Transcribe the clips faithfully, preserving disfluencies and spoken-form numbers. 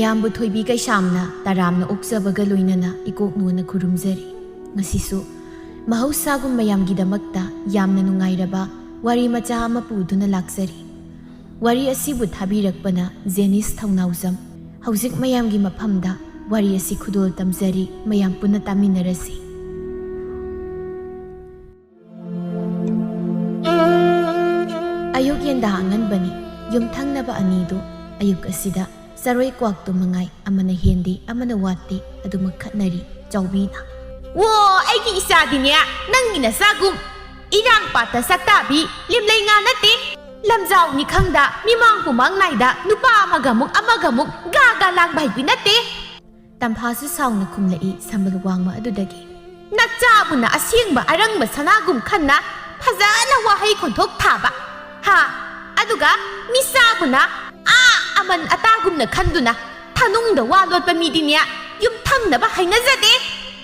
ꯃꯌꯥꯝꯕꯨ ꯊꯣꯏꯕꯤ ꯀꯩꯁꯥꯝꯅ ꯇꯔꯥꯝꯅ ꯑꯣꯛꯆꯕꯒ ꯂꯣꯏꯅꯅ ꯏꯀꯣꯛ ꯅꯣꯟꯅ ꯈꯨꯔꯨꯝꯖꯔꯤ꯫ ꯉꯁꯤꯁꯨ ꯃꯍꯧꯁꯥꯒꯨꯝ ꯃꯌꯥꯝꯒꯤꯗꯃꯛꯇ ꯌꯥꯝꯅ ꯅꯨꯡꯉꯥꯏꯔꯕ ꯋꯥꯔꯤ ꯃꯆꯥ ꯑꯃ ꯄꯨꯗꯨꯅ ꯂꯥꯛꯆꯔꯤ꯫ ꯋꯥꯔꯤ ꯑꯁꯤꯕꯨ ꯊꯥꯕꯤꯔꯛꯄꯅ ꯖꯦꯅꯤꯁ ꯊꯧꯅꯥꯎꯖꯝ꯫ ꯍꯧꯖꯤꯛ ꯃꯌꯥꯝꯒꯤ ꯃꯐꯝꯗ ꯋꯥꯔꯤ ꯑꯁꯤ ꯈꯨꯗꯣꯜ ꯇꯝꯖꯔꯤ, ꯃꯌꯥꯝ ꯄꯨꯟꯅ ꯇꯥꯃꯤꯟꯅꯔꯁꯤ꯫ ꯑꯌꯨꯛ ꯌꯦꯟꯗꯥ ꯑꯉꯟꯕꯅꯤ꯫ ꯌꯨꯝꯊꯪꯅꯕ ꯑꯅꯤꯗꯨ ꯑꯌꯨꯛ ꯑꯁꯤꯗ ꯆꯔꯣꯏ ꯀ꯭ꯋꯥꯛꯇꯨ ꯃꯉꯥꯏ, ꯑꯃꯅ ꯍꯦꯟꯗꯦ, ꯑꯃꯅ ꯋꯥꯠꯇꯦ, ꯑꯗꯨꯃꯛ ꯈꯠꯅꯔꯤ꯫ ꯆꯥꯎꯕꯤꯅ, "ꯋꯣ, ꯑꯩꯒꯤ ꯏꯆꯥꯗꯤꯅꯦ, ꯅꯪꯒꯤ ꯅꯆꯥꯒꯨꯝ ꯏꯔꯥꯡ ꯄꯥꯠꯇ ꯁꯛꯇꯥꯕꯤ ꯂꯤꯝꯂꯩ ꯉꯥ ꯅꯠꯇꯦ꯫ ꯂꯝꯖꯥꯎꯅꯤ ꯈꯪꯗ, ꯃꯤꯃꯥꯡ ꯄꯨꯃꯥꯡ ꯅꯥꯏꯗ, ꯅꯨꯄꯥ ꯑꯃꯒ ꯑꯃꯨꯛ, ꯑꯃꯒ ꯑꯃꯨꯛ ꯒꯥ ꯒꯥ ꯂꯥꯡꯕ ꯍꯩꯕꯤ ꯅꯠꯇꯦ꯫" ꯇꯝꯐꯥꯁꯨ ꯁꯥꯎꯅ ꯈꯨꯝꯂꯛꯏ ꯁꯝꯕꯜ ꯋꯥꯡꯃ ꯑꯗꯨꯗꯒꯤ꯫ "ꯅꯆꯥꯕꯨꯅ ꯑꯁꯦꯡꯕ ꯑꯔꯪꯕ ꯁꯅꯥꯒꯨꯝ ꯈꯟꯅ ꯐꯖꯅ ꯋꯥꯍꯩ ꯈꯣꯟꯊꯣꯛ ꯊꯥꯕ꯫ ꯍꯥ? ꯑꯗꯨꯒ ꯃꯤꯆꯥꯕꯨꯅ ꯑꯥ ꯑꯃꯟ ꯑꯇꯥꯒꯨꯝꯅ ꯈꯟꯗꯨꯅ ꯊꯅꯨꯡꯗ ꯋꯥ ꯂꯣꯠꯄ ꯃꯤꯗꯤꯅꯦ ꯌꯨꯝꯊꯪꯅꯕ ꯍꯩꯅꯖꯗꯦ꯫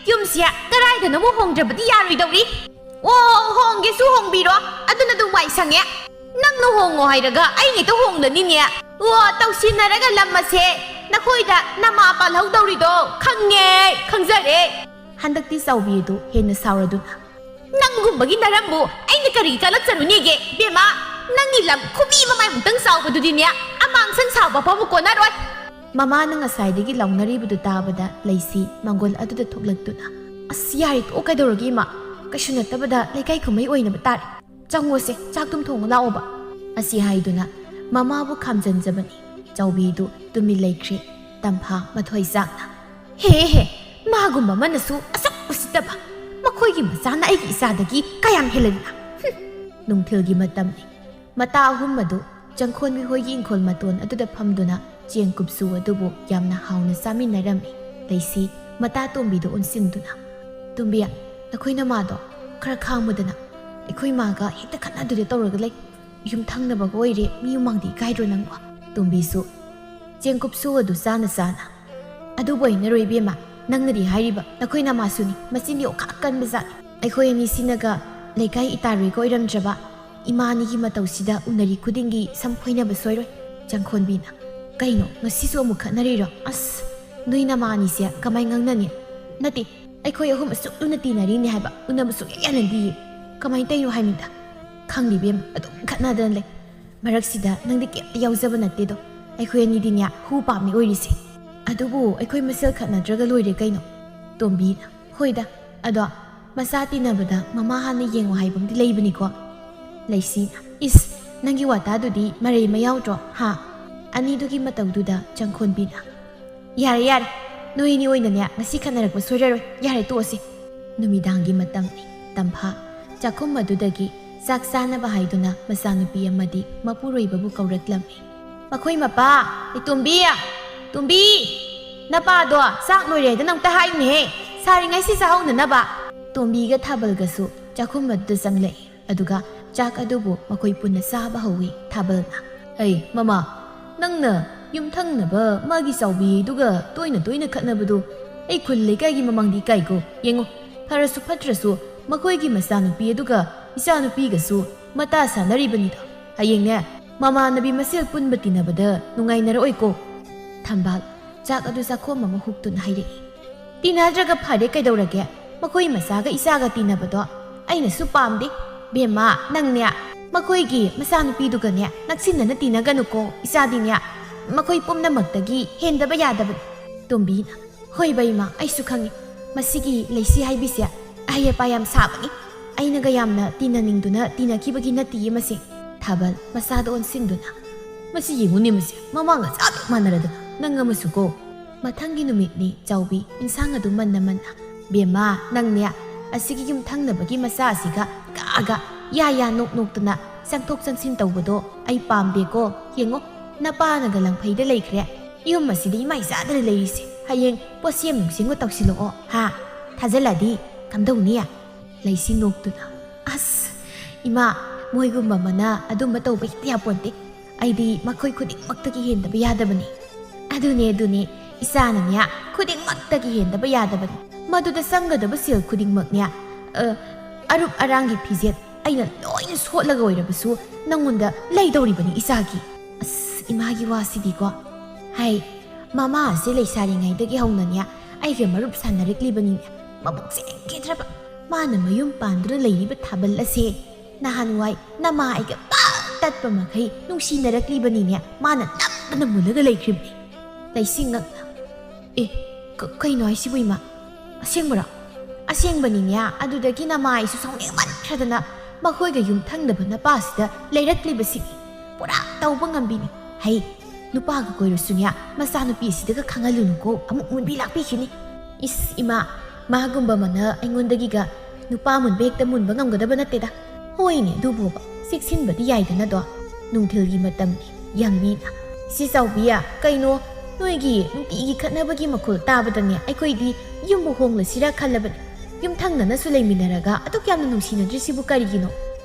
ꯌꯨꯝꯁꯦ ꯀꯗꯥꯏꯗꯅꯣꯃ ꯍꯣꯡꯗ꯭ꯔꯕꯗꯤ ꯌꯥꯔꯣꯏꯗꯧꯔꯤ꯫ ꯑꯣ, ꯍꯣꯡꯒꯦꯁꯨ ꯍꯣꯡꯕꯤꯔꯣ, ꯑꯗꯨꯅ ꯑꯗꯨꯝ ꯋꯥꯏ ꯁꯪꯉꯦ꯫ ꯅꯪꯅ ꯍꯣꯡꯉꯣ ꯍꯥꯏꯔꯒ ꯑꯩꯅ ꯍꯦꯛꯇ ꯍꯣꯡꯂꯅꯤꯅꯦ꯫ ꯑꯣ, ꯇꯧꯁꯤꯟꯅꯔꯒ ꯂꯝ ꯑꯁꯦ ꯅꯈꯣꯏꯗ ꯅꯃꯥ ꯄꯥꯜꯍꯧꯗꯧꯔꯤꯗꯣ ꯈꯪꯉꯦ, ꯈꯪꯖꯔꯦ꯫" ꯍꯟꯗꯛꯇꯤ ꯆꯥꯎꯕꯤ ꯑꯗꯨ ꯍꯦꯟꯅ ꯁꯥꯎꯔꯗꯨꯅ, "ꯅꯪꯒꯨꯝꯕꯒꯤ ꯅꯔꯝꯕꯨ ꯑꯩꯅ ꯀꯔꯤ ꯀꯜꯂꯛꯆꯔꯨꯅꯦꯒꯦ, ꯏꯕꯦꯝꯃ? ꯅꯪꯒꯤ ꯂꯝ ꯈꯨꯕꯤ ꯃꯃꯥꯏꯃꯨꯛꯇꯪ ꯆꯥꯎꯕꯗꯨꯗꯤꯅꯦ, ꯑꯃꯥꯡꯁꯪ ꯁꯥꯎꯕ ꯐꯥꯎꯕ ꯀꯣꯟꯅꯔꯣꯏ꯫" ꯃꯃꯥꯅ ꯉꯁꯥꯏꯗꯒꯤ ꯂꯥꯎꯅꯔꯤꯕꯗꯨ ꯇꯥꯕꯗ ꯂꯩꯁꯤ ꯃꯪꯒꯣꯜ ꯑꯗꯨꯗ ꯊꯣꯛꯂꯛꯇꯨꯅ, "ꯑꯁ, ꯌꯥꯔꯦ, ꯇꯣꯛꯑꯣ, ꯀꯩꯗꯧꯔꯒꯦ ꯏꯃꯥ? ꯀꯩꯁꯨ ꯅꯠꯇꯕꯗ ꯂꯩꯀꯥꯏ ꯀꯨꯝꯍꯩ ꯑꯣꯏꯅꯕ ꯇꯥꯔꯦ꯫ ꯆꯪꯉꯣꯁꯦ, ꯆꯥꯛꯇꯨꯝ ꯊꯣꯡꯉꯨ ꯂꯥꯛꯑꯣꯕ꯫" ꯑꯁꯤ ꯍꯥꯏꯗꯨꯅ ꯃꯃꯥꯕꯨ ꯈꯥꯝꯖꯟꯖꯕꯅꯤ꯫ ꯆꯥꯎꯕꯤꯗꯨ ꯇꯨꯃꯤꯟ ꯂꯩꯈ꯭ꯔꯦ꯫ ꯇꯝꯐꯥ ꯃꯊꯣꯏ ꯆꯥꯛꯅ, "ꯍꯦ ꯍꯦ, ꯃꯥꯒꯨꯝꯕ ꯑꯃꯅꯁꯨ ꯑꯁꯛ ꯎꯁꯤꯠꯇꯕ꯫ ꯃꯈꯣꯏꯒꯤ ꯃꯆꯥꯅ ꯑꯩꯒꯤ ꯏꯆꯥꯗꯒꯤ ꯀꯌꯥꯝ ꯍꯦꯜꯂꯗꯅ?" ꯍꯨꯝ꯫ ꯅꯨꯡꯊꯤꯜꯒꯤ ꯃꯇꯝꯅꯤ꯫ ꯃꯇꯥ ꯑꯍꯨꯝ ꯑꯗꯨ ꯆꯪꯈꯣꯟꯕꯤ ꯍꯣꯏꯒꯤ ꯏꯪꯈꯣꯜ ꯃꯇꯣꯟ ꯑꯗꯨꯗ ꯐꯝꯗꯨꯅ ꯆꯦꯡ ꯀꯨꯞꯁꯨ ꯑꯗꯨꯕꯨ ꯌꯥꯝꯅ ꯍꯥꯎꯅ ꯆꯥꯃꯤꯟꯅꯔꯝꯃꯤ꯫ ꯂꯩꯁꯤ ꯃꯇꯥ ꯇꯣꯝꯕꯤꯗ ꯑꯣꯟꯁꯤꯟꯗꯨꯅ, "ꯇꯣꯝꯕꯤ, ꯅꯈꯣꯏ ꯅꯃꯥꯗꯣ ꯈꯔ ꯈꯥꯡꯉꯨꯗꯅ꯫ ꯑꯩꯈꯣꯏ ꯃꯥꯒ ꯍꯦꯛꯇ ꯈꯠꯅꯗꯨꯗ ꯇꯧꯔꯒ ꯂꯩ꯫ ꯌꯨꯝ ꯊꯪꯅꯕꯒ ꯑꯣꯏꯔꯦ, ꯃꯤ ꯃꯃꯥꯡꯗ ꯏꯀꯥꯏꯗ꯭ꯔꯣ ꯅꯪꯕꯣ?" ꯇꯣꯝꯕꯤꯁꯨ ꯆꯦꯡ ꯀꯨꯞꯁꯨ ꯑꯗꯨ ꯆꯥꯅ ꯆꯥꯅ, "ꯑꯗꯨꯕꯨ ꯑꯣꯏꯅꯔꯣꯏ ꯏꯕꯦꯝꯃ, ꯅꯪꯅꯗꯤ ꯍꯥꯏꯔꯤꯕ, ꯅꯈꯣꯏ ꯅꯃꯥꯁꯨꯅꯤ, ꯃꯆꯤꯟꯗꯤ ꯑꯣꯈꯥꯛ ꯀꯟꯕ ꯖꯥꯠꯅꯤ꯫ ꯑꯩꯈꯣꯏ ꯑꯅꯤꯁꯤꯅꯒ ꯂꯩꯀꯥꯏ ꯏꯇꯥꯔꯣꯏꯒ ꯑꯣꯏꯔꯝꯗ꯭ꯔꯕ, ꯏꯃꯥ ꯑꯅꯤꯒꯤ ꯃꯇꯧꯁꯤꯗ ꯎꯅꯔꯤ ꯈꯨꯗꯤꯡꯒꯤ ꯁꯝ ꯈꯣꯏꯅꯕ ꯁꯣꯏꯔꯣꯏ꯫" ꯆꯪꯈꯣꯟꯕꯤꯅ, "ꯀꯩꯅꯣ, ꯉꯁꯤꯁꯨ ꯑꯃꯨꯛ ꯈꯠꯅꯔꯤꯔꯣ? ꯑꯁ, ꯅꯣꯏ ꯅꯃꯥꯅꯤꯁꯦ ꯀꯃꯥꯏ ꯉꯥꯡꯅꯅꯤ? ꯅꯠꯇꯦ, ꯑꯩꯈꯣꯏ ꯑꯍꯨꯝ ꯑꯁꯨꯛ ꯂꯨꯅ ꯇꯤꯟꯅꯔꯤꯅꯦ ꯍꯥꯏꯕ, ꯎꯅꯕ ꯁꯨꯛꯌꯥ ꯌꯥꯅꯗꯤꯌꯦ꯫ ꯀꯃꯥꯏꯅ ꯇꯧꯔꯤꯅꯣ ꯍꯥꯏꯃꯤꯗ?" "ꯈꯪꯗꯦ ꯏꯕꯦꯝꯃ, ꯑꯗꯨꯝ ꯈꯠꯅꯗꯅ ꯂꯩ꯫ ꯃꯔꯛꯁꯤꯗ ꯅꯪꯗꯤ ꯀꯩꯝꯇ ꯌꯥꯎꯖꯕ ꯅꯠꯇꯦꯗꯣ꯫ ꯑꯩꯈꯣꯏ ꯑꯅꯤꯗꯤꯅꯦ ꯍꯨ ꯄꯥꯝꯃꯤ ꯑꯣꯏꯔꯤꯁꯦ꯫ ꯑꯗꯨꯕꯨ ꯑꯩꯈꯣꯏ ꯃꯁꯦꯜ ꯈꯠꯅꯗ꯭ꯔꯒ ꯂꯣꯏꯔꯦ ꯀꯩꯅꯣ꯫" ꯇꯣꯝꯕꯤꯅ, "ꯍꯣꯏꯗ, ꯑꯗꯣ ꯃꯆꯥ ꯇꯤꯟꯅꯕꯗ ꯃꯃꯥ ꯍꯥꯟꯅ ꯌꯦꯡꯉꯣ ꯍꯥꯏꯕ ꯑꯃꯗꯤ ꯂꯩꯕꯅꯤꯀꯣ꯫" ꯂꯩꯁꯤꯅ, "ꯏꯁ, ꯅꯪꯒꯤ ꯋꯥꯇꯥꯗꯨꯗꯤ ꯃꯔꯩ ꯑꯃ ꯌꯥꯎꯗ꯭ꯔꯣ, ꯍꯥ? ꯑꯅꯤꯗꯨꯒꯤ ꯃꯇꯧꯗꯨꯗ ꯆꯪꯈꯣꯟꯕꯤꯅ, "ꯌꯥꯔꯦ, ꯌꯥꯔꯦ, ꯅꯣꯏ ꯑꯅꯤ ꯑꯣꯏꯅꯅꯦ ꯉꯁꯤ ꯈꯠꯅꯔꯛꯄ ꯁꯣꯏꯔꯔꯣꯏ, ꯌꯥꯔꯦ, ꯇꯣꯛꯑꯁꯤ꯫" ꯅꯨꯃꯤꯗꯥꯡꯒꯤ ꯃꯇꯝꯅꯤ꯫ ꯇꯝꯐꯥ ꯆꯥꯛꯈꯨꯝ ꯑꯗꯨꯗꯒꯤ ꯆꯥꯛ ꯆꯥꯅꯕ ꯍꯥꯏꯗꯨꯅ ꯃꯆꯥꯅꯨꯄꯤ ꯑꯃꯗꯤ ꯃꯄꯨꯔꯣꯏꯕꯕꯨ ꯀꯧꯔꯛꯂꯝꯃꯤ꯫ "ꯃꯈꯣꯏ ꯃꯄꯥ, ꯏꯇꯣꯝꯕꯤ, ꯇꯣꯝꯕꯤ, ꯅꯄꯥꯗꯣ ꯆꯥꯛ ꯂꯣꯏꯔꯦ ꯍꯥꯏꯗꯅ ꯑꯝꯇ ꯍꯥꯏꯌꯨꯅꯦꯍꯦ꯫ ꯁꯥꯔꯤꯉꯩꯁꯤ ꯆꯥꯍꯧꯅꯅꯕ꯫" ꯇꯣꯝꯕꯤꯒ ꯊꯥꯕꯜꯒꯁꯨ ꯆꯥꯛꯈꯨꯝ ꯑꯗꯨꯗ ꯆꯪꯂꯛꯏ꯫ ꯑꯗꯨꯒ ꯆꯥꯛ ꯑꯗꯨꯕꯨ ꯃꯈꯣꯏ ꯄꯨꯟꯅ ꯆꯥꯕ ꯍꯧꯏ꯫ ꯊꯥꯕꯜꯅ, "ꯑꯩ, ꯃꯃꯥ, ꯅꯪꯅ ꯌꯨꯝꯊꯪꯅꯕ ꯃꯥꯒꯤ ꯆꯥꯎꯕꯤꯗꯨꯒ ꯇꯣꯏꯅ ꯇꯣꯏꯅ ꯈꯠꯅꯕꯗꯨ ꯑꯩ ꯈꯨꯜ ꯂꯩꯀꯥꯏꯒꯤ ꯃꯃꯥꯡꯗ ꯏꯀꯥꯏꯀꯣ꯫ ꯌꯦꯡꯉꯨ, ꯐꯔꯁꯨ ꯐꯠꯇ꯭ꯔꯁꯨ ꯃꯈꯣꯏꯒꯤ ꯃꯆꯥꯅꯨꯄꯤ ꯑꯗꯨꯒ ꯏꯆꯥꯅꯨꯄꯤꯒꯁꯨ ꯃꯇꯥ ꯁꯥꯟꯅꯔꯤꯕꯅꯤꯗꯣ꯫ ꯍꯌꯦꯡꯅꯦ, ꯃꯃꯥꯟꯅꯕꯤ ꯃꯁꯦꯜ ꯄꯨꯟꯕ ꯇꯤꯟꯅꯕꯗ ꯅꯨꯡꯉꯥꯏꯅꯔꯛꯑꯣꯏꯀꯣ꯫" ꯊꯝꯕꯥꯜ ꯆꯥꯛ ꯑꯗꯨ ꯆꯥꯛꯈꯣꯝ ꯑꯃ ꯍꯨꯛꯇꯨꯅ ꯍꯥꯏꯔꯛꯏ꯫ "ꯇꯤꯟꯅꯗ꯭ꯔꯒ ꯐꯔꯦ ꯀꯩꯗꯧꯔꯒꯦ? ꯃꯈꯣꯏ ꯃꯆꯥꯒ ꯏꯆꯥꯒ ꯇꯤꯟꯅꯕꯗꯣ ꯑꯩꯅꯁꯨ ꯄꯥꯝꯗꯦ꯫ ꯕꯦꯝꯃ, ꯅꯪꯅꯦ ꯃꯈꯣꯏꯒꯤ ꯃꯆꯥꯅꯨꯄꯤꯗꯨꯒꯅꯦ ꯅꯛꯁꯤꯟꯅꯅ ꯇꯤꯟꯅꯒꯅꯨꯀꯣ꯫ ꯏꯆꯥꯗꯤꯅꯦ ꯃꯈꯣꯏ ꯄꯨꯝꯅꯃꯛꯇꯒꯤ ꯍꯦꯟꯗꯕ ꯌꯥꯗꯕꯅꯤ꯫" ꯇꯣꯝꯕꯤꯅ, "ꯍꯣꯏ ꯕꯩꯃ, ꯑꯩꯁꯨ ꯈꯪꯉꯤ꯫ ꯃꯁꯤꯒꯤ ꯂꯩꯁꯤ ꯍꯥꯏꯕꯤꯁꯦ ꯑꯍꯩ ꯑꯄꯥ ꯌꯥꯝ ꯁꯥꯕꯅꯤ꯫ ꯑꯩꯅꯒ ꯌꯥꯝꯅ ꯇꯤꯟꯅꯅꯤꯡꯗꯨꯅ ꯇꯤꯟꯅꯈꯤꯕꯒꯤ ꯅꯠꯇꯤꯌꯦ ꯃꯁꯤ꯫" ꯊꯥꯕꯜ ꯃꯆꯥꯗ ꯑꯣꯟꯁꯤꯟꯗꯨꯅ, "ꯃꯁꯤ ꯌꯦꯡꯉꯨꯅꯦ, ꯃꯁꯤ ꯃꯃꯥꯡꯒ ꯆꯞ ꯃꯥꯟꯅꯔꯗꯅ ꯅꯪ ꯑꯃꯁꯨ ꯀꯣ꯫" ꯃꯊꯪꯒꯤ ꯅꯨꯃꯤꯠꯅꯤ꯫ ꯆꯥꯎꯕꯤ ꯏꯟꯁꯥꯡ ꯑꯗꯨ ꯃꯟꯅ ꯃꯟꯅ, "ꯕꯦꯝꯃ, ꯅꯪꯅꯦ ꯑꯁꯤꯒꯤ ꯌꯨꯝꯊꯪꯅꯕꯒꯤ ꯃꯆꯥ ꯑꯁꯤꯒ ꯀꯥꯒ ꯌꯥ ꯌꯥ ꯅꯣꯛ ꯅꯣꯛꯇꯅ ꯆꯪꯊꯣꯛ ꯆꯪꯁꯤꯟ ꯇꯧꯕꯗꯣ ꯑꯩ ꯄꯥꯝꯗꯦꯀꯣ꯫ ꯌꯦꯡꯉꯣ, ꯅꯄꯥꯅꯒ ꯂꯪꯐꯩꯗ ꯂꯩꯈ꯭ꯔꯦ꯫ ꯌꯨꯝ ꯑꯁꯤꯗ ꯏꯃꯥꯏ ꯆꯥꯗꯅ ꯂꯩꯔꯤꯁꯦ꯫ ꯍꯌꯦꯡ ꯄꯣꯠꯁꯦꯝ ꯅꯨꯡꯁꯦꯝꯒ ꯇꯧꯁꯤꯜꯂꯛꯑꯣ, ꯍꯥ? ꯊꯥꯖꯜꯂꯗꯤ ꯀꯝꯗꯧꯅꯤ?" ꯂꯩꯁꯤ ꯅꯣꯛꯇꯨꯅ, "ꯑꯁ, ꯏꯃꯥ, ꯃꯣꯏꯒꯨꯝꯕ ꯑꯃꯅ ꯑꯗꯨꯝꯕ ꯇꯧꯕ ꯍꯦꯛꯇ ꯌꯥꯄꯣꯟꯇꯦ꯫ ꯑꯩꯗꯤ ꯃꯈꯣꯏ ꯈꯨꯗꯤꯡꯃꯛꯇꯒꯤ ꯍꯦꯟꯗꯕ ꯌꯥꯗꯕꯅꯤ꯫" "ꯑꯗꯨꯅꯦ, ꯑꯗꯨꯅꯦ, ꯏꯆꯥꯅꯅꯦ ꯈꯨꯗꯤꯡꯃꯛꯇꯒꯤ ꯍꯦꯟꯗꯕ ꯌꯥꯗꯕꯅꯤ꯫ ꯃꯗꯨꯗ ꯆꯪꯒꯗꯕ ꯁꯦꯜ ꯈꯨꯗꯤꯡꯃꯛꯅꯦ, ꯑ, ꯑꯔꯨꯞ ꯑꯔꯥꯡꯒꯤ ꯐꯤꯖꯦꯠ ꯑꯩꯅ ꯂꯣꯏꯅ ꯁꯣꯠꯂꯒ ꯑꯣꯏꯔꯕꯁꯨ ꯅꯪꯉꯣꯟꯗ ꯂꯩꯗꯧꯔꯤꯕꯅꯤ ꯏꯆꯥꯒꯤ꯫" ꯑꯁ, ꯏꯃꯥꯒꯤ ꯋꯥꯁꯤꯗꯤꯀꯣ꯫ ꯍꯥꯏ, ꯃꯃꯥ ꯑꯁꯤ ꯂꯩꯁꯥꯔꯤꯉꯩꯗꯒꯤ ꯍꯧꯅꯅꯦ ꯑꯩꯒ ꯃꯔꯨꯞ ꯁꯥꯟꯅꯔꯛꯂꯤꯕꯅꯤꯅꯦ꯫ ꯃꯕꯨꯛ ꯆꯦꯟꯈꯤꯗ꯭ꯔꯕ꯫ ꯃꯥꯅ ꯃꯌꯨꯝ ꯄꯥꯟꯗꯨꯅ ꯂꯩꯔꯤꯕ ꯊꯥꯕꯜ ꯑꯁꯦ ꯅꯍꯥꯟꯋꯥꯏ ꯅꯃꯥ ꯑꯩꯒ ꯄꯥꯛ ꯇꯠꯄ ꯃꯈꯩ ꯅꯨꯡꯁꯤꯅꯔꯛꯂꯤꯕꯅꯤꯅꯦ꯫ ꯃꯥꯅ ꯅꯝꯗꯅ ꯃꯨꯜꯂꯒ ꯂꯩꯈ꯭ꯔꯤꯕꯅꯤ꯫ ꯂꯩꯁꯤꯡꯉꯛꯅ, "ꯑꯦ, ꯀ-, ꯀꯩꯅꯣ ꯍꯥꯏꯁꯤꯕꯨ ꯏꯃꯥ? ꯑꯁꯦꯡꯕꯔꯣ?" "ꯑꯁꯦꯡꯕꯅꯤꯅꯦ꯫ ꯑꯗꯨꯗꯒꯤ ꯅꯃꯥ ꯑꯩꯁꯨ ꯁꯥꯎꯅꯤꯡꯃꯟꯈ꯭ꯔꯗꯅ ꯃꯈꯣꯏꯒ ꯌꯨꯝꯊꯪꯅꯕ ꯅꯄꯥꯁꯤꯗ ꯂꯩꯔꯛꯂꯤꯕꯁꯤꯅꯤ꯫ ꯄꯨꯔꯥ ꯇꯧꯕ ꯉꯝꯕꯤꯅꯤ꯫ ꯍꯩ, ꯅꯨꯄꯥꯒ ꯀꯣꯏꯔꯨꯁꯨꯅꯦ, ꯃꯆꯥꯅꯨꯄꯤ ꯑꯁꯤꯗꯒ ꯈꯪꯍꯜꯂꯨꯅꯨꯀꯣ, ꯑꯃꯨꯛ ꯃꯨꯟꯕꯤ ꯂꯥꯛꯄꯤꯈꯤꯅꯤ꯫ ꯏꯁ ꯏꯃꯥ, ꯃꯥꯒꯨꯝꯕ ꯑꯃꯅ ꯑꯩꯉꯣꯟꯗꯒꯤꯒ ꯅꯨꯄꯥ ꯃꯨꯟꯕ ꯍꯦꯛꯇ ꯃꯨꯟꯕ ꯉꯝꯒꯗꯕ ꯅꯠꯇꯦꯗ꯫ ꯍꯣꯏꯅꯦ, ꯑꯗꯨꯕꯨꯕ, ꯆꯦꯛꯁꯤꯟꯕꯗꯤ ꯌꯥꯏꯗꯅꯗꯣ꯫ ꯅꯨꯡꯊꯤꯜꯒꯤ ꯃꯇꯝꯅꯤ, ꯌꯥꯡꯕꯤꯅ, "ꯏꯆꯦ ꯆꯥꯎꯕꯤ, ꯀꯩꯅꯣ, ꯅꯣꯏꯒꯤ ꯅꯨꯡꯇꯤꯒꯤ ꯈꯠꯅꯕꯒꯤ ꯃꯈꯣꯜ ꯇꯥꯕꯗꯅꯦ ꯑꯩꯈꯣꯏꯗꯤ ꯌꯨꯝꯕꯨ ꯍꯣꯡꯂꯁꯤꯔꯥ ꯈꯜꯂꯕꯅꯤ꯫ ꯌꯨꯝꯊꯪꯅꯅꯁꯨ ꯂꯩꯃꯤꯟꯅꯔꯒ ꯑꯗꯨꯛ ꯌꯥꯝꯅ ꯅꯨꯡꯁꯤꯅꯗ꯭ꯔꯤꯁꯤꯕꯨ ꯀꯔꯤꯒꯤꯅꯣ?"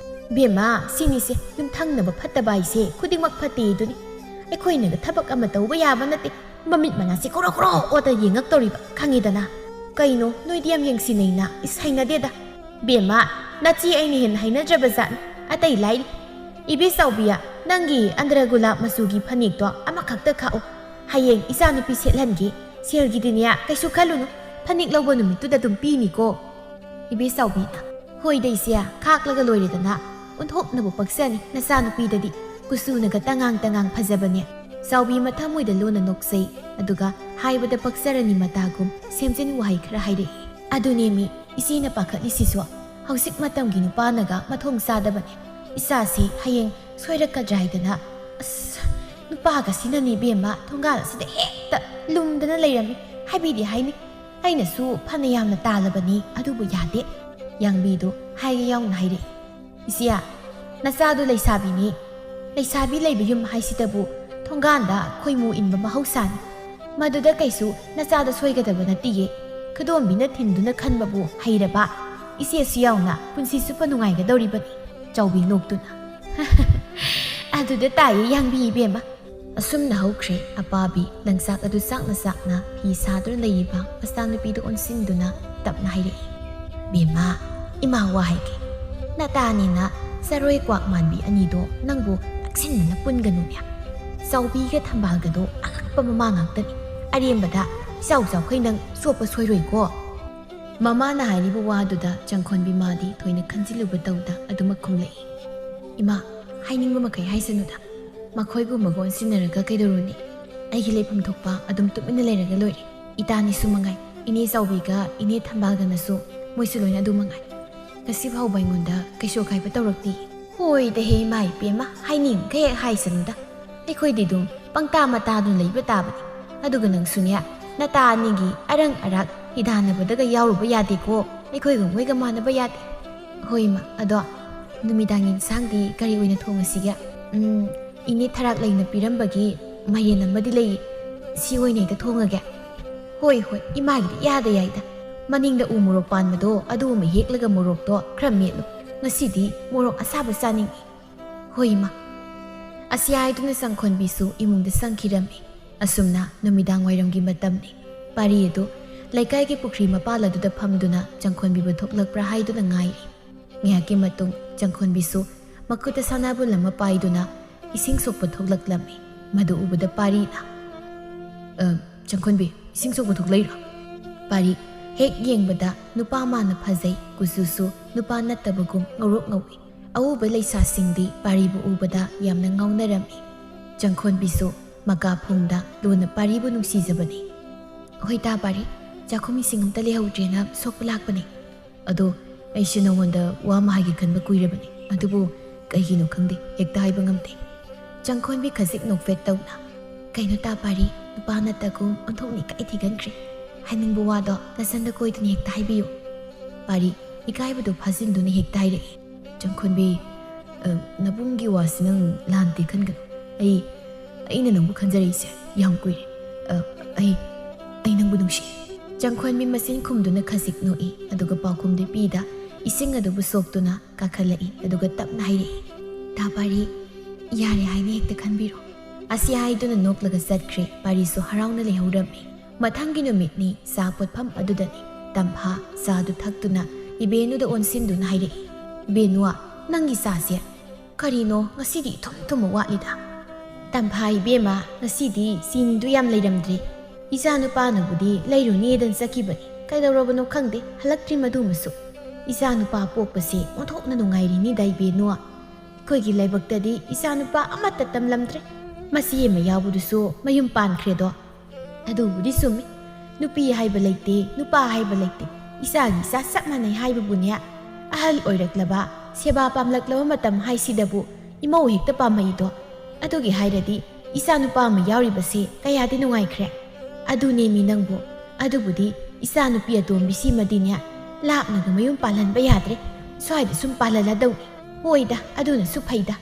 "ꯕꯦꯝꯃ, ꯁꯤꯅꯤꯁꯦ, ꯌꯨꯝꯊꯪꯅꯕ ꯐꯠꯇꯕ ꯍꯥꯏꯁꯦ ꯈꯨꯗꯤꯡꯃꯛ ꯐꯠꯇꯦ ꯑꯗꯨꯅꯤ꯫ ꯑꯩꯈꯣꯏꯅꯒ ꯊꯕꯛ ꯑꯃ ꯇꯧꯕ ꯌꯥꯕ ꯅꯠꯇꯦ꯫ ꯃꯃꯤꯠ ꯃꯅꯥꯁꯤ ꯀ꯭ꯔꯣ ꯀ꯭ꯔꯣ ꯑꯣꯠꯇ ꯌꯦꯡꯉꯛꯇꯧꯔꯤꯕ, ꯈꯪꯉꯤꯗꯅ꯫ ꯀꯩꯅꯣ, ꯅꯣꯏꯗꯤ ꯌꯥꯝ ꯌꯦꯡꯁꯤꯟꯅꯩꯅ? ꯏꯁ, ꯍꯩꯅꯗꯦꯗ꯫ ꯕꯦꯝꯃ, ꯅꯆꯦ ꯑꯩꯅ ꯍꯦꯟꯅ ꯍꯩꯅꯗ꯭ꯔꯕ ꯖꯥꯠꯅꯤ꯫ ꯑꯇꯩ ꯂꯥꯏꯔꯤ꯫ ꯏꯕꯦ ꯆꯥꯎꯕꯤ, ꯅꯪꯒꯤ ꯑꯟꯗ꯭ꯔ ꯒꯨꯂꯥꯞ ꯃꯆꯨꯒꯤ ꯐꯅꯦꯛꯇꯣ ꯑꯃꯈꯛꯇ ꯈꯥꯛꯎ꯫ ꯍꯌꯦꯡ ꯏꯆꯥꯅꯨꯄꯤ ꯁꯦꯠꯍꯟꯒꯦ꯫ ꯁꯦꯜꯒꯤꯗꯤꯅꯦ, ꯀꯩꯁꯨ ꯈꯜꯂꯨꯅꯨ꯫ ꯐꯅꯦꯛ ꯂꯧꯕ ꯅꯨꯃꯤꯠꯇꯨꯗ ꯑꯗꯨꯝ ꯄꯤꯅꯤꯀꯣ꯫" ꯏꯕꯦ ꯆꯥꯎꯕꯤꯅ, "ꯍꯣꯏꯗ ꯏꯆꯦ, ꯈꯥꯛꯂꯒ ꯂꯣꯏꯔꯦꯗꯅ꯫ ꯑꯣꯟꯊꯣꯛꯅꯕꯨ ꯄꯛꯆꯅꯤ ꯅꯆꯥꯅꯨꯄꯤꯗꯗꯤ꯫ ꯀꯨꯆꯨꯅꯒ ꯇꯉꯥꯡ ꯇꯉꯥꯡ ꯐꯖꯕꯅꯦ꯫" ꯆꯥꯎꯕꯤ ꯃꯊꯃꯣꯏꯗ ꯂꯣꯟꯅ ꯅꯣꯛꯆꯩ, ꯑꯗꯨꯒ ꯍꯥꯏꯕꯗ ꯄꯛꯆꯔꯅꯤ ꯃꯇꯥꯒꯨꯝ ꯁꯦꯝꯖꯤꯟ ꯋꯥꯍꯩ ꯈꯔ ꯍꯥꯏꯔꯛꯏ꯫ "ꯑꯗꯨꯅꯦꯃꯤ ꯏꯆꯦꯅ ꯄꯥꯈꯠꯂꯤꯁꯤꯁꯨ, ꯍꯧꯖꯤꯛ ꯃꯇꯝꯒꯤ ꯅꯨꯄꯥꯅꯒ ꯃꯊꯣꯡ ꯆꯥꯗꯕꯅꯦ꯫ ꯏꯆꯥꯁꯤ ꯍꯌꯦꯡ ꯁꯣꯏꯔꯛꯀꯗ꯭ꯔꯥ ꯍꯥꯏꯗꯅ꯫ ꯑꯁ, ꯅꯨꯄꯥꯒꯁꯤꯅꯅꯦ ꯏꯕꯦꯝꯃ, ꯊꯣꯡꯒꯥꯜ ꯑꯁꯤꯗ ꯍꯦꯛꯇ ꯂꯨꯝꯗꯅ ꯂꯩꯔꯝꯃꯤ꯫ ꯍꯥꯏꯕꯤꯗꯤ ꯍꯥꯏꯅꯤ, ꯑꯩꯅꯁꯨ ꯐꯅ ꯌꯥꯝꯅ ꯇꯥꯜꯂꯕꯅꯤ, ꯑꯗꯨꯕꯨ ꯌꯥꯗꯦ꯫" ꯌꯥꯡꯕꯤꯗꯨ ꯍꯥꯏꯒꯦ ꯌꯥꯎꯅ ꯍꯥꯏꯔꯛꯏ꯫ "ꯏꯆꯦ, ꯅꯆꯥꯗꯨ ꯂꯩꯁꯥꯕꯤꯅꯤ꯫ ꯂꯩꯁꯥꯕꯤ ꯂꯩꯕ ꯌꯨꯝ ꯍꯥꯏꯁꯤꯗꯕꯨ ꯊꯣꯡꯒꯥꯟꯗ ꯈꯣꯏꯃꯨ ꯏꯟꯕ ꯃꯍꯧꯁꯥꯅꯤ꯫ ꯃꯗꯨꯗ ꯀꯩꯁꯨ ꯅꯆꯥꯗ ꯁꯣꯏꯒꯗꯕ ꯅꯠꯇꯤꯌꯦ꯫ ꯈꯨꯗꯣꯝꯕꯤꯅ ꯊꯤꯟꯗꯨꯅ ꯈꯟꯕꯕꯨ ꯍꯩꯔꯕ ꯏꯆꯦꯁꯨ ꯌꯥꯎꯅ ꯄꯨꯟꯁꯤ ꯆꯨꯞꯄ ꯅꯨꯡꯉꯥꯏꯒꯗꯧꯔꯤꯕꯅꯤ꯫" ꯆꯥꯎꯕꯤ ꯅꯣꯛꯇꯨꯅ꯫ "ꯑꯗꯨꯗ ꯇꯥꯏꯌꯦ ꯌꯥꯡꯕꯤ ꯏꯕꯦꯝꯃ꯫" ꯑꯁꯨꯝꯅ ꯍꯧꯈ꯭ꯔꯦ ꯑꯄꯥꯕꯤ꯫ ꯂꯪꯆꯥꯛ ꯑꯗꯨ ꯆꯥꯛꯅ ꯆꯥꯛꯅ ꯐꯤ ꯁꯥꯗꯨꯅ ꯂꯩꯔꯤꯕ ꯃꯆꯥꯅꯨꯄꯤꯗꯨ ꯑꯣꯟꯁꯤꯟꯗꯨꯅ ꯇꯞꯅ ꯍꯥꯏꯔꯛꯏ, "ꯕꯦꯝꯃ, ꯏꯃꯥ ꯋꯥ ꯍꯥꯏꯒꯦ꯫ ꯅꯇꯥꯅꯤꯅ ꯆꯔꯣꯏ ꯀ꯭ꯋꯥꯛ ꯃꯥꯟꯕꯤ ꯑꯅꯤꯗꯣ ꯅꯪꯕꯨ ꯅꯛꯁꯤꯟꯅꯅ ꯄꯨꯟꯒꯅꯨꯅꯦ꯫ ꯆꯥꯎꯕꯤꯒ ꯊꯝꯕꯥꯜꯒꯗꯣ ꯑꯉꯛ ꯃꯃꯥ ꯉꯥꯛꯇꯅꯤ꯫ ꯑꯔꯦꯝꯕꯗ ꯏꯆꯥꯎ ꯆꯥꯎꯈꯩ ꯅꯪ ꯆꯣꯞꯄ ꯁꯣꯏꯔꯣꯏꯀꯣ꯫ ꯃꯃꯥꯅ ꯍꯥꯏꯔꯤꯕ ꯋꯥꯗꯨꯗ ꯆꯪꯈꯣꯟꯕꯤ ꯃꯥꯗꯤ ꯊꯣꯏꯅ ꯈꯟꯖꯤꯜꯂꯨꯕ ꯇꯧꯗ ꯑꯗꯨꯃꯛ ꯈꯨꯝꯂꯛꯏ꯫ "ꯏꯃꯥ, ꯍꯥꯏꯅꯤꯡꯕ ꯃꯈꯩ ꯍꯥꯏꯁꯅꯨꯗ꯫ ꯃꯈꯣꯏꯒꯨꯝꯕꯒ ꯑꯣꯟꯁꯤꯟꯅꯔꯒ ꯀꯩꯗꯧꯔꯨꯅꯤ? ꯑꯩꯒꯤ ꯂꯩꯐꯝ ꯊꯣꯛꯄ ꯑꯗꯨꯝ ꯇꯨꯃꯤꯟꯅ ꯂꯩꯔꯒ ꯂꯣꯏꯔꯦ꯫ ꯏꯇꯥꯅꯤꯁꯨ ꯃꯉꯥꯏ, ꯏꯅꯦ ꯆꯥꯎꯕꯤꯒ ꯏꯅꯦ ꯊꯝꯕꯥꯜꯒꯅꯁꯨ, ꯃꯣꯏꯁꯨ ꯂꯣꯏꯅ ꯑꯗꯨ ꯃꯉꯥꯏ꯫ ꯉꯁꯤ ꯐꯥꯎꯕ ꯑꯩꯉꯣꯟꯗ ꯀꯩꯁꯨ ꯑꯀꯥꯏꯕ ꯇꯧꯔꯛꯇꯦ꯫" "ꯍꯣꯏꯗ ꯍꯦ, ꯏꯃꯥ ꯏꯄꯦꯝꯃ, ꯍꯥꯏꯅꯤꯡꯈꯩ ꯍꯦꯛ ꯍꯥꯏꯁꯅꯨꯗ꯫ ꯑꯩꯈꯣꯏꯗꯤ ꯑꯗꯨꯝ ꯄꯪꯇꯥ ꯃꯇꯥꯗꯨꯅ ꯂꯩꯕ ꯇꯥꯕꯅꯤ꯫ ꯑꯗꯨꯒ ꯅꯪꯁꯨꯅꯦ, ꯅꯇꯥ ꯑꯅꯤꯒꯤ ꯑꯔꯪ ꯑꯔꯥꯛ ꯍꯤꯗꯥꯟꯅꯕꯗꯒ ꯌꯥꯎꯔꯨꯕ ꯌꯥꯗꯦꯀꯣ꯫ ꯑꯩꯈꯣꯏꯒ ꯃꯣꯏꯒ ꯃꯥꯟꯅꯕ ꯌꯥꯗꯦ꯫" "ꯍꯣꯏ, ꯏꯃꯥ, ꯑꯗꯣ ꯅꯨꯃꯤꯗꯥꯡꯒꯤ ꯏꯟꯁꯥꯡꯗꯤ ꯀꯔꯤ ꯑꯣꯏꯅ ꯊꯣꯡꯉꯁꯤꯒꯦ?" "ꯎꯝ, ꯏꯅꯦ ꯊꯔꯥꯛ ꯂꯩꯅ ꯄꯤꯔꯝꯕꯒꯤ ꯃꯥꯏꯔꯦꯟ ꯑꯃꯗꯤ ꯂꯩꯌꯦ꯫ ꯁꯤ ꯑꯣꯏꯅ ꯍꯦꯛꯇ ꯊꯣꯡꯉꯒꯦ꯫" "ꯍꯣꯏ, ꯍꯣꯏ, ꯏꯃꯥꯒꯤꯗꯤ ꯏꯌꯥꯗ ꯌꯥꯏꯗ꯫ ꯃꯅꯤꯡꯗ ꯎ ꯃꯣꯔꯣꯛ ꯄꯥꯟꯕꯗꯣ, ꯑꯗꯨ ꯑꯃ ꯍꯦꯛꯂꯒ ꯃꯣꯔꯣꯛꯇꯣ ꯈꯔ ꯃꯦꯠꯂꯨ꯫ ꯉꯁꯤꯗꯤ ꯃꯣꯔꯣꯛ ꯑꯁꯥꯕ ꯆꯥꯅꯤꯡꯉꯤ꯫" "ꯍꯣꯏ, ꯏꯃꯥ꯫" ꯑꯁꯤ ꯍꯥꯏꯗꯨꯅ ꯆꯪꯈꯣꯟꯕꯤꯁꯨ ꯏꯃꯨꯡꯗ ꯆꯪꯈꯤꯔꯝꯃꯤ꯫ ꯑꯁꯨꯝꯅ ꯅꯨꯃꯤꯗꯥꯡ ꯋꯥꯏꯔꯝꯒꯤ ꯃꯇꯝꯅꯤ꯫ ꯄꯥꯔꯤ ꯑꯗꯨ ꯂꯩꯀꯥꯏꯒꯤ ꯄꯨꯈ꯭ꯔꯤ ꯃꯄꯥꯜ ꯑꯗꯨꯗ ꯐꯝꯗꯨꯅ ꯆꯪꯈꯣꯟꯕꯤꯕꯨ ꯊꯣꯛꯂꯛꯄ꯭ꯔꯥ ꯍꯥꯏꯗꯨꯅ ꯉꯥꯏꯔꯤ꯫ ꯉꯥꯏꯍꯥꯛꯀꯤ ꯃꯇꯨꯡ ꯆꯪꯈꯣꯟꯕꯤꯁꯨ ꯃꯈꯨꯠꯇ ꯁꯅꯥꯕꯨꯜ ꯑꯃ ꯄꯥꯏꯗꯨꯅ ꯏꯁꯤꯡ ꯁꯣꯛꯄ ꯊꯣꯛꯂꯛꯂꯝꯃꯤ꯫ ꯃꯗꯨ ꯎꯕꯗ ꯄꯥꯔꯤꯅ, "ꯑ, ꯆꯪꯈꯣꯟꯕꯤ, ꯏꯁꯤꯡ ꯁꯣꯛꯄ ꯊꯣꯛꯂꯛꯏꯔꯣ?" ꯄꯥꯔꯤ ꯍꯦꯛ ꯌꯦꯡꯕꯗ ꯅꯨꯄꯥ ꯃꯥꯟꯅ ꯐꯖꯩ, ꯀꯨꯆꯨꯁꯨ ꯅꯨꯄꯥ ꯅꯠꯇꯕꯒꯨꯝ ꯉꯧꯔꯣꯛ ꯉꯧꯏ꯫ ꯑꯎꯕ ꯂꯩꯁꯥꯁꯤꯡꯗꯤ ꯄꯥꯔꯤꯕꯨ ꯎꯕꯗ ꯌꯥꯝꯅ ꯉꯥꯎꯅꯔꯝꯃꯤ꯫ ꯆꯪꯈꯣꯟꯕꯤꯁꯨ ꯃꯀꯥ ꯐꯣꯡꯗ ꯂꯨꯅ ꯄꯥꯔꯤꯕꯨ ꯅꯨꯡꯁꯤꯖꯕꯅꯤ꯫ "ꯍꯣꯏ ꯇꯥ ꯄꯥꯔꯤ, ꯆꯥꯛꯈꯨꯝ ꯏꯁꯤꯡ ꯑꯝꯇ ꯂꯩꯍꯧꯗ꯭ꯔꯦꯅ ꯁꯣꯛꯄ ꯂꯥꯛꯄꯅꯦ꯫ ꯑꯗꯣ ꯑꯩꯁꯦ ꯅꯉꯣꯟꯗ ꯋꯥ ꯑꯃ ꯍꯥꯏꯒꯦ ꯈꯟꯕ ꯀꯨꯏꯔꯕꯅꯤ, ꯑꯗꯨꯕꯨ ꯀꯩꯒꯤꯅꯣ ꯈꯪꯗꯦ, ꯍꯦꯛꯇ ꯍꯥꯏꯕ ꯉꯝꯗꯦ꯫" ꯆꯪꯈꯣꯟꯕꯤ ꯈꯖꯤꯛ ꯅꯣꯛꯐꯦꯠ ꯇꯧꯅ, "ꯀꯩꯅꯣ ꯇꯥ ꯄꯥꯔꯤ, ꯅꯨꯄꯥ ꯅꯠꯇꯒꯨꯝ ꯑꯣꯟꯊꯣꯛꯅ ꯏꯀꯥꯏ ꯊꯤꯒꯟꯈ꯭ꯔꯦ꯫ ꯍꯥꯏꯅꯤꯡꯕ ꯋꯥꯗꯣ ꯅꯆꯟꯗ ꯀꯣꯏꯗꯨꯅ ꯍꯦꯛꯇ ꯍꯥꯏꯕꯤꯌꯨ꯫" ꯄꯥꯔꯤ ꯏꯀꯥꯏꯕꯗꯨ ꯐꯥꯖꯤꯟꯗꯨꯅ ꯍꯦꯛꯇ ꯍꯥꯏꯔꯛꯏ꯫ ꯆꯪꯈꯣꯟꯕꯤ, "ꯑ, ꯅꯕꯨꯡꯒꯤ ꯋꯥꯁꯤ ꯅꯪ ꯂꯥꯟꯗꯦ ꯈꯟꯒꯅꯨ꯫ ꯑꯩ, ꯑꯩꯅ ꯅꯪꯕꯨ ꯈꯟꯖꯔꯛꯏꯁꯦ ꯌꯥꯝ ꯀꯨꯏꯔꯦ꯫ ꯑ, ꯑꯩ, ꯑꯩ ꯅꯪꯕꯨ ꯅꯨꯡꯁꯤ꯫" ꯆꯪꯈꯣꯟꯕꯤ ꯃꯆꯤꯟ ꯈꯨꯝꯗꯨꯅ ꯈꯖꯤꯛ ꯅꯣꯛꯏ, ꯑꯗꯨꯒ ꯄꯥꯎꯈꯨꯝꯗꯤ ꯄꯤꯗ ꯏꯁꯤꯡ ꯑꯗꯨꯕꯨ ꯁꯣꯛꯇꯨꯅ ꯀꯥꯈꯠꯂꯛꯏ, ꯑꯗꯨꯒ ꯇꯞꯅ ꯍꯥꯏꯔꯛꯏ, "ꯇꯥ ꯄꯥꯔꯤ, ꯌꯥꯔꯦ ꯍꯥꯏꯅ ꯍꯦꯛꯇ ꯈꯟꯕꯤꯔꯣ꯫" ꯑꯁꯤ ꯍꯥꯏꯗꯨꯅ ꯅꯣꯛꯂꯒ ꯆꯠꯈ꯭ꯔꯦ꯫ ꯄꯥꯔꯤꯁꯨ ꯍꯔꯥꯎꯅ ꯂꯩꯍꯧꯔꯝꯃꯤ꯫ ꯃꯊꯪꯒꯤ ꯅꯨꯃꯤꯠꯅꯤ꯫ ꯆꯥ ꯄꯣꯠꯐꯝ ꯑꯗꯨꯗꯅꯤ ꯇꯝꯐꯥ ꯆꯥꯗꯨ ꯊꯛꯇꯨꯅ ꯏꯕꯦꯅꯨꯗ ꯑꯣꯟꯁꯤꯟꯗꯨꯅ ꯍꯥꯏꯔꯛꯏ, "ꯏꯕꯦꯅꯨ, ꯅꯪꯒꯤ ꯆꯥꯁꯦ ꯀꯔꯤꯅꯣ ꯉꯁꯤꯗꯤ ꯏꯊꯨꯝ ꯊꯨꯝꯕ ꯋꯥꯠꯂꯤꯗ?" "ꯇꯝꯐꯥ ꯏꯕꯦꯝꯃ, ꯉꯁꯤꯗꯤ ꯆꯤꯅꯤꯗꯨ ꯌꯥꯝ ꯂꯩꯔꯝꯗ꯭ꯔꯦ꯫ ꯏꯆꯥ ꯅꯨꯄꯥꯅꯕꯨꯗꯤ ꯂꯩꯔꯨꯅꯦꯗꯅ ꯆꯠꯈꯤꯕꯅꯤ, ꯀꯩꯗꯧꯔꯕꯅꯣ ꯈꯪꯗꯦ, ꯍꯜꯂꯛꯇ꯭ꯔꯤ ꯃꯗꯨꯃꯁꯨ꯫ ꯏꯆꯥ ꯅꯨꯄꯥ ꯄꯣꯛꯄꯁꯦ ꯑꯣꯟꯊꯣꯛꯅ ꯅꯨꯡꯉꯥꯏꯔꯤꯅꯤꯗ ꯏꯕꯦꯟꯅꯨ꯫ ꯑꯩꯈꯣꯏꯒꯤ ꯂꯥꯏꯕꯛꯇꯗꯤ ꯏꯆꯥ ꯅꯨꯄꯥ ꯑꯃꯠꯇ ꯇꯝꯂꯝꯗ꯭ꯔꯦ꯫ ꯃꯆꯦ ꯑꯃ ꯌꯥꯎꯕꯗꯨꯁꯨ ꯃꯌꯨꯝ ꯄꯥꯟꯈ꯭ꯔꯦꯗꯣ꯫ ꯑꯗꯨꯕꯨꯗꯤ ꯆꯨꯝꯃꯤ꯫ ꯅꯨꯄꯤ ꯍꯥꯏꯕ ꯂꯩꯇꯦ, ꯅꯨꯄꯥ ꯍꯥꯏꯕ ꯂꯩꯇꯦ꯫ ꯏꯆꯥꯒꯤ ꯏꯆꯥ ꯆꯞ ꯃꯥꯟꯅꯩ ꯍꯥꯏꯕꯕꯨꯅꯦ꯫ ꯑꯍꯜ ꯑꯣꯏꯔꯛꯂꯕ, ꯁꯦꯕꯥ ꯄꯥꯝꯂꯛꯂꯕ ꯃꯇꯝ ꯍꯥꯏꯁꯤꯗꯕꯨ ꯏꯃꯧ ꯍꯦꯛꯇ ꯄꯥꯝꯃꯛꯏꯗꯣ꯫ ꯑꯗꯨꯒꯤ ꯍꯥꯏꯔꯗꯤ ꯏꯆꯥ ꯅꯨꯄꯥ ꯑꯃ ꯌꯥꯎꯔꯤꯕꯁꯦ ꯀꯌꯥꯗꯤ ꯅꯨꯡꯉꯥꯏꯈ꯭ꯔꯦ꯫ ꯑꯗꯨꯅꯦꯃꯤ ꯅꯪꯕꯨ꯫ ꯑꯗꯨꯕꯨꯗꯤ ꯏꯆꯥ ꯅꯨꯄꯤ ꯑꯇꯣꯝꯕꯤꯁꯤꯃꯗꯤꯅꯦ, ꯂꯥꯞꯅꯒ ꯃꯌꯨꯝ ꯄꯥꯜꯍꯟꯕ ꯌꯥꯗ꯭ꯔꯦ꯫ ꯁ꯭ꯋꯥꯏꯗ ꯁꯨꯝ ꯄꯥꯜꯍꯜꯂꯗꯧꯅꯤ꯫ ꯍꯣꯏꯗ, ꯑꯗꯨꯅꯁꯨ ꯐꯩꯗ꯫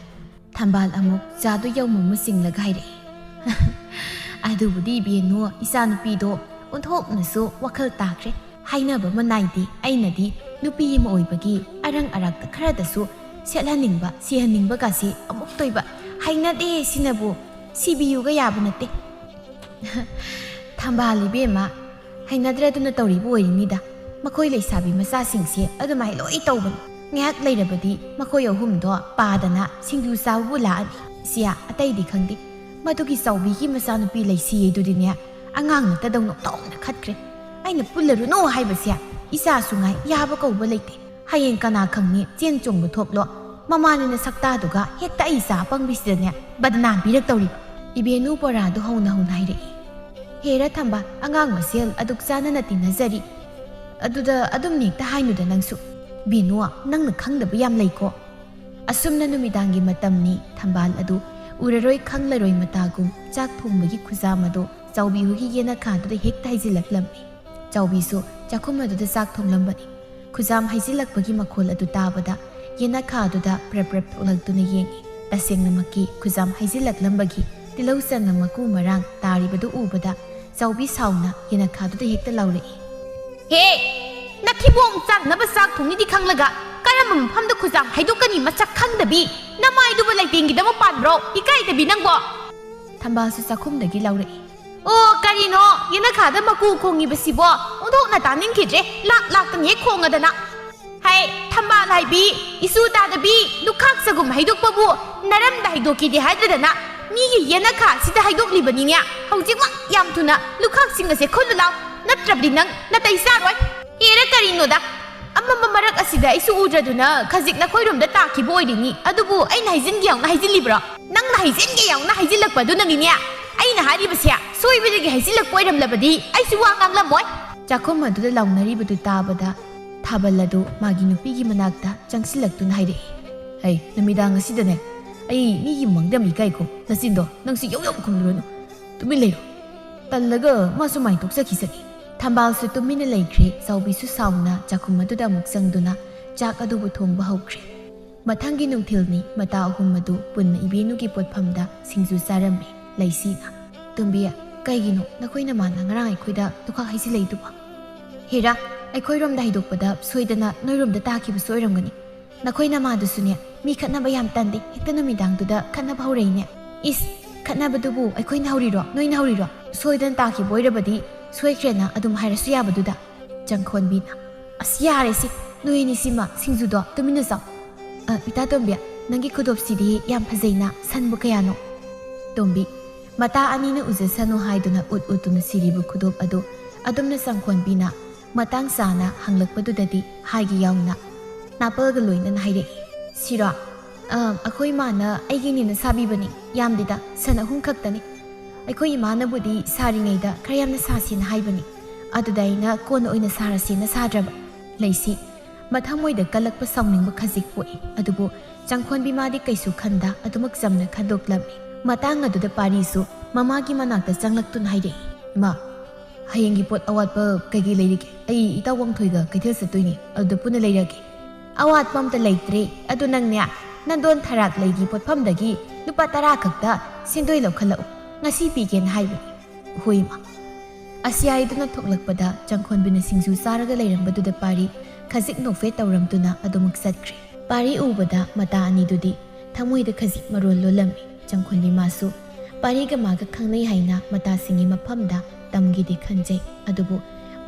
ꯊꯝꯕꯥꯜ ꯑꯃꯨꯛ ꯆꯥꯗꯨ ꯌꯧꯃꯨꯝ ꯃꯨꯁꯤꯡꯂꯒ ꯍꯥꯏꯔꯛꯏ꯫ "ꯑꯗꯨꯕꯨꯗꯤ ꯏꯕꯦꯟꯅꯨ, ꯏꯆꯥꯅꯨꯄꯤꯗꯣ ꯑꯣꯟꯊꯣꯛꯅꯁꯨ ꯋꯥꯈꯜ ꯇꯥꯈ꯭ꯔꯦ꯫ ꯍꯥꯏꯅꯕ ꯑꯃ ꯅꯥꯏꯗꯦ, ꯑꯩꯅꯗꯤ ꯅꯨꯄꯤ ꯑꯃ ꯑꯣꯏꯕꯒꯤ ꯑꯔꯪ ꯑꯔꯥꯛꯇ ꯈꯔꯗꯁꯨ ꯁꯦꯠꯍꯟꯅꯤꯡꯕ, ꯁꯤꯍꯟꯅꯤꯡꯕꯒꯁꯤ ꯑꯃꯨꯛꯇꯣꯏꯕ ꯍꯩꯅꯗꯦ ꯁꯤꯅꯕꯨ꯫ ꯁꯤꯕꯤꯌꯨꯒ ꯌꯥꯕ ꯅꯠꯇꯦ꯫" "ꯊꯝꯕꯥꯜ ꯏꯕꯦꯝꯃ, ꯍꯩꯅꯗ꯭ꯔꯗꯨꯅ ꯇꯧꯔꯤꯕ ꯑꯣꯏꯔꯤꯅꯤꯗ꯫ ꯃꯈꯣꯏ ꯂꯩꯁꯥꯕꯤ ꯃꯆꯥꯁꯤꯡꯁꯦ ꯑꯗꯨꯃꯥꯏ ꯂꯣꯏ ꯇꯧꯕꯅꯤ꯫ ꯉꯥꯏꯍꯥꯛ ꯂꯩꯔꯕꯗꯤ ꯃꯈꯣꯏ ꯑꯍꯨꯝꯗꯣ ꯄꯥꯗꯅ ꯁꯤꯡꯖꯨ ꯆꯥꯕꯕꯨ ꯂꯥꯛꯑꯅꯤ꯫ ꯁꯤꯌꯥ, ꯑꯇꯩꯗꯤ ꯈꯪꯗꯦ, ꯃꯗꯨꯒꯤ ꯆꯥꯎꯕꯤꯒꯤ ꯃꯆꯥꯅꯨꯄꯤ ꯂꯩꯁꯤ ꯍꯥꯏꯗꯨꯗꯤꯅꯦ, ꯑꯉꯥꯡ ꯅꯠꯇꯗꯧꯅ ꯑꯣꯟꯊꯣꯛꯅ ꯈꯠꯈ꯭ꯔꯦ꯫ ꯑꯩꯅ ꯄꯨꯜꯂꯔꯨꯅꯨ ꯍꯥꯏꯕꯁꯦ ꯏꯆꯥꯁꯨ ꯉꯥꯏ ꯌꯥꯕ ꯀꯧꯕ ꯂꯩꯇꯦ꯫ ꯍꯌꯦꯡ ꯀꯅꯥ ꯈꯪꯅꯤ ꯆꯦꯟ ꯆꯣꯡꯕ ꯊꯣꯛꯂꯣ, ꯃꯃꯥꯅꯤꯅ ꯁꯛꯇꯥꯗꯨꯒ ꯍꯦꯛꯇ ꯑꯩ ꯏꯆꯥ ꯑꯄꯪꯕꯤꯁꯤꯗꯅꯦ ꯕꯗꯅꯥꯝ ꯄꯤꯔꯛꯇꯧꯔꯤꯕ꯫" ꯏꯕꯦꯟꯅꯨ ꯕꯣꯔꯥꯗꯨ ꯍꯧꯅ ꯍꯧꯅ ꯍꯥꯏꯔꯛꯏ꯫ "ꯍꯦꯔꯥ ꯊꯝꯕꯥꯜ, ꯑꯉꯥꯡ ꯃꯁꯦꯜ ꯑꯗꯨꯛ ꯆꯥꯟꯅꯅ ꯇꯤꯟꯅꯖꯔꯤ꯫ ꯑꯗꯨꯗ ꯑꯗꯨꯝ ꯍꯦꯛꯇ ꯍꯥꯏꯅꯨꯗ ꯅꯪꯁꯨ꯫" "ꯕꯦꯅꯨ, ꯅꯪꯅ ꯈꯪꯗꯕ ꯌꯥꯝ ꯂꯩꯀꯣ꯫" ꯑꯁꯨꯝꯅ ꯅꯨꯃꯤꯗꯥꯡꯒꯤ ꯃꯇꯝꯅꯤ꯫ ꯊꯝꯕꯥꯜ ꯑꯗꯨ ꯎꯔꯔꯣꯏ ꯈꯪꯂꯔꯣꯏ ꯃꯇꯥꯒꯨꯝ ꯆꯥꯛ ꯊꯣꯡꯕꯒꯤ ꯈꯨꯖꯥꯝ ꯑꯗꯨ ꯆꯥꯎꯕꯤ ꯍꯣꯏꯒꯤ ꯌꯦꯅꯈꯥꯗꯨꯗ ꯍꯦꯛꯇ ꯍꯩꯖꯤꯜꯂꯛꯂꯝꯃꯤ꯫ ꯆꯥꯎꯕꯤꯁꯨ ꯆꯥꯛꯈꯨꯝ ꯑꯗꯨꯗ ꯆꯥꯛ ꯊꯣꯡꯂꯝꯕꯅꯤ꯫ ꯈꯨꯖꯥꯝ ꯍꯩꯖꯤꯜꯂꯛꯄꯒꯤ ꯃꯈꯣꯜ ꯑꯗꯨ ꯇꯥꯕꯗ ꯌꯦꯅꯈꯥ ꯑꯗꯨꯗ ꯄ꯭ꯔꯞ ꯄ꯭ꯔꯞ ꯊꯣꯛꯂꯛꯇꯨꯅ ꯌꯦꯡꯉꯤ꯫ ꯇꯁꯦꯡꯅꯃꯛꯀꯤ ꯈꯨꯖꯥꯝ ꯍꯩꯖꯤꯜꯂꯛꯂꯝꯕꯒꯤ ꯇꯤꯜꯍꯧ ꯆꯅꯝ ꯃꯀꯨ ꯃꯔꯥꯡ ꯇꯥꯔꯤꯕꯗꯨ ꯎꯕꯗ ꯆꯥꯎꯕꯤ ꯁꯥꯎꯅ ꯌꯦꯅꯈꯥꯗꯨꯗ ꯍꯦꯛꯇ ꯂꯥꯎꯔꯛꯏ꯫ "ꯍꯦ! ꯅꯊꯤꯕꯣꯡ ꯆꯥꯛꯅꯕ ꯆꯥꯛ ꯊꯣꯡꯉꯤꯗꯤ ꯈꯪꯂꯒ ꯀꯔꯝꯕ ꯃꯐꯝꯗ ꯈꯨꯖꯥꯝ ꯍꯩꯗꯣꯛꯀꯅꯤ ꯃꯁꯛ ꯈꯪꯗꯕꯤ? ꯅꯃꯥꯏꯗꯨꯕꯨ ꯂꯩꯇꯦꯡꯒꯤꯗꯃꯛ ꯄꯥꯟꯕ꯭ꯔꯣ? ꯏꯀꯥꯏꯗꯕꯤ ꯅꯪꯕꯣ!" ꯊꯝꯕꯥꯜꯁꯨ ꯆꯥꯛꯈꯨꯝꯗꯒꯤ ꯂꯥꯎꯔꯛꯏ꯫ "ꯑꯣ, ꯀꯔꯤꯅꯣ ꯌꯦꯅꯈꯥꯗ ꯃꯀꯨ ꯈꯣꯡꯉꯤꯕꯁꯤꯕꯣ? ꯑꯣꯟꯊꯣꯛꯅ ꯇꯥꯅꯤꯡꯈꯤꯗ꯭ꯔꯦ, ꯂꯥꯛ ꯂꯥꯛꯇꯅ ꯍꯦꯛ ꯈꯣꯡꯉꯗꯅ꯫ ꯍꯥꯏ, ꯊꯝꯕꯥꯜ ꯍꯥꯏꯕꯤ, ꯏꯁꯨ ꯇꯥꯗꯕꯤ, ꯂꯨꯈꯥꯛ ꯆꯒꯨꯝ ꯍꯩꯗꯣꯛꯄꯕꯨ ꯅꯔꯝꯗ ꯍꯩꯗꯣꯛꯀꯦꯗꯤ ꯍꯥꯏꯗ꯭ꯔꯗꯅ, ꯃꯤꯒꯤ ꯌꯦꯅꯈꯥ ꯑꯁꯤꯗ ꯍꯥꯏꯗꯣꯛꯂꯤꯕꯅꯤꯅꯦ꯫ ꯍꯧꯖꯤꯛꯃꯛ ꯌꯥꯝ ꯊꯨꯅ ꯂꯨꯈꯥꯛꯁꯤꯡ ꯑꯁꯦ ꯈꯨꯜꯂꯨ ꯂꯥꯎ, ꯅꯠꯇ꯭ꯔꯕꯗꯤ ꯅꯪ ꯅꯥꯇꯩ ꯆꯥꯔꯣꯏ꯫ ꯍꯦꯔꯥ, ꯀꯔꯤꯅꯣꯗ? ꯑꯃꯝꯕ ꯃꯔꯛ ꯑꯁꯤꯗ ꯑꯩꯁꯨ ꯎꯗ꯭ꯔꯗꯨꯅ ꯈꯖꯤꯛ ꯅꯈꯣꯏꯔꯣꯝꯗ ꯇꯥꯈꯤꯕ ꯑꯣꯏꯔꯤꯅꯤ꯫ ꯑꯗꯨꯕꯨ ꯑꯩꯅ ꯍꯥꯏꯖꯤꯟꯒꯦ ꯌꯥꯎꯅ ꯍꯥꯏꯖꯤꯜꯂꯤꯕ꯭ꯔꯣ? ꯅꯪꯅ ꯍꯥꯏꯖꯤꯟꯒꯦ ꯌꯥꯎꯅ ꯍꯥꯏꯖꯤꯜꯂꯛꯄꯗꯨꯅꯅꯤꯅꯦ ꯑꯩꯅ ꯍꯥꯏꯔꯤꯕꯁꯦ꯫ ꯁꯣꯏꯕꯗꯒꯤ ꯍꯥꯏꯖꯤꯜꯂꯛꯄ ꯑꯣꯏꯔꯝꯂꯕꯗꯤ ꯑꯩꯁꯨ ꯋꯥ ꯉꯥꯡꯂꯝꯃꯣꯏ꯫ ꯆꯥꯛꯈꯨꯝ ꯑꯗꯨꯗ ꯂꯥꯎꯅꯔꯤꯕꯗꯨ ꯇꯥꯕꯗ ꯊꯥꯕꯜ ꯑꯗꯨ ꯃꯥꯒꯤ ꯅꯨꯄꯤꯒꯤ ꯃꯅꯥꯛꯇ ꯆꯪꯁꯤꯜꯂꯛꯇꯨꯅ ꯍꯥꯏꯔꯛꯏ, "ꯍꯩ, ꯅꯨꯃꯤꯗꯥꯡ ꯑꯁꯤꯗꯅꯦ ꯑꯩ ꯃꯤꯒꯤ ꯃꯃꯥꯡꯗ ꯌꯥꯝ ꯏꯀꯥꯏꯀꯣ꯫ ꯅꯆꯤꯟꯗꯣ ꯅꯪꯁꯨ ꯌꯧ ꯌꯧ ꯈꯨꯝꯂꯨꯔꯅꯨ꯫ ꯇꯨꯃꯤꯟ ꯂꯩꯔꯣ꯫" ꯇꯜꯂꯒ ꯃꯥꯁꯨ ꯃꯥꯏ ꯇꯣꯛꯆꯈꯤꯁꯅꯤ꯫ ꯊꯝꯕꯥꯜꯁꯨ ꯇꯨꯃꯤꯟꯅ ꯂꯩꯈ꯭ꯔꯦ꯫ ꯆꯥꯎꯕꯤꯁꯨ ꯁꯥꯎꯅ ꯆꯥꯛꯈꯨꯝ ꯑꯗꯨꯗ ꯑꯃꯨꯛ ꯆꯪꯗꯨꯅ ꯆꯥꯛ ꯑꯗꯨꯕꯨ ꯊꯣꯡꯕ ꯍꯧꯈ꯭ꯔꯦ꯫ ꯃꯊꯪꯒꯤ ꯅꯨꯡꯊꯤꯜꯅꯤ꯫ ꯃꯇꯥ ꯑꯍꯨꯝ ꯑꯗꯨ ꯄꯨꯟꯅ ꯏꯕꯦꯟꯅꯨꯒꯤ ꯄꯣꯠꯐꯝꯗ ꯁꯤꯡꯖꯨ ꯆꯥꯔꯝꯃꯤ꯫ ꯂꯩꯁꯤꯅ, "ꯇꯣꯝꯕꯤ, ꯀꯩꯒꯤꯅꯣ ꯅꯈꯣꯏ ꯅꯃꯥꯅ ꯉꯔꯥꯡ ꯑꯩꯈꯣꯏꯗ ꯂꯨꯈꯥꯛ ꯍꯩꯖꯤꯜꯂꯛꯏꯗꯨꯕꯣ?" "ꯍꯦꯔꯥ, ꯑꯩꯈꯣꯏꯔꯣꯝꯗ ꯍꯩꯗꯣꯛꯄꯗ ꯁꯣꯏꯗꯅ ꯅꯣꯏꯔꯣꯝꯗ ꯇꯥꯈꯤꯕꯁꯨ ꯑꯣꯏꯔꯝꯒꯅꯤ꯫ ꯅꯈꯣꯏ ꯅꯃꯥꯗꯨꯁꯨꯅꯦ, ꯃꯤ ꯈꯠꯅꯕ ꯌꯥꯝ ꯇꯟꯗꯦ, ꯍꯦꯛꯇ ꯅꯨꯃꯤꯗꯥꯡꯗꯨꯗ ꯈꯠꯅꯕ ꯍꯧꯔꯛꯏꯅꯦ꯫ ꯏꯁ, ꯈꯠꯅꯕꯗꯨꯕꯨ ꯑꯩꯈꯣꯏꯅ ꯍꯧꯔꯤꯔꯣ, ꯅꯣꯏꯅ ꯍꯧꯔꯤꯔꯣ? ꯁꯣꯏꯗꯅ ꯇꯥꯈꯤꯕ ꯑꯣꯏꯔꯕꯗꯤ ꯁꯣꯏꯈ꯭ꯔꯦꯅ ꯑꯗꯨꯝ ꯍꯥꯏꯔꯁꯨ ꯌꯥꯕꯗꯨꯗ꯫" ꯆꯪꯈꯣꯟꯕꯤꯅ, "ꯑꯁ, ꯌꯥꯔꯦꯁꯤ, ꯅꯣꯏ ꯑꯅꯤꯁꯤꯃ ꯁꯤꯡꯖꯨꯗꯣ ꯇꯨꯃꯤꯟꯅ ꯆꯥꯎ꯫ ꯑ, ꯏꯇꯥ ꯇꯣꯝꯕꯤ, ꯅꯪꯒꯤ ꯈꯨꯗꯣꯞꯁꯤꯗꯤ ꯌꯥꯝ ꯐꯖꯩꯅ, ꯁꯟꯕꯨ ꯀꯌꯥꯅꯣ?" ꯇꯣꯝꯕꯤ, ꯃꯇꯥ ꯑꯅꯤꯅ ꯎꯖꯁꯅꯨ ꯍꯥꯏꯗꯨꯅ ꯎꯠ ꯎꯠꯇꯨꯅ ꯁꯤꯔꯤꯕ ꯈꯨꯗꯣꯞ ꯑꯗꯨ ꯑꯗꯨꯝꯅ ꯆꯪꯈꯣꯟꯕꯤꯅ ꯃꯇꯥꯡ ꯆꯥꯅ ꯍꯪꯂꯛꯄꯗꯨꯗꯗꯤ ꯍꯥꯏꯒꯦ ꯌꯥꯎꯅ ꯅꯥꯄꯜꯒ ꯂꯣꯏꯅꯅ ꯍꯥꯏꯔꯛꯏ, "ꯁꯤꯔꯣ? ꯑ, ꯑꯩꯈꯣꯏ ꯃꯥꯅ ꯑꯩꯒꯤꯅꯦꯅ ꯁꯥꯕꯤꯕꯅꯤ꯫ ꯌꯥꯝꯗꯦꯗ, ꯁꯟ ꯑꯍꯨꯝ ꯈꯛꯇꯅꯤ꯫ ꯑꯩꯈꯣꯏ ꯏꯃꯥꯅꯕꯨꯗꯤ ꯁꯥꯔꯤꯉꯩꯗ ꯈꯔ ꯌꯥꯝꯅ ꯁꯥꯁꯦꯅ ꯍꯥꯏꯕꯅꯤ꯫ ꯑꯗꯨꯗ ꯑꯩꯅ ꯀꯣꯟꯅ ꯑꯣꯏꯅ ꯁꯥꯔꯁꯦꯅ ꯁꯥꯗ꯭ꯔꯕ꯫" ꯂꯩꯁꯤ, ꯃꯊꯃꯣꯏꯗ ꯀꯜꯂꯛꯄ ꯁꯥꯎꯅꯤꯡꯕ ꯈꯖꯤꯛ ꯄꯣꯛꯏ꯫ ꯑꯗꯨꯕꯨ ꯆꯪꯈꯣꯟꯕꯤ ꯃꯥꯗꯤ ꯀꯩꯁꯨ ꯈꯟꯗ ꯑꯗꯨꯃꯛ ꯆꯝꯅ ꯈꯟꯗꯣꯛꯂꯝꯃꯤ꯫ ꯃꯇꯥꯡ ꯑꯗꯨꯗ ꯄꯥꯔꯤꯁꯨ ꯃꯃꯥꯒꯤ ꯃꯅꯥꯛꯇ ꯆꯪꯂꯛꯇꯨꯅ ꯍꯥꯏꯔꯛꯏ, "ꯏꯃꯥ, ꯍꯌꯦꯡꯒꯤ ꯄꯣꯠ ꯑꯋꯥꯠꯄ ꯀꯩꯀꯩ ꯂꯩꯔꯤꯒꯦ? ꯑꯩ ꯏꯇꯥꯎ ꯋꯥꯡꯊꯣꯏꯒ ꯀꯩꯊꯦꯜ ꯆꯠꯇꯣꯏꯅꯤ, ꯑꯗꯨꯗ ꯄꯨꯟꯅ ꯂꯩꯔꯒꯦ꯫" "ꯑꯋꯥꯠꯄ ꯑꯝꯇ ꯂꯩꯇ꯭ꯔꯦ꯫ ꯑꯗꯨ ꯅꯪꯅꯦ, ꯅꯟꯗꯣꯟ ꯊꯔꯥꯛ ꯂꯩꯒꯤ ꯄꯣꯠꯐꯝꯗꯒꯤ ꯂꯨꯄꯥ ꯇꯔꯥ ꯈꯛꯇ ꯁꯦꯟꯗꯣꯏ ꯂꯧꯈꯠꯂꯛꯎ꯫ ꯉꯁꯤ ꯄꯤꯒꯦꯅ ꯍꯥꯏꯕꯅꯤ꯫" "ꯍꯣꯏ, ꯏꯃꯥ꯫" ꯑꯁꯤ ꯍꯥꯏꯗꯨꯅ ꯊꯣꯛꯂꯛꯄꯗ ꯆꯪꯈꯣꯟꯕꯤꯅ ꯁꯤꯡꯖꯨ ꯆꯥꯔꯒ ꯂꯩꯔꯝꯕꯗꯨꯗ ꯄꯥꯔꯤ ꯈꯖꯤꯛ ꯅꯣꯛꯐꯦꯠ ꯇꯧꯔꯝꯗꯨꯅ ꯑꯗꯨꯃꯛ ꯆꯠꯈ꯭ꯔꯦ꯫ ꯄꯥꯔꯤ ꯎꯕꯗ ꯃꯇꯥ ꯑꯅꯤꯗꯨꯗꯤ ꯊꯃꯣꯏꯗ ꯈꯖꯤꯛ ꯃꯔꯣꯜ ꯂꯣꯜꯂꯝꯃꯤ꯫ ꯆꯪꯈꯣꯟꯕꯤ ꯃꯥꯁꯨ ꯄꯥꯔꯤꯒ ꯃꯥꯒ ꯈꯪꯅꯩ ꯍꯥꯏꯅ ꯃꯇꯥꯁꯤꯡꯒꯤ ꯃꯐꯝꯗ ꯇꯝꯒꯦꯗꯤ ꯈꯟꯖꯩ꯫ ꯑꯗꯨꯕꯨ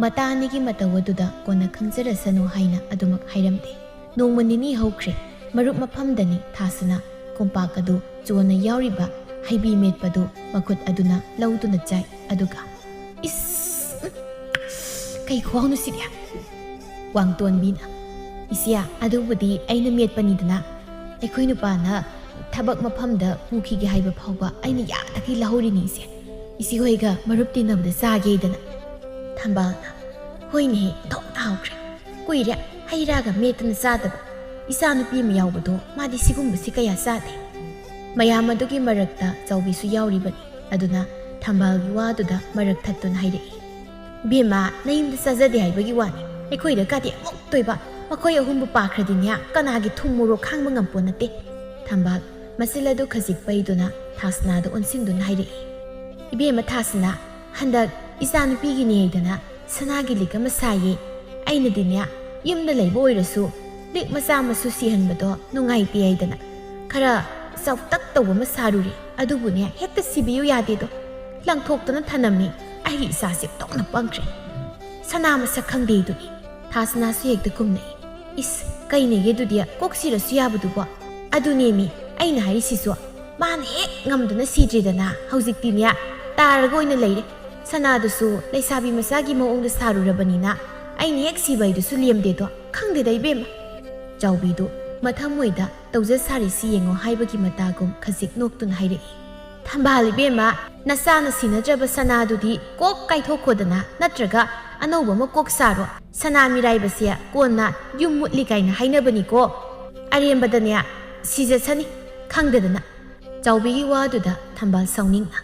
ꯃꯇꯥ ꯑꯅꯤꯒꯤ ꯃꯇꯧ ꯑꯗꯨꯗ ꯀꯣꯟꯅ ꯈꯪꯖꯔꯁꯅꯨ ꯍꯥꯏꯅ ꯑꯗꯨꯃꯛ ꯍꯥꯏꯔꯝꯗꯦ꯫ ꯅꯣꯡꯃ ꯅꯤꯅꯤ ꯍꯧꯈ꯭ꯔꯦ꯫ ꯃꯔꯨꯞ ꯃꯐꯝꯗꯅꯤ ꯊꯥꯁꯅ ꯀꯣꯝꯄꯥꯛ ꯑꯗꯨ ꯆꯣꯟꯅ ꯌꯥꯎꯔꯤꯕ ꯍꯩꯕꯤ ꯃꯦꯠꯄꯗꯨ ꯃꯈꯨꯠ ꯑꯗꯨꯅ ꯂꯧꯗꯨꯅ ꯆꯥꯏ꯫ ꯑꯗꯨꯒ, "ꯏꯁ, ꯎꯝ, ꯀꯩ ꯈꯨꯍꯥꯎꯅꯣ ꯁꯤꯗꯤ?" ꯋꯥꯡꯇꯣꯟꯕꯤꯅ, "ꯏꯆꯦ, ꯑꯗꯨꯕꯨꯗꯤ ꯑꯩꯅ ꯃꯦꯠꯄꯅꯤꯗꯅ꯫ ꯑꯩꯈꯣꯏ ꯅꯨꯄꯥꯅ ꯊꯕꯛ ꯃꯐꯝꯗ ꯄꯨꯈꯤꯒꯦ ꯍꯥꯏꯕ ꯐꯥꯎꯕ ꯑꯩꯅ ꯌꯥꯗꯈꯩ ꯂꯧꯍꯧꯔꯤꯅꯤ ꯏꯆꯦ꯫ ꯏꯆꯦ ꯍꯣꯏꯒ ꯃꯔꯨꯞ ꯇꯤꯟꯅꯕꯗ ꯆꯥꯒꯦꯗꯅ꯫" ꯊꯝꯕꯥꯜꯅ, "ꯍꯣꯏꯅꯦꯍꯦ, ꯊꯣꯛ ꯇꯥꯍꯧꯈ꯭ꯔꯦ꯫ ꯀꯨꯏꯔꯦ ꯍꯩ ꯔꯥꯒ ꯃꯦꯠꯇꯅ ꯆꯥꯗꯕ꯫ ꯏꯆꯥꯅꯨꯄꯤ ꯑꯃ ꯌꯥꯎꯕꯗꯣ ꯃꯥꯗꯤ ꯁꯤꯒꯨꯝꯕꯁꯤ ꯀꯌꯥ ꯆꯥꯗꯦ꯫" ꯃꯌꯥꯝ ꯑꯗꯨꯒꯤ ꯃꯔꯛꯇ ꯆꯥꯎꯕꯤꯁꯨ ꯌꯥꯎꯔꯤꯕꯅꯤ꯫ ꯑꯗꯨꯅ ꯊꯝꯕꯥꯜꯒꯤ ꯋꯥꯗꯨꯗ ꯃꯔꯛ ꯊꯠꯇꯨꯅ ꯍꯥꯏꯔꯛꯏ, "ꯕꯦꯝꯃ, ꯅꯌꯨꯝꯗ ꯆꯥꯖꯗꯦ ꯍꯥꯏꯕꯒꯤ ꯋꯥꯅꯤ꯫ ꯑꯩꯈꯣꯏꯗ ꯀꯥꯗꯤ ꯑꯃꯨꯛ ꯇꯣꯏꯕ꯫ ꯃꯈꯣꯏ ꯑꯍꯨꯝꯕꯨ ꯄꯥꯈ꯭ꯔꯗꯤꯅꯦ, ꯀꯅꯥꯒꯤ ꯊꯨꯝ ꯃꯣꯔꯣꯛ ꯈꯥꯡꯕ ꯉꯝꯄꯣ ꯅꯠꯇꯦ꯫" ꯊꯝꯕꯥꯜ ꯃꯆꯤꯜ ꯑꯗꯨ ꯈꯖꯤꯛ ꯄꯩꯗꯨꯅ ꯊꯥꯁꯅꯥꯗ ꯑꯣꯟꯁꯤꯟꯗꯨꯅ ꯍꯥꯏꯔꯛꯏ, "ꯏꯕꯦꯝꯃ ꯊꯥꯁꯅꯥ, ꯍꯟꯗꯛ ꯏꯆꯥꯅꯨꯄꯤꯒꯤꯅꯤ ꯍꯥꯏꯗꯅ ꯁꯅꯥꯒꯤ ꯂꯤꯛ ꯑꯃ ꯁꯥꯏꯌꯦ꯫ ꯑꯩꯅꯗꯤꯅꯦ, ꯌꯨꯝꯗ ꯂꯩꯕ ꯑꯣꯏꯔꯁꯨ ꯂꯤꯛ ꯃꯆꯥ ꯃꯁꯨ ꯁꯤꯍꯟꯕꯗꯣ ꯅꯨꯡꯉꯥꯏꯇꯦ ꯍꯥꯏꯗꯅ ꯈꯔ ꯆꯥꯎꯇꯛ ꯇꯧꯕ ꯑꯃ ꯁꯥꯔꯨꯔꯦ꯫ ꯑꯗꯨꯕꯨꯅꯦ, ꯍꯦꯛꯇ ꯁꯤꯕꯤꯌꯨ ꯌꯥꯗꯦꯗꯣ꯫ ꯂꯪꯊꯣꯛꯇꯅ ꯊꯅꯝꯃꯤ꯫ ꯑꯩꯒꯤ ꯏꯆꯥꯁꯦ ꯇꯣꯛꯅ ꯄꯪꯈ꯭ꯔꯦ꯫ ꯁꯅꯥ ꯃꯁꯛ ꯈꯪꯗꯦꯗꯨꯅꯤ꯫" ꯊꯥꯁꯅꯥꯁꯨ ꯍꯦꯛꯇ ꯀꯨꯝꯅꯩ꯫ "ꯏꯁ, ꯀꯩꯅꯦꯒꯦ ꯑꯗꯨꯗꯤ, ꯀꯣꯛ ꯁꯤꯔꯁꯨ ꯌꯥꯕꯗꯨꯕꯣ?" "ꯑꯗꯨꯅꯦꯃꯤ ꯑꯩꯅ ꯍꯥꯏꯔꯤꯁꯤꯁꯨ꯫ ꯃꯥꯅ ꯍꯦꯛ ꯉꯝꯗꯅ ꯁꯤꯗ꯭ꯔꯦꯗꯅ, ꯍꯧꯖꯤꯛꯇꯤꯅꯦ ꯇꯥꯔꯒ ꯑꯣꯏꯅ ꯂꯩꯔꯦ꯫ ꯁꯅꯥꯗꯨꯁꯨ ꯂꯩꯁꯥꯕꯤ ꯃꯆꯥꯒꯤ ꯃꯑꯣꯡꯗ ꯁꯥꯔꯨꯔꯕꯅꯤꯅ ꯑꯩꯅ ꯍꯦꯛ ꯁꯤꯕ ꯍꯥꯏꯗꯨꯁꯨ ꯂꯦꯝꯗꯦꯗꯣ꯫ ꯈꯪꯗꯦꯗ ꯏꯕꯦꯝꯃ꯫" ꯆꯥꯎꯕꯤꯗꯨ ꯃꯊꯃꯣꯏꯗ "ꯇꯧꯖ ꯁꯥꯔꯤꯁꯤ ꯌꯦꯡꯉꯣ" ꯍꯥꯏꯕꯒꯤ ꯃꯇꯥꯒꯨꯝ ꯈꯖꯤꯛ ꯅꯣꯛꯇꯨꯅ ꯍꯥꯏꯔꯛꯏ, "ꯊꯝꯕꯥꯜ ꯏꯕꯦꯝꯃ, ꯅꯆꯥꯅ ꯁꯤꯅꯗ꯭ꯔꯕ ꯁꯅꯥꯗꯨꯗꯤ ꯀꯣꯛ ꯀꯥꯏꯊꯣꯛꯈꯣꯗꯅ, ꯅꯠꯇ꯭ꯔꯒ ꯑꯅꯧꯕ ꯑꯃ ꯀꯣꯛ ꯁꯥꯔꯣ꯫ ꯁꯅꯥ ꯃꯤꯔꯥꯏꯕꯁꯦ ꯀꯣꯟꯅ ꯌꯨꯝ ꯃꯨꯠꯂꯤ ꯀꯥꯏꯅ ꯍꯥꯏꯅꯕꯅꯤꯀꯣ꯫ ꯑꯔꯦꯝꯕꯗꯅꯦ ꯁꯤꯖꯁꯅꯤ ꯈꯪꯗꯗꯅ꯫" ꯆꯥꯎꯕꯤꯒꯤ ꯋꯥꯗꯨꯗ ꯊꯝꯕꯥꯜ ꯁꯥꯎꯅꯤꯡꯅ,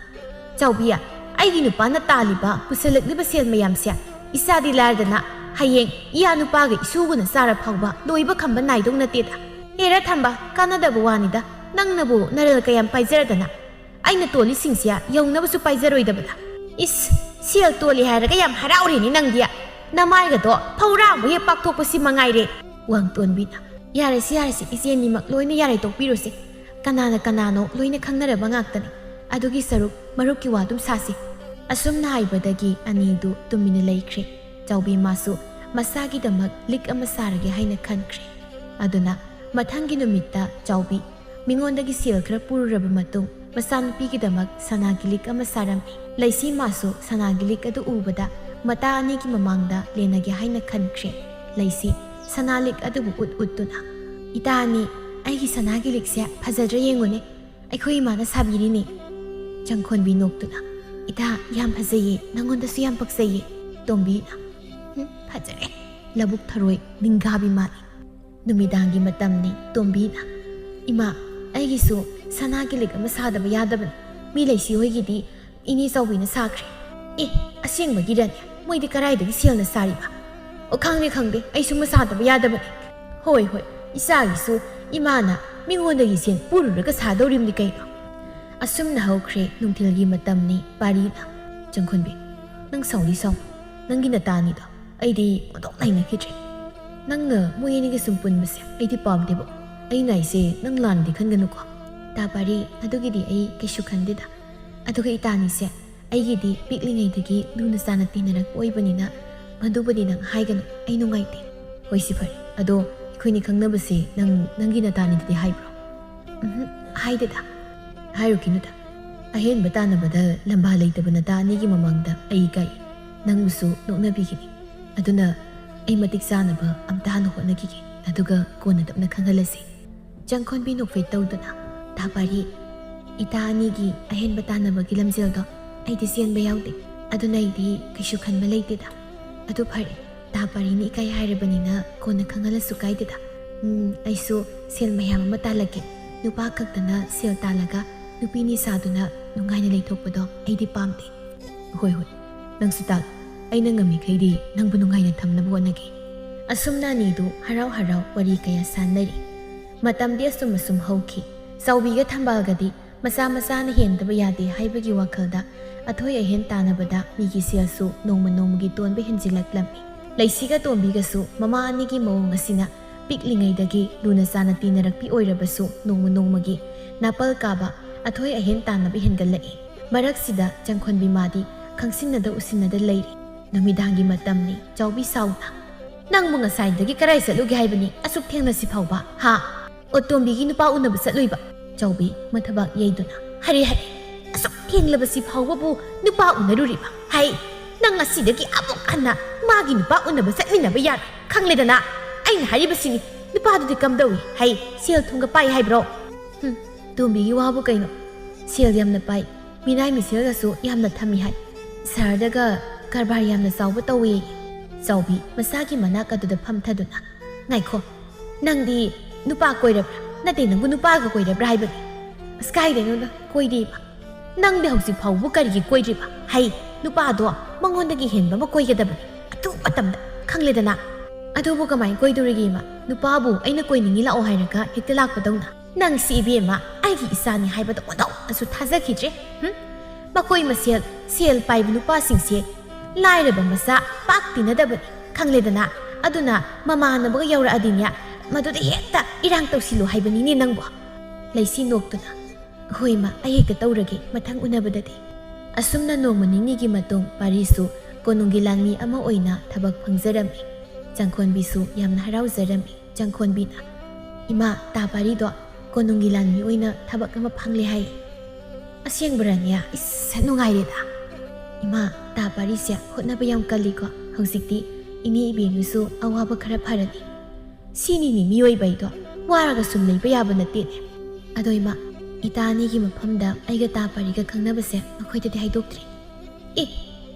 "ꯆꯥꯎꯕꯤ, ꯑꯩꯒꯤ ꯅꯨꯄꯥꯅ ꯇꯥꯜꯂꯤꯕ, ꯄꯨꯁꯜꯂꯛꯂꯤꯕ ꯁꯦꯜ ꯃꯌꯥꯝꯁꯦ ꯏꯆꯥꯗꯤ ꯂꯥꯏꯔꯗꯅ ꯍꯌꯦꯡ ꯏꯌꯥ ꯅꯨꯄꯥꯒ ꯏꯁꯨꯒꯅ ꯆꯥꯔ ꯐꯥꯎꯕ ꯂꯣꯏꯕ ꯈꯝꯕ ꯅꯥꯏꯗꯧ ꯅꯠꯇꯦꯗ꯫ ꯍꯦꯔꯥ ꯊꯝꯕꯥꯜ, ꯀꯥꯟꯅꯗꯕ ꯋꯥꯅꯤꯗ, ꯅꯪꯅꯕꯨ ꯅꯔꯜ ꯀꯌꯥꯝ ꯄꯥꯏꯖꯔꯗꯅ꯫ ꯑꯩꯅ ꯇꯣꯜꯂꯤꯁꯤꯡꯁꯦ ꯌꯧꯅꯕꯁꯨ ꯄꯥꯏꯖꯔꯣꯏꯗꯕꯗ꯫ ꯏꯁ, ꯁꯦꯜ ꯇꯣꯜꯂꯤ ꯍꯥꯏꯔꯒ ꯌꯥꯝ ꯍꯔꯥꯎꯔꯦꯅꯦ ꯅꯪꯗꯤ꯫ ꯅꯃꯥꯏꯒꯗꯣ ꯐꯧꯔꯥ ꯑꯃꯨꯛ ꯍꯦꯛ ꯄꯥꯛꯊꯣꯛꯄꯁꯤ ꯃꯉꯥꯏꯔꯦ꯫" ꯋꯥꯡꯇꯣꯟꯕꯤꯅ, "ꯌꯥꯔꯦꯁꯤ, ꯌꯥꯔꯦꯁꯤ, ꯏꯆꯦ ꯑꯅꯤꯃꯛ ꯂꯣꯏꯅ ꯌꯥꯔꯦ ꯇꯣꯛꯄꯤꯔꯣꯁꯦ꯫ ꯀꯅꯥꯅ ꯀꯅꯥꯅꯣ ꯂꯣꯏꯅ ꯈꯪꯅꯔꯕ ꯉꯥꯛꯇꯅꯤ꯫ ꯑꯗꯨꯒꯤ ꯁꯔꯨꯛ ꯃꯔꯨꯞꯀꯤ ꯋꯥ ꯑꯗꯨꯝ ꯁꯥꯁꯤ꯫" ꯑꯁꯨꯝꯅ ꯍꯥꯏꯕꯗꯒꯤ ꯑꯅꯤꯗꯨ ꯇꯨꯃꯤꯟꯅ ꯂꯩꯈ꯭ꯔꯦ꯫ ꯆꯥꯎꯕꯤ ꯃꯥꯁꯨ ꯃꯁꯥꯒꯤꯗꯃꯛ ꯂꯤꯛ ꯑꯃ ꯁꯥꯔꯒꯦ ꯍꯥꯏꯅ ꯈꯟꯈ꯭ꯔꯦ꯫ ꯑꯗꯨꯅ ꯃꯊꯪꯒꯤ ꯅꯨꯃꯤꯠꯇ ꯆꯥꯎꯕꯤ ꯃꯤꯉꯣꯟꯗꯒꯤ ꯁꯦꯜ ꯈꯔ ꯄꯨꯔꯨꯔꯕ ꯃꯇꯨꯡ ꯃꯆꯥꯅꯨꯄꯤꯒꯤꯗꯃꯛ ꯁꯅꯥꯒꯤ ꯂꯤꯛ ꯑꯃ ꯁꯥꯔꯝꯃꯤ꯫ ꯂꯩꯁꯤ ꯃꯥꯁꯨ ꯁꯅꯥꯒꯤ ꯂꯤꯛ ꯑꯗꯨ ꯎꯕꯗ ꯃꯇꯥ ꯑꯅꯤꯒꯤ ꯃꯃꯥꯡꯗ ꯂꯦꯟꯅꯒꯦ ꯍꯥꯏꯅ ꯈꯟꯈ꯭ꯔꯦ꯫ ꯂꯩꯁꯤ ꯁꯅꯥ ꯂꯤꯛ ꯑꯗꯨꯕꯨ ꯎꯠ ꯎꯠꯇꯨꯅ, "ꯏꯇꯥ ꯑꯅꯤ, ꯑꯩꯒꯤ ꯁꯅꯥꯒꯤ ꯂꯤꯛꯁꯦ ꯐꯖꯗ꯭ꯔꯥ ꯌꯦꯡꯉꯨꯅꯦ, ꯑꯩꯈꯣꯏ ꯏꯃꯥꯅ ꯁꯥꯕꯤꯔꯤꯅꯤ꯫" ꯆꯪꯈꯣꯟꯕꯤ ꯅꯣꯛꯇꯨꯅ, "ꯏꯇꯥ, ꯌꯥꯝ ꯐꯖꯩꯌꯦ, ꯅꯪꯉꯣꯟꯗꯁꯨ ꯌꯥꯝ ꯄꯛꯆꯩꯌꯦ꯫" ꯇꯣꯝꯕꯤꯅ, "ꯍꯨꯝ, ꯐꯖꯔꯦ, ꯂꯧꯕꯨꯛ ꯊꯔꯣꯏ ꯅꯤꯡꯒꯥꯕꯤ ꯃꯥꯜꯂꯤ꯫" ꯅꯨꯃꯤꯗꯥꯡꯒꯤ ꯃꯇꯝꯅꯤ꯫ ꯇꯣꯝꯕꯤꯅ, "ꯏꯃꯥ, ꯑꯩꯒꯤꯁꯨ ꯁꯅꯥꯒꯤ ꯂꯤꯛ ꯑꯃ ꯁꯥꯗꯕ ꯌꯥꯗꯕꯅꯤ꯫ ꯃꯤ ꯂꯩꯁꯤ ꯍꯣꯏꯒꯤꯗꯤ ꯏꯅꯦ ꯆꯥꯎꯕꯤꯅ ꯁꯥꯈ꯭ꯔꯦ꯫" "ꯑꯦ, ꯑꯁꯦꯡꯕꯒꯤꯔꯅꯦ? ꯃꯣꯏꯗꯤ ꯀꯔꯥꯏꯗꯒꯤ ꯁꯦꯜꯅ ꯁꯥꯔꯤꯕ?" "ꯑꯣ, ꯈꯪꯗꯦ, ꯈꯪꯗꯦ, ꯑꯩꯁꯨ ꯃꯁꯥꯗꯕ ꯌꯥꯗꯕꯅꯦ꯫" "ꯍꯣꯏ, ꯍꯣꯏ, ꯏꯆꯥꯒꯤꯁꯨ ꯏꯃꯥꯅ ꯃꯤꯉꯣꯟꯗꯒꯤ ꯁꯦꯜ ꯄꯨꯔꯨꯔꯒ ꯁꯥꯗꯧꯔꯤꯕꯅꯤ ꯀꯩꯅꯣ꯫" ꯑꯁꯨꯝꯅ ꯍꯧꯈ꯭ꯔꯦ ꯅꯨꯡꯊꯤꯜꯒꯤ ꯃꯇꯝꯅꯤ꯫ ꯄꯥꯔꯤꯅ, "ꯆꯪꯈꯣꯟꯕꯤ, ꯅꯪ ꯁꯥꯎꯗꯤ ꯁꯥꯎ, ꯅꯪꯒꯤ ꯅꯇꯥꯅꯤꯗꯣ ꯑꯩꯗꯤ ꯃꯗꯣꯛ ꯅꯥꯏꯅꯈꯤꯗ꯭ꯔꯦ꯫ ꯅꯪꯅ ꯃꯣꯏ ꯑꯅꯤꯒ ꯁꯨꯝ ꯄꯨꯟꯕꯁꯦ ꯑꯩꯗꯤ ꯄꯥꯝꯗꯦꯕꯣ꯫ ꯑꯩꯅ ꯍꯥꯏꯁꯦ ꯅꯪ ꯂꯥꯟꯅꯗꯤ ꯈꯟꯒꯅꯨꯀꯣ꯫" "ꯇꯥ ꯄꯥꯔꯤ, ꯑꯗꯨꯒꯤꯗꯤ ꯑꯩ ꯀꯩꯁꯨ ꯈꯟꯗꯦꯗ꯫ ꯑꯗꯨꯒ ꯏꯇꯥꯅꯤꯁꯦ ꯑꯩꯒꯤꯗꯤ ꯄꯤꯛꯂꯤꯉꯩꯗꯒꯤ ꯂꯨꯅ ꯆꯥꯟꯅ ꯇꯤꯟꯅꯔꯛꯄ ꯑꯣꯏꯕꯅꯤꯅ ꯃꯗꯨꯕꯨꯗꯤ ꯅꯪ ꯍꯥꯏꯒꯅꯨ, ꯑꯩ ꯅꯨꯡꯉꯥꯏꯇꯦ꯫" "ꯍꯣꯏ, ꯁꯤ ꯐꯔꯦ, ꯑꯗꯣ ꯑꯩꯈꯣꯏꯅꯤ ꯈꯪꯅꯕꯁꯦ ꯅꯪ ꯅꯪꯒꯤ ꯅꯇꯥꯅꯤꯗꯗꯤ ꯍꯥꯏꯕ꯭ꯔꯣ?" "ꯎꯝꯍꯨꯝ, ꯍꯥꯏꯗꯦꯗ꯫" "ꯍꯥꯏꯔꯨꯈꯤꯅꯨꯗ, ꯑꯍꯦꯟꯕ ꯇꯥꯟꯅꯕꯗ ꯂꯝꯕꯥ ꯂꯩꯇꯕ ꯅꯇꯥ ꯑꯅꯤꯒꯤ ꯃꯃꯥꯡꯗ ꯑꯩ ꯏꯀꯥꯏ꯫ ꯅꯪꯕꯨꯁꯨ ꯅꯣꯛꯅꯕꯤꯈꯤꯅꯤ꯫ ꯑꯗꯨꯅ ꯑꯩ ꯃꯇꯤꯛ ꯆꯥꯅꯕ ꯑꯝꯇ ꯍꯥꯟꯅ ꯍꯣꯠꯅꯈꯤꯒꯦ, ꯑꯗꯨꯒ ꯀꯣꯟꯅ ꯇꯞꯅ ꯈꯪꯍꯜꯂꯁꯤ꯫" ꯆꯪꯈꯣꯟꯕꯤ ꯅꯣꯛꯐꯦꯠ ꯇꯧꯗꯨꯅ, "ꯇꯥ ꯄꯥꯔꯤ, ꯏꯇꯥ ꯑꯅꯤꯒꯤ ꯑꯍꯦꯟꯕ ꯇꯥꯟꯅꯕꯒꯤ ꯂꯝꯖꯦꯜꯗꯣ ꯑꯩꯗꯤ ꯆꯦꯟꯕ ꯌꯥꯎꯗꯦ꯫ ꯑꯗꯨꯅ ꯑꯩꯗꯤ ꯀꯩꯁꯨ ꯈꯟꯕ ꯂꯩꯇꯦꯗ꯫ ꯑꯗꯨ ꯐꯔꯦ, ꯇꯥ ꯄꯥꯔꯤꯅ ꯏꯀꯥꯏ ꯍꯥꯏꯔꯕꯅꯤꯅ ꯀꯣꯟꯅ ꯈꯪꯍꯜꯂꯁꯨ ꯀꯥꯏꯗꯦꯗ꯫ ꯎꯝ, ꯑꯩꯁꯨ ꯁꯦꯜ ꯃꯌꯥꯝ ꯑꯃ ꯇꯥꯜꯂꯛꯀꯦ꯫ ꯅꯨꯄꯥ ꯈꯛꯇꯅ ꯁꯦꯜ ꯇꯥꯜꯂꯒ ꯅꯨꯄꯤꯅꯤ ꯁꯥꯗꯨꯅ ꯅꯨꯡꯉꯥꯏꯅ ꯂꯩꯊꯣꯛꯄꯗꯣ ꯑꯩꯗꯤ ꯄꯥꯝꯗꯦ꯫" "ꯍꯣꯏ, ꯍꯣꯏ, ꯅꯪꯁꯨ ꯇꯥꯜꯂꯨ꯫ ꯑꯩꯅ ꯉꯝꯃꯤꯈꯩꯗꯤ ꯅꯪꯕꯨ ꯅꯨꯡꯉꯥꯏꯅ ꯊꯝꯅꯕ ꯍꯣꯠꯅꯒꯦ꯫" ꯑꯁꯨꯝꯅ ꯑꯅꯤꯗꯨ ꯍꯔꯥꯎ ꯍꯔꯥꯎ ꯋꯥꯔꯤ ꯀꯌꯥ ꯁꯥꯟꯅꯔꯤ꯫ ꯃꯇꯝꯗꯤ ꯑꯁꯨꯝ ꯑꯁꯨꯝ ꯍꯧꯈꯤ꯫ ꯆꯥꯎꯕꯤꯒ ꯊꯝꯕꯥꯜꯒꯗꯤ ꯃꯆꯥ ꯃꯆꯥꯅ ꯍꯦꯟꯗꯕ ꯌꯥꯗꯦ ꯍꯥꯏꯕꯒꯤ ꯋꯥꯈꯜꯗ ꯑꯊꯣꯏ ꯑꯍꯦꯟ ꯇꯥꯟꯅꯕꯗ ꯃꯤꯒꯤ ꯁꯦꯜꯁꯨ ꯅꯣꯡꯃ ꯅꯣꯡꯃꯒꯤ ꯇꯣꯟꯕ ꯍꯦꯟꯖꯤꯜꯂꯛꯂꯝꯃꯤ꯫ ꯂꯩꯁꯤꯒ ꯇꯣꯝꯕꯤꯒꯁꯨ ꯃꯃꯥ ꯑꯅꯤꯒꯤ ꯃꯑꯣꯡ ꯑꯁꯤꯅ ꯄꯤꯛꯂꯤꯉꯩꯗꯒꯤ ꯂꯨꯅ ꯆꯥꯟꯅ ꯇꯤꯟꯅꯔꯛꯄꯤ ꯑꯣꯏꯔꯕꯁꯨ ꯅꯣꯡꯃ ꯅꯣꯡꯃꯒꯤ ꯅꯥꯄꯜ ꯀꯥꯕ, ꯑꯊꯣꯏ ꯑꯍꯦꯟ ꯇꯥꯟꯅꯕ ꯍꯦꯟꯒꯠꯂꯛꯏ꯫ ꯃꯔꯛꯁꯤꯗ ꯆꯪꯈꯣꯟꯕꯤ ꯃꯥꯗꯤ ꯈꯪꯁꯤꯟꯅꯗ ꯎꯁꯤꯟꯅꯗ ꯂꯩꯔꯤ꯫ ꯅꯨꯃꯤꯗꯥꯡꯒꯤ ꯃꯇꯝꯅꯤ꯫ ꯆꯥꯎꯕꯤ ꯁꯥꯎꯅ, "ꯅꯪꯕꯨ ꯉꯁꯥꯏꯗꯒꯤ ꯀꯔꯥꯏ ꯆꯠꯂꯨꯒꯦ ꯍꯥꯏꯕꯅꯤ ꯑꯁꯨꯛ ꯊꯦꯡꯅ ꯁꯤꯐꯥꯎꯕ, ꯍꯥ?" "ꯑꯣꯇꯣꯝꯕꯤꯒꯤ ꯅꯨꯄꯥ ꯎꯅꯕ ꯆꯠꯂꯨꯏꯕ꯫" ꯆꯥꯎꯕꯤ ꯃꯊꯕꯥꯛ ꯌꯩꯗꯨꯅ, "ꯍꯔꯦ, ꯍꯔꯦ, ꯑꯁꯨꯛ ꯊꯦꯡꯂꯕꯁꯤ ꯐꯥꯎꯕꯕꯨ ꯅꯨꯄꯥ ꯎꯅꯔꯨꯔꯤꯕ? ꯍꯩ, ꯅꯪ ꯉꯁꯤꯗꯒꯤ ꯑꯃꯨꯛ ꯍꯟꯅ ꯃꯥꯒꯤ ꯅꯨꯄꯥ ꯎꯅꯕ ꯆꯠꯃꯤꯟꯅꯕ ꯌꯥꯔꯣꯏ, ꯈꯪꯂꯦꯗꯅ? ꯑꯩꯅ ꯍꯥꯏꯔꯤꯕꯁꯤꯅꯤ, ꯅꯨꯄꯥꯗꯨꯗꯤ ꯀꯝꯗꯧꯏ? ꯍꯩ, ꯁꯦꯜ ꯊꯨꯝꯒ ꯄꯥꯏ ꯍꯥꯏꯕ꯭ꯔꯣ?" "ꯍꯨꯝ, ꯇꯣꯝꯕꯤꯒꯤ ꯋꯥꯕꯨ ꯀꯩꯅꯣ? ꯁꯦꯜ ꯌꯥꯝꯅ ꯄꯥꯏ, ꯃꯤꯅꯥꯏ ꯃꯤꯁꯦꯜꯒꯁꯨ ꯌꯥꯝꯅ ꯊꯝꯃꯤ ꯍꯥꯏ꯫ ꯁꯍꯔꯗꯒ ꯀꯔꯕꯥꯔ ꯌꯥꯝꯅ ꯆꯥꯎꯕ ꯇꯧꯏ꯫" ꯆꯥꯎꯕꯤ ꯃꯁꯥꯒꯤ ꯃꯅꯥꯛ ꯑꯗꯨꯗ ꯐꯝꯊꯗꯨꯅ, "ꯉꯥꯏꯈꯣ, ꯅꯪꯗꯤ ꯅꯨꯄꯥ ꯀꯣꯏꯔꯕ꯭ꯔꯥ? ꯅꯠꯇꯦ, ꯅꯪꯕꯨ ꯅꯨꯄꯥꯒ ꯀꯣꯏꯔꯕ꯭ꯔꯥ ꯍꯥꯏꯕꯅꯤ?" "ꯑꯁ, ꯀꯥꯏꯗꯩꯅꯣꯗ, ꯀꯣꯏꯗꯦ ꯏꯃꯥ꯫" "ꯅꯪꯗꯤ ꯍꯧꯖꯤꯛ ꯐꯥꯎꯕ ꯀꯔꯤꯒꯤ ꯀꯣꯏꯗ꯭ꯔꯤꯕ? ꯍꯩ, ꯅꯨꯄꯥꯗꯣ ꯃꯉꯣꯟꯗꯒꯤ ꯍꯦꯟꯕ ꯑꯃ ꯀꯣꯏꯒꯗꯕꯅꯤ ꯑꯊꯨꯕ ꯃꯇꯝꯗ, ꯈꯪꯂꯦꯗꯅ?" "ꯑꯗꯨꯕꯨ ꯀꯃꯥꯏꯅ ꯀꯣꯏꯗꯣꯔꯤꯒꯦ ꯏꯃꯥ? ꯅꯨꯄꯥꯕꯨ ꯑꯩꯅ ꯀꯣꯏꯅꯤꯡꯉꯤ ꯂꯥꯛꯑꯣ ꯍꯥꯏꯔꯒ ꯍꯦꯛꯇ ꯂꯥꯛꯄꯗꯧꯅ꯫ ꯅꯪꯁꯤ ꯏꯕꯦꯝꯃ, ꯑꯩꯒꯤ ꯏꯆꯥꯅꯤ ꯍꯥꯏꯕꯗ ꯑꯣꯟꯊꯣꯛꯅꯁꯨ ꯊꯥꯖꯈꯤꯗ꯭ꯔꯦ꯫ ꯍꯨꯝ? ꯃꯈꯣꯏ ꯃꯁꯦꯜ ꯁꯦꯜ ꯄꯥꯏꯕ ꯅꯨꯄꯥꯁꯤꯡꯁꯦ ꯂꯥꯏꯔꯕ ꯃꯆꯥ ꯄꯥꯛ ꯇꯤꯟꯅꯗꯕꯅꯤ, ꯈꯪꯂꯦꯗꯅ? ꯑꯗꯨꯅ ꯃꯃꯥꯟꯅꯕꯒ ꯌꯧꯔꯛꯑꯗꯤꯅꯦ, ꯃꯗꯨꯗ ꯍꯦꯛꯇ ꯏꯔꯥꯡ ꯇꯧꯁꯤꯜꯂꯨ ꯍꯥꯏꯕꯅꯤꯅꯦ ꯅꯪꯕꯨ꯫" ꯂꯩꯁꯤ ꯅꯣꯛꯇꯨꯅ, "ꯍꯣꯏ ꯏꯃꯥ, ꯑꯩ ꯍꯦꯛꯇ ꯇꯧꯔꯒꯦ, ꯃꯊꯪ ꯎꯅꯕꯗꯗꯤ꯫" ꯑꯁꯨꯝꯅ ꯅꯣꯡꯃ ꯅꯤꯅꯤꯒꯤ ꯃꯇꯨꯡ ꯄꯥꯔꯤꯁꯨ ꯀꯣꯅꯨꯡꯒꯤ ꯂꯥꯟꯃꯤ ꯑꯃ ꯑꯣꯏꯅ ꯊꯕꯛ ꯐꯪꯖꯔꯝꯃꯤ꯫ ꯆꯪꯈꯣꯟꯕꯤꯁꯨ ꯌꯥꯝꯅ ꯍꯔꯥꯎꯖꯔꯝꯃꯤ꯫ ꯆꯪꯈꯣꯟꯕꯤꯅ, "ꯏꯃꯥ, ꯇꯥ ꯄꯥꯔꯤꯗꯣ ꯀꯣꯅꯨꯡꯒꯤ ꯂꯥꯟꯃꯤ ꯑꯣꯏꯅ ꯊꯕꯛ ꯑꯃ ꯐꯪꯂꯦ ꯍꯥꯏ꯫" "ꯑꯁꯦꯡꯕꯔꯅꯦ? ꯏꯁ, ꯅꯨꯡꯉꯥꯏꯔꯦꯗ꯫" "ꯏꯃꯥ, ꯇꯥ ꯄꯥꯔꯤꯁꯦ ꯍꯣꯠꯅꯕ ꯌꯥꯝ ꯀꯜꯂꯤꯀꯣ꯫ ꯍꯧꯖꯤꯛꯇꯤ ꯏꯅꯦ ꯏꯕꯦꯟꯅꯨꯁꯨ ꯑꯋꯥꯕ ꯈꯔ ꯐꯔꯅꯤ꯫" "ꯁꯤꯅꯤꯅꯦ ꯃꯤꯑꯣꯏꯕ ꯍꯥꯏꯗꯣ, ꯋꯥꯔꯒ ꯁꯨꯝ ꯂꯩꯕ ꯌꯥꯕ ꯅꯠꯇꯦꯅꯦ꯫ ꯑꯗꯣ ꯏꯃꯥ, ꯏꯇꯥ ꯑꯅꯤꯒꯤ ꯃꯐꯝꯗ ꯑꯩꯒ ꯇꯥ ꯄꯥꯔꯤꯒ ꯈꯪꯅꯕꯁꯦ ꯃꯈꯣꯏꯗꯗꯤ ꯍꯥꯏꯗꯣꯛꯇ꯭ꯔꯤ꯫" "ꯑꯦ,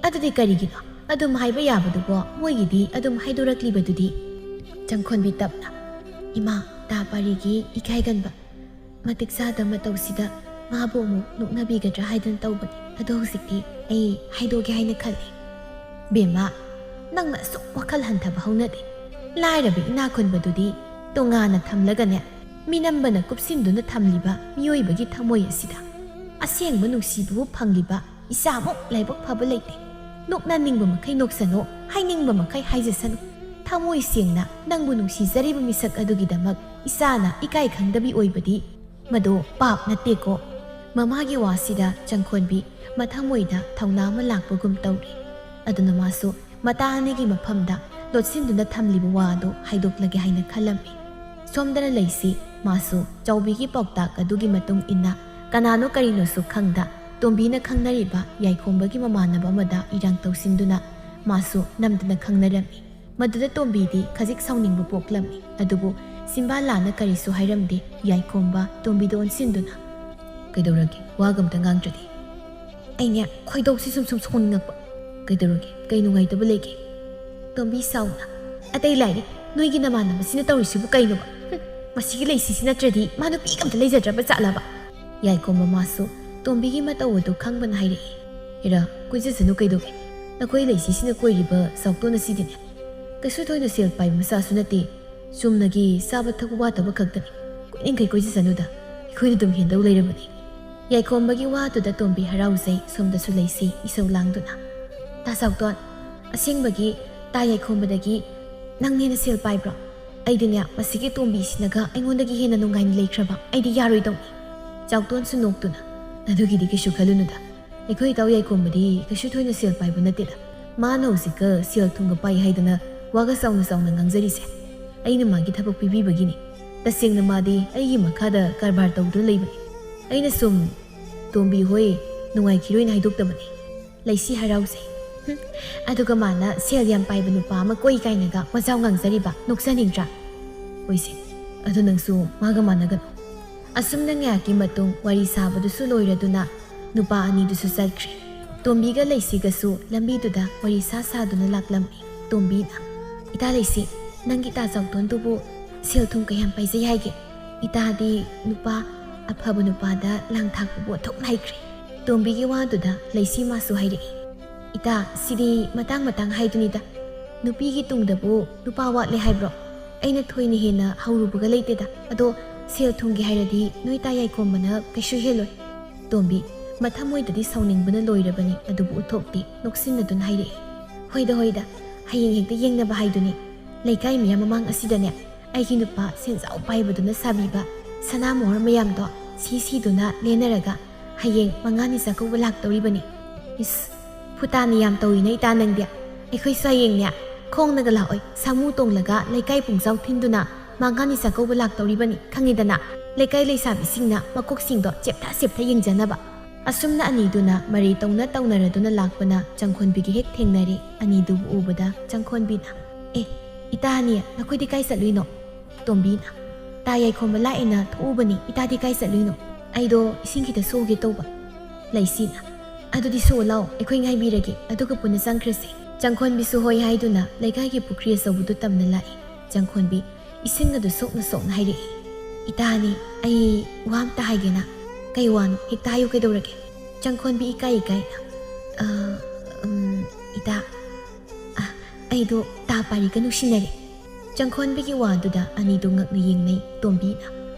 ꯑꯗꯨꯗꯤ ꯀꯔꯤꯒꯤꯅꯣ? ꯑꯗꯨꯝ ꯍꯥꯏꯕ ꯌꯥꯕꯗꯨꯕꯣ, ꯃꯣꯏꯒꯤꯗꯤ ꯑꯗꯨꯝ ꯍꯥꯏꯗꯣꯔꯛꯂꯤꯕꯗꯨꯗꯤ꯫" ꯆꯪꯈꯣꯟꯕꯤ ꯇꯞꯅ, "ꯏꯃꯥ, ꯇꯥ ꯄꯥꯔꯤꯒꯤ ꯏꯀꯥꯏꯒꯟꯕ ꯃꯇꯤꯛ ꯆꯥꯗꯕ ꯃꯇꯧꯁꯤꯗ ꯃꯥꯕꯨ ꯑꯃꯨꯛ ꯅꯣꯛꯅꯕꯤꯒꯗ꯭ꯔꯥ ꯍꯥꯏꯗꯅ ꯇꯧꯕꯅꯤ꯫ ꯑꯗꯣ ꯍꯧꯖꯤꯛꯇꯤ ꯑꯩ ꯍꯥꯏꯗꯣꯛꯀꯦ ꯍꯥꯏꯅ ꯈꯜꯂꯤ꯫" "ꯕꯦꯝꯃ, ꯅꯪꯅ ꯑꯁꯨꯛ ꯋꯥꯈꯜ ꯍꯟꯊꯕ ꯍꯧꯅꯗꯦ꯫ ꯂꯥꯏꯔꯕ ꯏꯅꯥꯛ ꯈꯨꯟꯕꯗꯨꯗꯤ ꯇꯣꯉꯥꯟꯅ ꯊꯝꯂꯒꯅꯦ, ꯃꯤꯅꯝꯕꯅ ꯀꯨꯞꯁꯤꯟꯗꯨꯅ ꯊꯝꯂꯤꯕ ꯃꯤꯑꯣꯏꯕꯒꯤ ꯊꯃꯣꯏ ꯑꯁꯤꯗ ꯑꯁꯦꯡꯕ ꯅꯨꯡꯁꯤꯕꯕꯨ ꯐꯪꯂꯤꯕ ꯏꯆꯥꯃꯨꯛ ꯂꯥꯏꯕꯛ ꯐꯕ ꯂꯩꯇꯦ꯫ ꯅꯣꯛꯅꯅꯤꯡꯕ ꯃꯈꯩ ꯅꯣꯛꯁꯅꯨ, ꯍꯥꯏꯅꯤꯡꯕ ꯃꯈꯩ ꯍꯥꯏꯖꯁꯅꯨ꯫ ꯊꯃꯣꯏ ꯁꯦꯡꯅ ꯅꯪꯕꯨ ꯅꯨꯡꯁꯤꯖꯔꯤꯕ ꯃꯤꯁꯛ ꯑꯗꯨꯒꯤꯗꯃꯛ ꯏꯆꯥꯅ ꯏꯀꯥꯏ ꯈꯪꯗꯕꯤ ꯑꯣꯏꯕꯗꯤ ꯃꯗꯨ ꯄꯥꯞ ꯅꯠꯇꯦꯀꯣ꯫" ꯃꯃꯥꯒꯤ ꯋꯥꯁꯤꯗ ꯆꯪꯈꯣꯟꯕꯤ ꯃꯊꯃꯣꯏꯗ ꯊꯧꯅꯥ ꯑꯃ ꯂꯥꯛꯄꯒꯨꯝ ꯇꯧꯔꯦ꯫ ꯑꯗꯨꯅ ꯃꯥꯁꯨ ꯃꯇꯥ ꯑꯅꯤꯒꯤ ꯃꯐꯝꯗ ꯂꯣꯠꯁꯤꯟꯗꯨꯅ ꯊꯝꯂꯤꯕ ꯋꯥ ꯑꯗꯨ ꯍꯥꯏꯗꯣꯛꯂꯒꯦ ꯍꯥꯏꯅ ꯈꯜꯂꯝꯃꯤ꯫ ꯁꯣꯝꯗꯅ ꯂꯩꯁꯤ ꯃꯥꯁꯨ ꯆꯥꯎꯕꯤꯒꯤ ꯄꯥꯎꯇꯥꯛ ꯑꯗꯨꯒꯤ ꯃꯇꯨꯡ ꯏꯟꯅ ꯀꯅꯥꯅꯣ ꯀꯔꯤꯅꯣꯁꯨ ꯈꯪꯗ ꯇꯣꯝꯕꯤꯅ ꯈꯪꯅꯔꯤꯕ ꯌꯥꯏꯈꯣꯝꯕꯒꯤ ꯃꯃꯥꯟꯅꯕ ꯑꯃꯗ ꯏꯔꯥꯡ ꯇꯧꯁꯤꯟꯗꯨꯅ ꯃꯥꯁꯨ ꯅꯝꯗꯅ ꯈꯪꯅꯔꯝꯃꯤ꯫ ꯃꯗꯨꯗ ꯇꯣꯝꯕꯤꯗꯤ ꯈꯖꯤꯛ ꯁꯥꯎꯅꯤꯡꯕ ꯄꯣꯛꯂꯝꯃꯤ꯫ ꯑꯗꯨꯕꯨ ꯁꯤꯝꯕꯥꯂꯥꯅ ꯀꯔꯤꯁꯨ ꯍꯥꯏꯔꯝꯗꯦ꯫ ꯌꯥꯏꯈꯣꯝꯕ ꯇꯣꯝꯕꯤꯗ ꯑꯣꯟꯁꯤꯟꯗꯨꯅ, "ꯀꯩꯗꯧꯔꯒꯦ? ꯋꯥꯒ ꯑꯝꯇ ꯉꯥꯡꯗ꯭ꯔꯗꯤ?" "ꯑꯩꯅꯦ ꯈꯣꯏꯗꯧꯁꯤ ꯁꯨꯝ ꯁꯨꯝ ꯁꯥꯎꯅꯤꯡꯉꯛꯄ꯫" "ꯀꯩꯗꯧꯔꯒꯦ? ꯀꯩ ꯅꯨꯡꯉꯥꯏꯇꯕ ꯂꯩꯒꯦ?" ꯇꯣꯝꯕꯤ ꯁꯥꯎꯅ, "ꯑꯇꯩ ꯂꯥꯏꯔꯤ, ꯅꯣꯏꯒꯤ ꯅꯃꯥꯟꯅꯕꯁꯤꯅ ꯇꯧꯔꯤꯁꯤꯕꯨ ꯀꯩꯅꯣꯕ? ꯍꯨꯝ, ꯃꯁꯤꯒꯤ ꯂꯩꯁꯤꯁꯤ ꯅꯠꯇ꯭ꯔꯗꯤ ꯃꯥ ꯅꯨꯄꯤ ꯑꯝꯇ ꯂꯩꯖꯗ꯭ꯔꯕ ꯖꯥꯠꯂꯕ?" ꯌꯥꯏꯈꯣꯝꯕ ꯃꯥꯁꯨ ꯇꯣꯝꯕꯤꯒꯤ ꯃꯇꯧ ꯑꯗꯨ ꯈꯪꯕꯅ ꯍꯥꯏꯔꯛꯏ, "ꯍꯦꯔꯥ, ꯀꯣꯏꯖꯁꯅꯨ ꯀꯩꯗꯧꯒꯦ? ꯅꯈꯣꯏ ꯂꯩꯁꯤꯁꯤꯅ ꯀꯣꯏꯔꯤꯕ ꯆꯥꯎꯇꯣꯟ ꯑꯁꯤꯗꯤꯅꯦ ꯀꯩꯁꯨ ꯊꯣꯏꯅ ꯁꯦꯜ ꯄꯥꯏꯕ ꯃꯆꯥꯁꯨ ꯅꯠꯇꯦ꯫ ꯆꯨꯝꯅꯒꯤ ꯆꯥꯕ ꯊꯛꯄ ꯋꯥꯠꯇꯕ ꯈꯛꯇꯅꯤ꯫ ꯀꯣꯏꯅꯤꯡꯈꯩ ꯀꯣꯏꯖꯁꯅꯨꯗ, ꯑꯩꯈꯣꯏꯅ ꯑꯗꯨꯝ ꯍꯦꯟꯗꯧ ꯂꯩꯔꯕꯅꯤ꯫" ꯌꯥꯏꯈꯣꯝꯕꯒꯤ ꯋꯥꯗꯨꯗ ꯇꯣꯝꯕꯤ ꯍꯔꯥꯎꯖꯩ꯫ ꯁꯣꯝꯗꯁꯨ ꯂꯩꯁꯤ ꯏꯁꯧ ꯂꯥꯡꯗꯨꯅ, "ꯇꯥ ꯆꯥꯎꯇꯣꯟ, ꯑꯁꯦꯡꯕꯒꯤ ꯇꯥ ꯌꯥꯏꯈꯣꯝꯕꯗꯒꯤ ꯅꯪꯅ ꯍꯦꯟꯅ ꯁꯦꯜ ꯄꯥꯏꯕ꯭ꯔꯣ? ꯑꯩꯗꯤꯅꯦ ꯃꯁꯤꯒꯤ ꯇꯣꯝꯕꯤꯁꯤꯅꯒ ꯑꯩꯉꯣꯟꯗꯒꯤ ꯍꯦꯟꯅ ꯅꯨꯡꯉꯥꯏꯅ ꯂꯩꯈ꯭ꯔꯕ ꯑꯩꯗꯤ ꯌꯥꯔꯣꯏꯗꯧꯅꯤ꯫" ꯆꯥꯎꯇꯣꯟꯁꯨ ꯅꯣꯛꯇꯨꯅ, "ꯑꯗꯨꯒꯤꯗꯤ ꯀꯩꯁꯨ ꯈꯜꯂꯨꯅꯨꯗ꯫ ꯑꯩꯈꯣꯏ ꯏꯇꯥꯎ ꯌꯥꯏꯈꯣꯝꯕꯗꯤ ꯀꯩꯁꯨ ꯊꯣꯏꯅ ꯁꯦꯜ ꯄꯥꯏꯕ ꯅꯠꯇꯦꯗ꯫ ꯃꯥꯅ ꯍꯧꯖꯤꯛꯀ ꯁꯦꯜ ꯊꯨꯝꯒ ꯄꯥꯏ ꯍꯥꯏꯗꯅ ꯋꯥꯒ ꯆꯥꯎꯅ ꯆꯥꯎꯅ ꯉꯥꯡꯖꯔꯤꯁꯦ꯫ ꯑꯩꯅ ꯃꯥꯒꯤ ꯊꯕꯛ ꯄꯤꯕꯤꯕꯒꯤꯅꯤ꯫ ꯇꯁꯦꯡꯅ ꯃꯥꯗꯤ ꯑꯩꯒꯤ ꯃꯈꯥꯗ ꯀꯔꯕꯥꯔ ꯇꯧꯗꯨꯅ ꯂꯩꯕꯅꯤ꯫ ꯑꯩꯅ ꯁꯨꯝ ꯇꯣꯝꯕꯤ ꯍꯣꯏ ꯅꯨꯡꯉꯥꯏꯈꯤꯔꯣꯏꯅ ꯍꯥꯏꯗꯣꯛꯇꯕꯅꯤ꯫" ꯂꯩꯁꯤ ꯍꯔꯥꯎꯖꯩ꯫ "ꯍꯨꯝ, ꯑꯗꯨꯒ ꯃꯥꯅ ꯁꯦꯜ ꯌꯥꯝ ꯄꯥꯏꯕ ꯅꯨꯄꯥ ꯑꯃ ꯀꯣꯏ ꯀꯥꯏꯅꯒ ꯋꯥꯖꯥꯎ ꯉꯥꯡꯖꯔꯤꯕ, ꯅꯣꯛꯆꯅꯤꯡꯗ꯭ꯔꯥ?" "ꯍꯣꯏꯁꯦ, ꯑꯗꯨ ꯅꯪꯁꯨ ꯃꯥꯒ ꯃꯥꯟꯅꯒꯅꯨ꯫" ꯑꯁꯨꯝꯅ ꯉꯥꯏꯍꯥꯛꯀꯤ ꯃꯇꯨꯡ ꯋꯥꯔꯤ ꯁꯥꯕꯗꯨꯁꯨ ꯂꯣꯏꯔꯗꯨꯅ ꯅꯨꯄꯥ ꯑꯅꯤꯗꯨꯁꯨ ꯆꯠꯈ꯭ꯔꯦ꯫ ꯇꯣꯝꯕꯤꯒ ꯂꯩꯁꯤꯒꯁꯨ ꯂꯝꯕꯤꯗꯨꯗ ꯋꯥꯔꯤ ꯁꯥ ꯁꯥꯗꯨꯅ ꯂꯥꯛꯂꯝꯃꯤ꯫ ꯇꯣꯝꯕꯤꯅ, "ꯏꯇꯥ ꯂꯩꯁꯤ, ꯅꯪꯒꯤ ꯏꯇꯥ ꯆꯥꯎꯇꯣꯟꯗꯨꯕꯨ ꯁꯦꯜ ꯊꯨꯝ ꯀꯌꯥꯝ ꯄꯥꯏꯖꯩ ꯍꯥꯏꯒꯦ? ꯏꯇꯥꯗꯤ ꯅꯨꯄꯥ ꯑꯐꯕ ꯅꯨꯄꯥꯗ ꯂꯥꯡ ꯊꯥꯛꯄꯕꯨ ꯑꯣꯟꯊꯣꯛꯅ ꯍꯩꯈ꯭ꯔꯦ꯫" ꯇꯣꯝꯕꯤꯒꯤ ꯋꯥꯗꯨꯗ ꯂꯩꯁꯤ ꯃꯥꯁꯨ ꯍꯥꯏꯔꯛꯏ, "ꯏꯇꯥ, ꯁꯤꯗꯤ ꯃꯇꯥꯡ ꯃꯇꯥꯡ ꯍꯥꯏꯗꯨꯅꯤꯗ꯫ ꯅꯨꯄꯤꯒꯤ ꯇꯨꯡꯗꯕꯨ ꯅꯨꯄꯥ ꯋꯥꯠꯂꯦ ꯍꯥꯏꯕ꯭ꯔꯣ? ꯑꯩꯅ ꯊꯣꯏꯅ ꯍꯦꯟꯅ ꯍꯧꯔꯨꯕꯒ ꯂꯩꯇꯦꯗ꯫ ꯑꯗꯣ ꯁꯦꯜ ꯊꯨꯝꯒꯤ ꯍꯥꯏꯔꯗꯤ ꯅꯣꯏ ꯇꯥ ꯌꯥꯏꯈꯣꯝꯕꯅ ꯀꯩꯁꯨ ꯍꯦꯜꯂꯣꯏ꯫" ꯇꯣꯝꯕꯤ ꯃꯊꯃꯣꯏꯗꯗꯤ ꯁꯥꯎꯅꯤꯡꯕꯅ ꯂꯣꯏꯔꯕꯅꯤ, ꯑꯗꯨꯕꯨ ꯎꯠꯊꯣꯛꯇꯦ, ꯅꯣꯛꯁꯤꯟꯅꯗꯨꯅ ꯍꯥꯏꯔꯛꯏ, "ꯍꯣꯏꯗ ꯍꯣꯏꯗ, ꯍꯌꯦꯡ ꯍꯦꯛꯇ ꯌꯦꯡꯅꯕ ꯍꯥꯏꯗꯨꯅꯤ꯫ ꯂꯩꯀꯥꯏ ꯃꯤꯌꯥꯝ ꯃꯃꯥꯡ ꯑꯁꯤꯗꯅꯦ ꯑꯩꯒꯤ ꯅꯨꯄꯥ ꯁꯦꯟꯖꯥꯎ ꯄꯥꯏꯕꯗꯨꯅ ꯁꯥꯕꯤꯕ ꯁꯅꯥ ꯃꯣꯍꯣꯔ ꯃꯌꯥꯝꯗꯣ ꯁꯤ ꯁꯤꯗꯨꯅ ꯂꯦꯟꯅꯔꯒ ꯍꯌꯦꯡ ꯃꯉꯥꯅꯤ ꯆꯥꯛꯀꯧꯕ ꯂꯥꯛꯇꯧꯔꯤꯕꯅꯤ꯫" "ꯏꯁ, ꯐꯨꯇꯥꯅꯤ ꯌꯥꯝ ꯇꯧꯏꯅ ꯏꯇꯥ ꯅꯪꯗꯤ꯫ ꯑꯩꯈꯣꯏꯁꯨ ꯍꯌꯦꯡꯅꯦ ꯈꯣꯡꯅꯒ ꯂꯥꯛꯑꯣꯏ, ꯁꯥꯃꯨ ꯇꯣꯡꯂꯒ ꯂꯩꯀꯥꯏ ꯄꯨꯡꯖꯥꯎ ꯊꯤꯟꯗꯨꯅ ꯃꯉꯥꯅꯤ ꯆꯥꯛꯀꯧꯕ ꯂꯥꯛꯇꯧꯔꯤꯕꯅꯤ, ꯈꯪꯉꯤꯗꯅ?" ꯂꯩꯀꯥꯏ ꯂꯩꯁꯥꯕꯤꯁꯤꯡꯅ ꯃꯀꯣꯛꯁꯤꯡꯗꯣ ꯆꯦꯞꯊ ꯆꯦꯞꯊ ꯌꯦꯡꯖꯅꯕ꯫ ꯑꯁꯨꯝꯅ ꯑꯅꯤꯗꯨꯅ ꯃꯔꯩ ꯇꯧꯅ ꯇꯧꯅꯔꯗꯨꯅ ꯂꯥꯛꯄꯅ ꯆꯪꯈꯣꯟꯕꯤꯒꯤ ꯍꯦꯛ ꯊꯦꯡꯅꯔꯦ꯫ ꯑꯅꯤꯗꯨꯕꯨ ꯎꯕꯗ ꯆꯪꯈꯣꯟꯕꯤꯅ, "ꯑꯦ, ꯏꯇꯥ ꯑꯅꯤ, ꯅꯈꯣꯏꯗꯤ ꯀꯥꯏ ꯆꯠꯂꯨꯏꯅꯣ?" ꯇꯣꯝꯕꯤꯅ, "ꯇꯥ ꯌꯥꯏꯈꯣꯝꯕ ꯂꯥꯛꯑꯦꯅ ꯊꯣꯛꯎꯕꯅꯤ, ꯏꯇꯥꯗꯤ ꯀꯥꯏ ꯆꯠꯂꯨꯏꯅꯣ?" "ꯑꯩꯗꯣ ꯏꯁꯤꯡ ꯈꯤꯇ ꯁꯣꯛꯎꯒꯦ ꯇꯧꯕ꯫" ꯂꯩꯁꯤꯅ, "ꯑꯗꯨꯗꯤ ꯁꯣꯛꯎ ꯂꯥꯛꯑꯣ, ꯑꯩꯈꯣꯏ ꯉꯥꯏꯕꯤꯔꯒꯦ, ꯑꯗꯨꯒ ꯄꯨꯟꯅ ꯆꯪꯈ꯭ꯔꯁꯦ꯫" ꯆꯪꯈꯣꯟꯕꯤꯁꯨ ꯍꯣꯏ ꯍꯥꯏꯗꯨꯅ ꯂꯩꯀꯥꯏꯒꯤ ꯄꯨꯈ꯭ꯔꯤ ꯑꯆꯧꯕꯗꯨ ꯇꯝꯅ ꯂꯥꯛꯏ꯫ ꯆꯪꯈꯣꯟꯕꯤ ꯏꯁꯤꯡ ꯑꯗꯨ ꯁꯣꯛꯅ ꯁꯣꯛꯅ ꯍꯥꯏꯔꯛꯏ, "ꯏꯇꯥ ꯑꯅꯤ, ꯑꯩ ꯋꯥ ꯑꯝꯇ ꯍꯥꯏꯒꯦꯅ꯫" "ꯀꯩ ꯋꯥꯅꯣ? ꯍꯦꯛꯇ ꯍꯥꯏꯌꯨ, ꯀꯩꯗꯧꯔꯒꯦ?" ꯆꯪꯈꯣꯟꯕꯤ ꯏꯀꯥꯏ ꯏꯀꯥꯏꯅ, "ꯑ, ꯎꯝ, ꯏꯇꯥ, ꯑ, ꯑꯩꯗꯣ ꯇꯥ ꯄꯥꯔꯤꯒ ꯅꯨꯡꯁꯤꯅꯔꯦ꯫" ꯆꯪꯈꯣꯟꯕꯤꯒꯤ ꯋꯥꯗꯨꯗ ꯑꯅꯤꯗꯨ ꯉꯛꯅ ꯌꯦꯡꯅꯩ꯫ ꯇꯣꯝꯕꯤꯅ,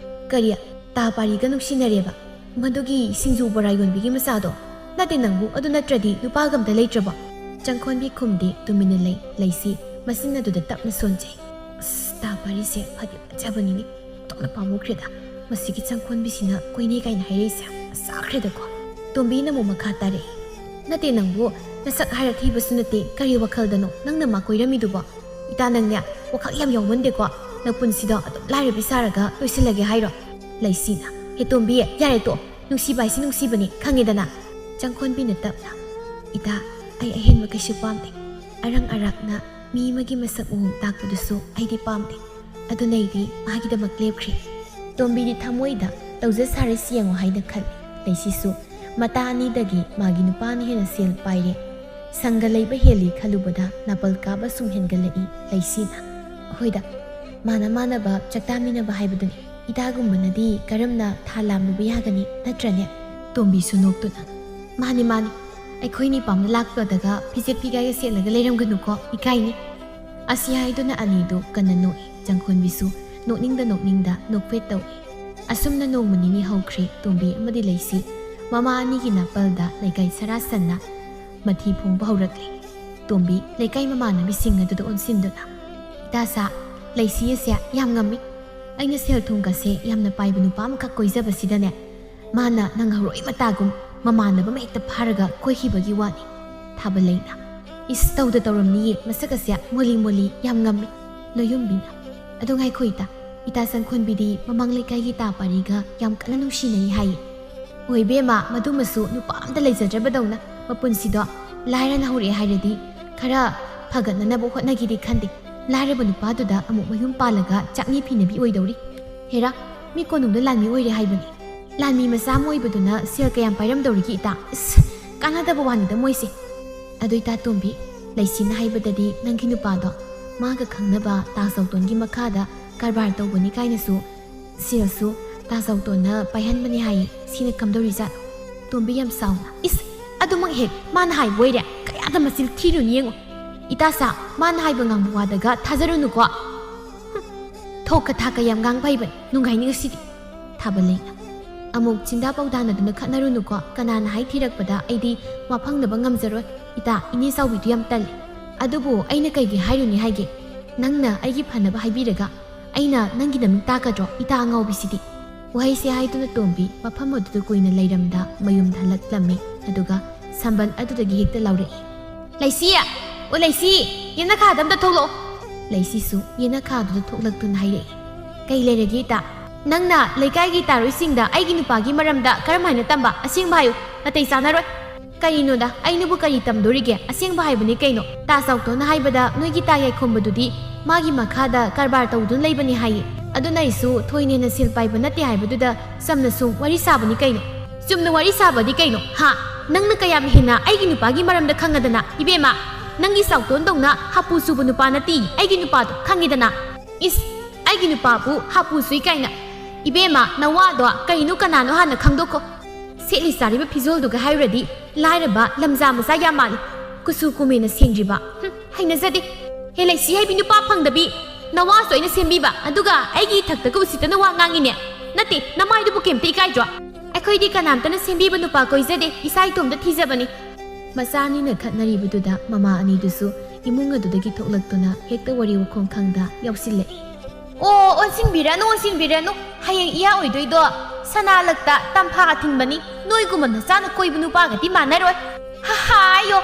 "ꯀꯔꯤ? ꯇꯥ ꯄꯥꯔꯤꯒ ꯅꯨꯡꯁꯤꯅꯔꯦꯕ? ꯃꯗꯨꯒꯤ ꯁꯤꯡꯖꯨ ꯕꯣꯔꯥ ꯌꯣꯟꯕꯤꯒꯤ ꯃꯆꯥꯗꯣ? ꯅꯠꯇꯦ ꯅꯪꯕꯨ, ꯑꯗꯨ ꯅꯠꯇ꯭ꯔꯗꯤ ꯅꯨꯄꯥꯒ ꯑꯝꯇ ꯂꯩꯇ꯭ꯔꯕꯣ?" ꯆꯪꯈꯣꯟꯕꯤ ꯈꯨꯝꯗꯦ, ꯇꯨꯃꯤꯟꯅ ꯂꯩ꯫ ꯂꯩꯁꯤ ꯃꯆꯤꯟ ꯑꯗꯨꯗ ꯇꯞꯅ ꯁꯣꯟꯖꯩ꯫ "ꯑꯁ, ꯇꯥ ꯄꯥꯔꯤꯁꯦ ꯐꯗꯤ ꯐꯖꯕꯅꯤꯅꯦ꯫ ꯑꯣꯟꯊꯣꯛꯅ ꯄꯥꯝꯃꯨꯈ꯭ꯔꯦꯗ꯫ ꯃꯁꯤꯒꯤ ꯆꯪꯈꯣꯟꯕꯤꯁꯤꯅ ꯀꯣꯏꯅꯩ ꯀꯥꯏꯅ ꯍꯥꯏꯔꯛꯏꯁꯦ꯫ ꯆꯥꯈ꯭ꯔꯦꯗꯀꯣ꯫" ꯇꯣꯝꯕꯤꯅ ꯑꯃꯨꯛ ꯃꯈꯥ ꯇꯥꯔꯛꯏ, "ꯅꯠꯇꯦ ꯅꯪꯕꯨ, ꯅꯁꯛ ꯍꯥꯏꯔ ꯊꯤꯕꯁꯨ ꯅꯠꯇꯦ, ꯀꯔꯤ ꯋꯥꯈꯜꯗꯅꯣ ꯅꯪꯅ ꯃꯥ ꯀꯣꯏꯔꯝꯃꯤꯗꯨꯕꯣ? ꯏꯇꯥ ꯅꯪꯅꯦ, ꯋꯥꯈꯜ ꯌꯥꯝ ꯌꯥꯎꯃꯟꯗꯦꯀꯣ꯫ ꯅꯄꯨꯟꯁꯤꯗꯣ ꯑꯗꯨꯝ ꯂꯥꯏꯔꯕꯤ ꯁꯥꯔꯒ ꯂꯣꯏꯁꯤꯜꯂꯒꯦ ꯍꯥꯏꯔꯣ?" ꯂꯩꯁꯤꯅ, "ꯍꯦ ꯇꯣꯝꯕꯤ, ꯌꯥꯔꯦ ꯇꯣ, ꯅꯨꯡꯁꯤꯕ ꯍꯥꯏꯁꯤ ꯅꯨꯡꯁꯤꯕꯅꯤ, ꯈꯪꯉꯦꯗꯅ꯫" ꯆꯪꯈꯣꯟꯕꯤꯅ ꯇꯞꯅ, "ꯏꯇꯥ, ꯑꯩ ꯑꯍꯦꯟꯕ ꯀꯩꯁꯨ ꯄꯥꯝꯗꯦ꯫ ꯑꯔꯪ ꯑꯔꯥꯛꯅ ꯃꯤ ꯑꯃꯒꯤ ꯃꯁꯛ ꯃꯑꯣꯡ ꯇꯥꯛꯄꯗꯨꯁꯨ ꯑꯩꯗꯤ ꯄꯥꯝꯗꯦ꯫ ꯑꯗꯨꯅ ꯑꯩꯗꯤ ꯃꯥꯒꯤꯗꯃꯛ ꯂꯦꯞꯈ꯭ꯔꯦ꯫" ꯇꯣꯝꯕꯤꯗꯤ ꯊꯃꯣꯏꯗ ꯇꯧꯖ ꯁꯥꯔꯤꯁꯤ ꯌꯦꯡꯉꯣ ꯍꯥꯏꯅ ꯈꯜꯂꯤ꯫ ꯂꯩꯁꯤꯁꯨ ꯃꯇꯥ ꯑꯅꯤꯗꯒꯤ ꯃꯥꯒꯤ ꯅꯨꯄꯥꯅ ꯍꯦꯟꯅ ꯁꯦꯜ ꯄꯥꯏꯔꯦ, ꯁꯪꯒ ꯂꯩꯕ ꯍꯦꯜꯂꯤ ꯈꯜꯂꯨꯕꯗ ꯅꯥꯄꯜ ꯀꯥꯕ ꯁꯨꯝ ꯍꯦꯟꯒꯠꯂꯛꯏ꯫ ꯂꯩꯁꯤꯅ, "ꯍꯣꯏꯗ, ꯃꯥꯅ ꯃꯥꯟꯅꯕ ꯆꯥꯛꯇꯥꯃꯤꯟꯅꯕ ꯍꯥꯏꯕꯗꯨꯅꯤ꯫ ꯏꯇꯥꯒꯨꯝꯕꯅꯗꯤ ꯀꯔꯝꯅ ꯊꯥ ꯂꯥꯝꯂꯨꯕ ꯌꯥꯒꯅꯤ, ꯅꯠꯇ꯭ꯔꯅꯦ?" ꯇꯣꯝꯕꯤꯁꯨ ꯅꯣꯛꯇꯨꯅ, "ꯃꯥꯅꯤ, ꯃꯥꯅꯤ, ꯑꯩꯈꯣꯏꯅꯤ ꯄꯥꯝꯅ ꯂꯥꯛꯄꯗꯒ ꯐꯤꯖꯦꯠ ꯐꯤꯒꯥꯏꯒ ꯁꯦꯠꯂꯒ ꯂꯩꯔꯝꯒꯅꯨꯀꯣ, ꯏꯀꯥꯏꯅꯤ꯫" ꯑꯁꯤ ꯍꯥꯏꯗꯨꯅ ꯑꯅꯤꯗꯨ ꯀꯟꯅ ꯅꯣꯛꯏ꯫ ꯆꯪꯈꯣꯟꯕꯤꯁꯨ ꯅꯣꯛꯅꯤꯡꯗ ꯅꯣꯛꯅꯤꯡꯗ ꯅꯣꯛꯐꯦꯠ ꯇꯧꯏ꯫ ꯑꯁꯨꯝꯅ ꯅꯣꯡꯃ ꯅꯤꯅꯤ ꯍꯧꯈ꯭ꯔꯦ꯫ ꯇꯣꯝꯕꯤ ꯑꯃꯗꯤ ꯂꯩꯁꯤ ꯃꯃꯥ ꯑꯅꯤꯒꯤ ꯅꯥꯄꯜꯗ ꯂꯩꯀꯥꯏ ꯁꯔꯥ ꯁꯟꯅ ꯃꯊꯤ ꯐꯣꯡꯕ ꯍꯧꯔꯛꯂꯦ꯫ ꯇꯣꯝꯕꯤ ꯂꯩꯀꯥꯏ ꯃꯃꯥꯟꯅꯕꯤꯁꯤꯡ ꯑꯗꯨꯗ ꯑꯣꯟꯁꯤꯟꯗꯨꯅ, "ꯏꯇꯥꯁꯥ, ꯂꯩꯁꯤ ꯑꯁꯦ ꯌꯥꯝ ꯉꯝꯃꯤ꯫ ꯑꯩꯅ ꯁꯦꯜ ꯊꯨꯝꯒꯁꯦ ꯌꯥꯝꯅ ꯄꯥꯏꯕ ꯅꯨꯄꯥ ꯑꯃꯈꯛ ꯀꯣꯏꯖꯕꯁꯤꯗꯅꯦ, ꯃꯥꯅ ꯅꯪ ꯍꯧꯔꯣꯏ ꯃꯇꯥꯒꯨꯝ ꯃꯃꯥꯟꯅꯕ ꯑꯃ ꯍꯦꯛꯇ ꯐꯥꯔꯒ ꯀꯣꯏꯈꯤꯕꯒꯤ ꯋꯥꯅꯤ꯫" ꯊꯥꯕꯂꯩꯅ, "ꯏꯁ, ꯇꯧꯗ ꯇꯧꯔꯝꯅꯤꯌꯦ, ꯃꯁꯛ ꯑꯁꯦ ꯃꯣꯂꯤ ꯃꯣꯂꯤ ꯌꯥꯝ ꯉꯝꯃꯤ꯫" ꯂꯣꯌꯨꯝꯕꯤꯅ, "ꯑꯗꯣ ꯉꯥꯏꯈꯣ ꯏꯇꯥ, ꯏꯇꯥ ꯁꯪꯈꯣꯟꯕꯤꯗꯤ ꯃꯃꯥꯡ ꯂꯩꯀꯥꯏꯒꯤ ꯇꯥ ꯄꯥꯔꯤꯒ ꯌꯥꯝ ꯀꯟꯅ ꯅꯨꯡꯁꯤꯅꯩ ꯍꯥꯏꯌꯦ꯫ ꯍꯣꯏ ꯏꯕꯦꯝꯃ, ꯃꯗꯨꯃꯁꯨ ꯅꯨꯄꯥ ꯑꯝꯇ ꯂꯩꯖꯗ꯭ꯔꯕꯗꯧꯅ ꯃꯄꯨꯟꯁꯤꯗꯣ ꯂꯥꯏꯔꯅ ꯍꯧꯔꯛꯑꯦ ꯍꯥꯏꯔꯗꯤ ꯈꯔ ꯐꯒꯠꯅꯅꯕ ꯍꯣꯠꯅꯒꯦꯗꯤ ꯈꯟꯗꯦ꯫ ꯂꯥꯏꯔꯕ ꯅꯨꯄꯥꯗꯨꯗ ꯑꯃꯨꯛ ꯃꯌꯨꯝ ꯄꯥꯜꯂꯒ ꯆꯥꯛꯅꯤ ꯐꯤꯅꯕꯤ ꯑꯣꯏꯗꯧꯔꯤ꯫ ꯍꯦꯔꯥ, ꯃꯤ ꯀꯣꯅꯨꯡꯗ ꯂꯥꯟꯃꯤ ꯑꯣꯏꯔꯦ ꯍꯥꯏꯕꯅꯤ꯫ ꯂꯥꯟꯃꯤ ꯃꯆꯥ ꯑꯃ ꯑꯣꯏꯕꯗꯨꯅ ꯁꯦꯜ ꯀꯌꯥꯝ ꯄꯥꯏꯔꯝꯗꯧꯔꯤꯒꯦ ꯏꯇꯥ? ꯏꯁ, ꯀꯥꯟꯅꯗꯕ ꯋꯥꯅꯤꯗ ꯃꯣꯏꯁꯦ꯫ ꯑꯗꯨ ꯏꯇꯥ ꯇꯣꯝꯕꯤ, ꯂꯩꯁꯤꯅ ꯍꯥꯏꯕꯗꯗꯤ ꯅꯪꯒꯤ ꯅꯨꯄꯥꯗꯣ ꯃꯥꯒ ꯈꯪꯅꯕ ꯇꯥ ꯆꯥꯎꯇꯣꯟꯒꯤ ꯃꯈꯥꯗ ꯀꯔꯕꯥꯔ ꯇꯧꯕꯅꯤ ꯀꯥꯏꯅꯁꯨ, ꯁꯦꯜꯁꯨ ꯇꯥ ꯆꯥꯎꯇꯣꯟꯅ ꯄꯥꯏꯍꯟꯕꯅꯤ ꯍꯥꯏꯌꯦ꯫ ꯁꯤꯅ ꯀꯝꯗꯧꯔꯤꯖꯥꯠꯅꯣ? ꯇꯣꯝꯕꯤ ꯌꯥꯝ ꯁꯥꯎꯅ, "ꯏꯁ, ꯑꯗꯨꯃꯛ ꯍꯦꯛ ꯃꯥꯅ ꯍꯥꯏꯕ ꯑꯣꯏꯔꯦ, ꯀꯌꯥꯗ ꯃꯆꯤꯟ ꯊꯤꯔꯨꯅꯤ ꯌꯦꯡꯉꯣ꯫ ꯏꯇꯥ ꯁꯥ, ꯃꯥꯅ ꯍꯥꯏꯕ ꯉꯥꯡꯕ ꯋꯥꯗꯒ ꯊꯥꯖꯔꯨꯅꯨꯀꯣ꯫ ꯍꯨꯝ, ꯊꯣꯛꯀ ꯊꯥꯛꯀ ꯌꯥꯝ ꯉꯥꯡꯕ ꯍꯩꯕꯅꯤ, ꯅꯨꯡꯒꯥꯏꯅꯤ ꯉꯁꯤꯗꯤ"꯫ ꯊꯥꯕꯜꯂꯩꯅ, "ꯑꯃꯨꯛ ꯆꯤꯟꯗꯥ ꯄꯥꯎꯗꯥꯅꯗꯨꯅ ꯈꯠꯅꯔꯨꯅꯨꯀꯣ, ꯀꯅꯥꯅ ꯍꯥꯏ ꯊꯤꯔꯛꯄꯗ ꯑꯩꯗꯤ ꯋꯥ ꯐꯪꯅꯕ ꯉꯝꯖꯔꯣꯏ꯫ ꯏꯇꯥ, ꯏꯅꯦ ꯆꯥꯎꯕꯤꯗꯨ ꯌꯥꯝ ꯇꯜꯂꯤ꯫ ꯑꯗꯨꯕꯨ ꯑꯩꯅ ꯀꯩꯒꯤ ꯍꯥꯏꯔꯨꯅꯤ ꯍꯥꯏꯒꯦ? ꯅꯪꯅ ꯑꯩꯒꯤ ꯐꯅꯕ ꯍꯥꯏꯕꯤꯔꯒ ꯑꯩꯅ ꯅꯪꯒꯤ ꯅꯃꯤꯡ ꯇꯥꯛꯀꯗ꯭ꯔꯣ, ꯏꯇꯥ ꯑꯉꯥꯎꯕꯤꯁꯤꯗꯤ?" ꯋꯥꯍꯩꯁꯦ ꯍꯥꯏꯗꯨꯅ ꯇꯣꯝꯕꯤ ꯃꯐꯝ ꯑꯗꯨꯗ ꯀꯨꯏꯅ ꯂꯩꯔꯝꯗ ꯃꯌꯨꯝꯗ ꯍꯜꯂꯛꯂꯝꯃꯤ꯫ ꯑꯗꯨꯒ ꯁꯝꯕꯜ ꯑꯗꯨꯗꯒꯤ ꯍꯦꯛꯇ ꯂꯥꯎꯔꯛꯏ, "ꯂꯩꯁꯤ! ꯑꯣ ꯂꯩꯁꯤ! ꯌꯦꯅꯈꯥꯗ ꯑꯝꯇ ꯊꯣꯛꯂꯛꯑꯣ!" ꯂꯩꯁꯤꯁꯨ ꯌꯦꯅꯈꯥꯗꯨꯗ ꯊꯣꯛꯂꯛꯇꯨꯅ ꯍꯥꯏꯔꯛꯏ, "ꯀꯩ ꯂꯩꯔꯒꯦ ꯏꯇꯥ? ꯅꯪꯅ ꯂꯩꯀꯥꯏꯒꯤ ꯇꯥꯔꯣꯏꯁꯤꯡꯗ ꯑꯩꯒꯤ ꯅꯨꯄꯥꯒꯤ ꯃꯔꯝꯗ ꯀꯔꯝꯍꯥꯏꯅ ꯇꯝꯕ? ꯑꯁꯦꯡꯕ ꯍꯥꯏꯌꯨ, ꯅꯥꯇꯩ ꯆꯥꯟꯅꯔꯣꯏ!" "ꯀꯔꯤꯅꯣꯗ, ꯑꯩꯅꯕꯨ ꯀꯔꯤ ꯇꯝꯗꯣꯔꯤꯒꯦ? ꯑꯁꯦꯡꯕ ꯍꯥꯏꯕꯅꯤ ꯀꯩꯅꯣ꯫ ꯇꯥ ꯆꯥꯎꯇꯣꯟꯅ ꯍꯥꯏꯕꯗ ꯅꯣꯏꯒꯤ ꯇꯥ ꯌꯥꯏꯈꯣꯝꯕꯗꯨꯗꯤ ꯃꯥꯒꯤ ꯃꯈꯥꯗ ꯀꯔꯕꯥꯔ ꯇꯧꯗꯨꯅ ꯂꯩꯕꯅꯤ ꯍꯥꯏꯌꯦ꯫ ꯑꯗꯨꯅ ꯑꯩꯁꯨ ꯊꯣꯏꯅ ꯍꯦꯟꯅ ꯁꯦꯜ ꯄꯥꯏꯕ ꯅꯠꯇꯦ ꯍꯥꯏꯕꯗꯨꯗ ꯆꯝꯅ ꯁꯨꯝ ꯋꯥꯔꯤ ꯁꯥꯕꯅꯤ ꯀꯩꯅꯣ꯫" "ꯆꯨꯝꯅ ꯋꯥꯔꯤ ꯁꯥꯕꯗꯤ ꯀꯩꯅꯣ? ꯍꯥ? ꯅꯪꯅ ꯀꯌꯥꯝ ꯍꯦꯟꯅ ꯑꯩꯒꯤ ꯅꯨꯄꯥꯒꯤ ꯃꯔꯝꯗ ꯈꯪꯉꯗꯅ? ꯏꯕꯦꯝꯃ, ꯅꯪꯒꯤ ꯆꯥꯎꯇꯣꯟꯗꯧꯅ ꯍꯥꯄꯨ ꯆꯨꯕ ꯅꯨꯄꯥ ꯅꯠꯇꯦ ꯑꯩꯒꯤ ꯅꯨꯄꯥꯗꯣ, ꯈꯪꯉꯤꯗꯅ?" "ꯏꯁ, ꯑꯩꯒꯤ ꯅꯨꯄꯥꯕꯨ ꯍꯥꯄꯨ ꯆꯨꯏ ꯀꯥꯏꯅ? ꯏꯕꯦꯝꯃ, ꯅꯋꯥꯗꯣ ꯀꯩꯅꯣ ꯀꯅꯥꯅꯣ ꯍꯥꯟꯅ ꯈꯪꯗꯣꯛꯈꯣ꯫ ꯁꯦꯠꯂꯤ ꯆꯥꯔꯤꯕ ꯐꯤꯖꯣꯜꯗꯨꯒ ꯍꯥꯏꯔꯨꯔꯗꯤ ꯂꯥꯏꯔꯕ ꯂꯝꯖꯥ ꯃꯆꯥ ꯌꯥꯝ ꯃꯥꯜꯂꯤ꯫ ꯀꯨꯆꯨ ꯀꯨꯃꯦꯟꯅ ꯁꯦꯡꯗ꯭ꯔꯤꯕ꯫ ꯍꯨꯝ, ꯍꯩꯅꯖꯗꯦ꯫ ꯍꯦ ꯂꯩꯁꯤ ꯍꯥꯏꯕꯤ ꯅꯨꯄꯥ ꯐꯪꯗꯕꯤ, ꯅꯋꯥꯁꯨ ꯑꯩꯅ ꯁꯦꯝꯕꯤꯕ, ꯑꯗꯨꯒ ꯑꯩꯒꯤ ꯏꯊꯛꯇꯒ ꯎꯁꯤꯠꯇꯅ ꯋꯥ ꯉꯥꯡꯉꯤꯅꯦ꯫ ꯅꯠꯇꯦ, ꯅꯃꯥꯏꯗꯨꯕꯨ ꯀꯩꯝꯇ ꯏꯀꯥꯏꯗ꯭ꯔꯣ? ꯑꯩꯈꯣꯏꯗꯤ ꯀꯅꯥꯝꯇꯅ ꯁꯦꯝꯕꯤꯕ ꯅꯨꯄꯥ ꯀꯣꯏꯖꯗꯦ, ꯏꯁꯥ ꯏꯇꯣꯝꯇ ꯊꯤꯖꯕꯅꯤ꯫" ꯃꯆꯥ ꯑꯅꯤꯅ ꯈꯠꯅꯔꯤꯕꯗꯨꯗ ꯃꯃꯥ ꯑꯅꯤꯗꯨꯁꯨ ꯏꯃꯨꯡ ꯑꯗꯨꯗꯒꯤ ꯊꯣꯛꯂꯛꯇꯨꯅ ꯍꯦꯛꯇ ꯋꯥꯔꯤ ꯋꯥꯈꯣꯡ ꯈꯪꯗ ꯌꯥꯎꯁꯤꯜꯂꯛꯏ꯫ "ꯑꯣ, ꯑꯣꯟꯁꯤꯟꯕꯤꯔꯅꯨ, ꯑꯣꯟꯁꯤꯟꯕꯤꯔꯅꯨ꯫ ꯍꯌꯦꯡ ꯏꯌꯥ ꯑꯣꯏꯗꯣꯏꯗꯣ ꯁꯅꯥ ꯂꯛꯇ ꯇꯝꯐꯥ ꯑꯊꯤꯡꯕꯅꯤ꯫ ꯅꯣꯏꯒꯨꯝꯕ ꯅꯆꯥꯅ ꯀꯣꯏꯕ ꯅꯨꯄꯥꯒꯗꯤ ꯃꯥꯟꯅꯔꯣꯏ꯫ ꯍꯥ ꯍꯥ, ꯑꯌꯣ꯫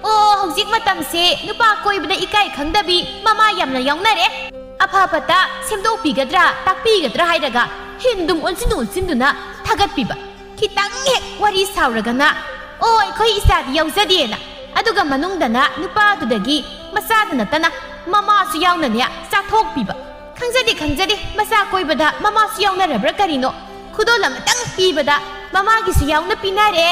ꯑꯣ, ꯍꯧꯖꯤꯛ ꯃꯇꯝꯁꯦ ꯅꯨꯄꯥ ꯀꯣꯏꯕꯗ ꯏꯀꯥꯏ ꯈꯪꯗꯕꯤ ꯃꯃꯥ ꯌꯥꯝꯅ ꯌꯥꯎꯅꯔꯦ꯫ ꯑꯐ ꯐꯠꯇ ꯁꯦꯝꯗꯣꯛꯄꯤꯒꯗ꯭ꯔꯥ, ꯇꯥꯛꯄꯤꯒꯗ꯭ꯔꯥ ꯍꯥꯏꯔꯒ ꯍꯤꯟꯗꯨꯝ ꯑꯣꯟꯁꯤꯟ ꯑꯣꯟꯁꯤꯟꯗꯨꯅ ꯊꯥꯒꯠꯄꯤꯕ꯫ ꯈꯤꯇꯪ ꯍꯦꯛ ꯋꯥꯔꯤ ꯁꯥꯎꯔꯒꯅ, "ꯑꯣ, ꯑꯩꯈꯣꯏ ꯏꯆꯥꯗꯤ ꯌꯥꯎꯖꯗꯦꯅ"꯫ ꯑꯗꯨꯒ ꯃꯅꯨꯡꯗꯅ ꯅꯨꯄꯥꯗꯨꯗꯒꯤ ꯃꯆꯥꯗ ꯅꯠꯇꯅ ꯃꯃꯥꯁꯨ ꯌꯥꯎꯅꯅꯦ ꯆꯥꯊꯣꯛꯄꯤꯕ꯫ ꯈꯪꯖꯗꯦ, ꯈꯪꯖꯗꯦ, ꯃꯆꯥ ꯀꯣꯏꯕꯗ ꯃꯃꯥꯁꯨ ꯌꯥꯎꯅꯔꯕ꯭ꯔꯥ ꯀꯔꯤꯅꯣ? ꯈꯨꯗꯣꯜ ꯑꯃꯇꯪ ꯄꯤꯕꯗ ꯃꯃꯥꯒꯤꯁꯨ ꯌꯥꯎꯅ ꯄꯤꯅꯔꯦ꯫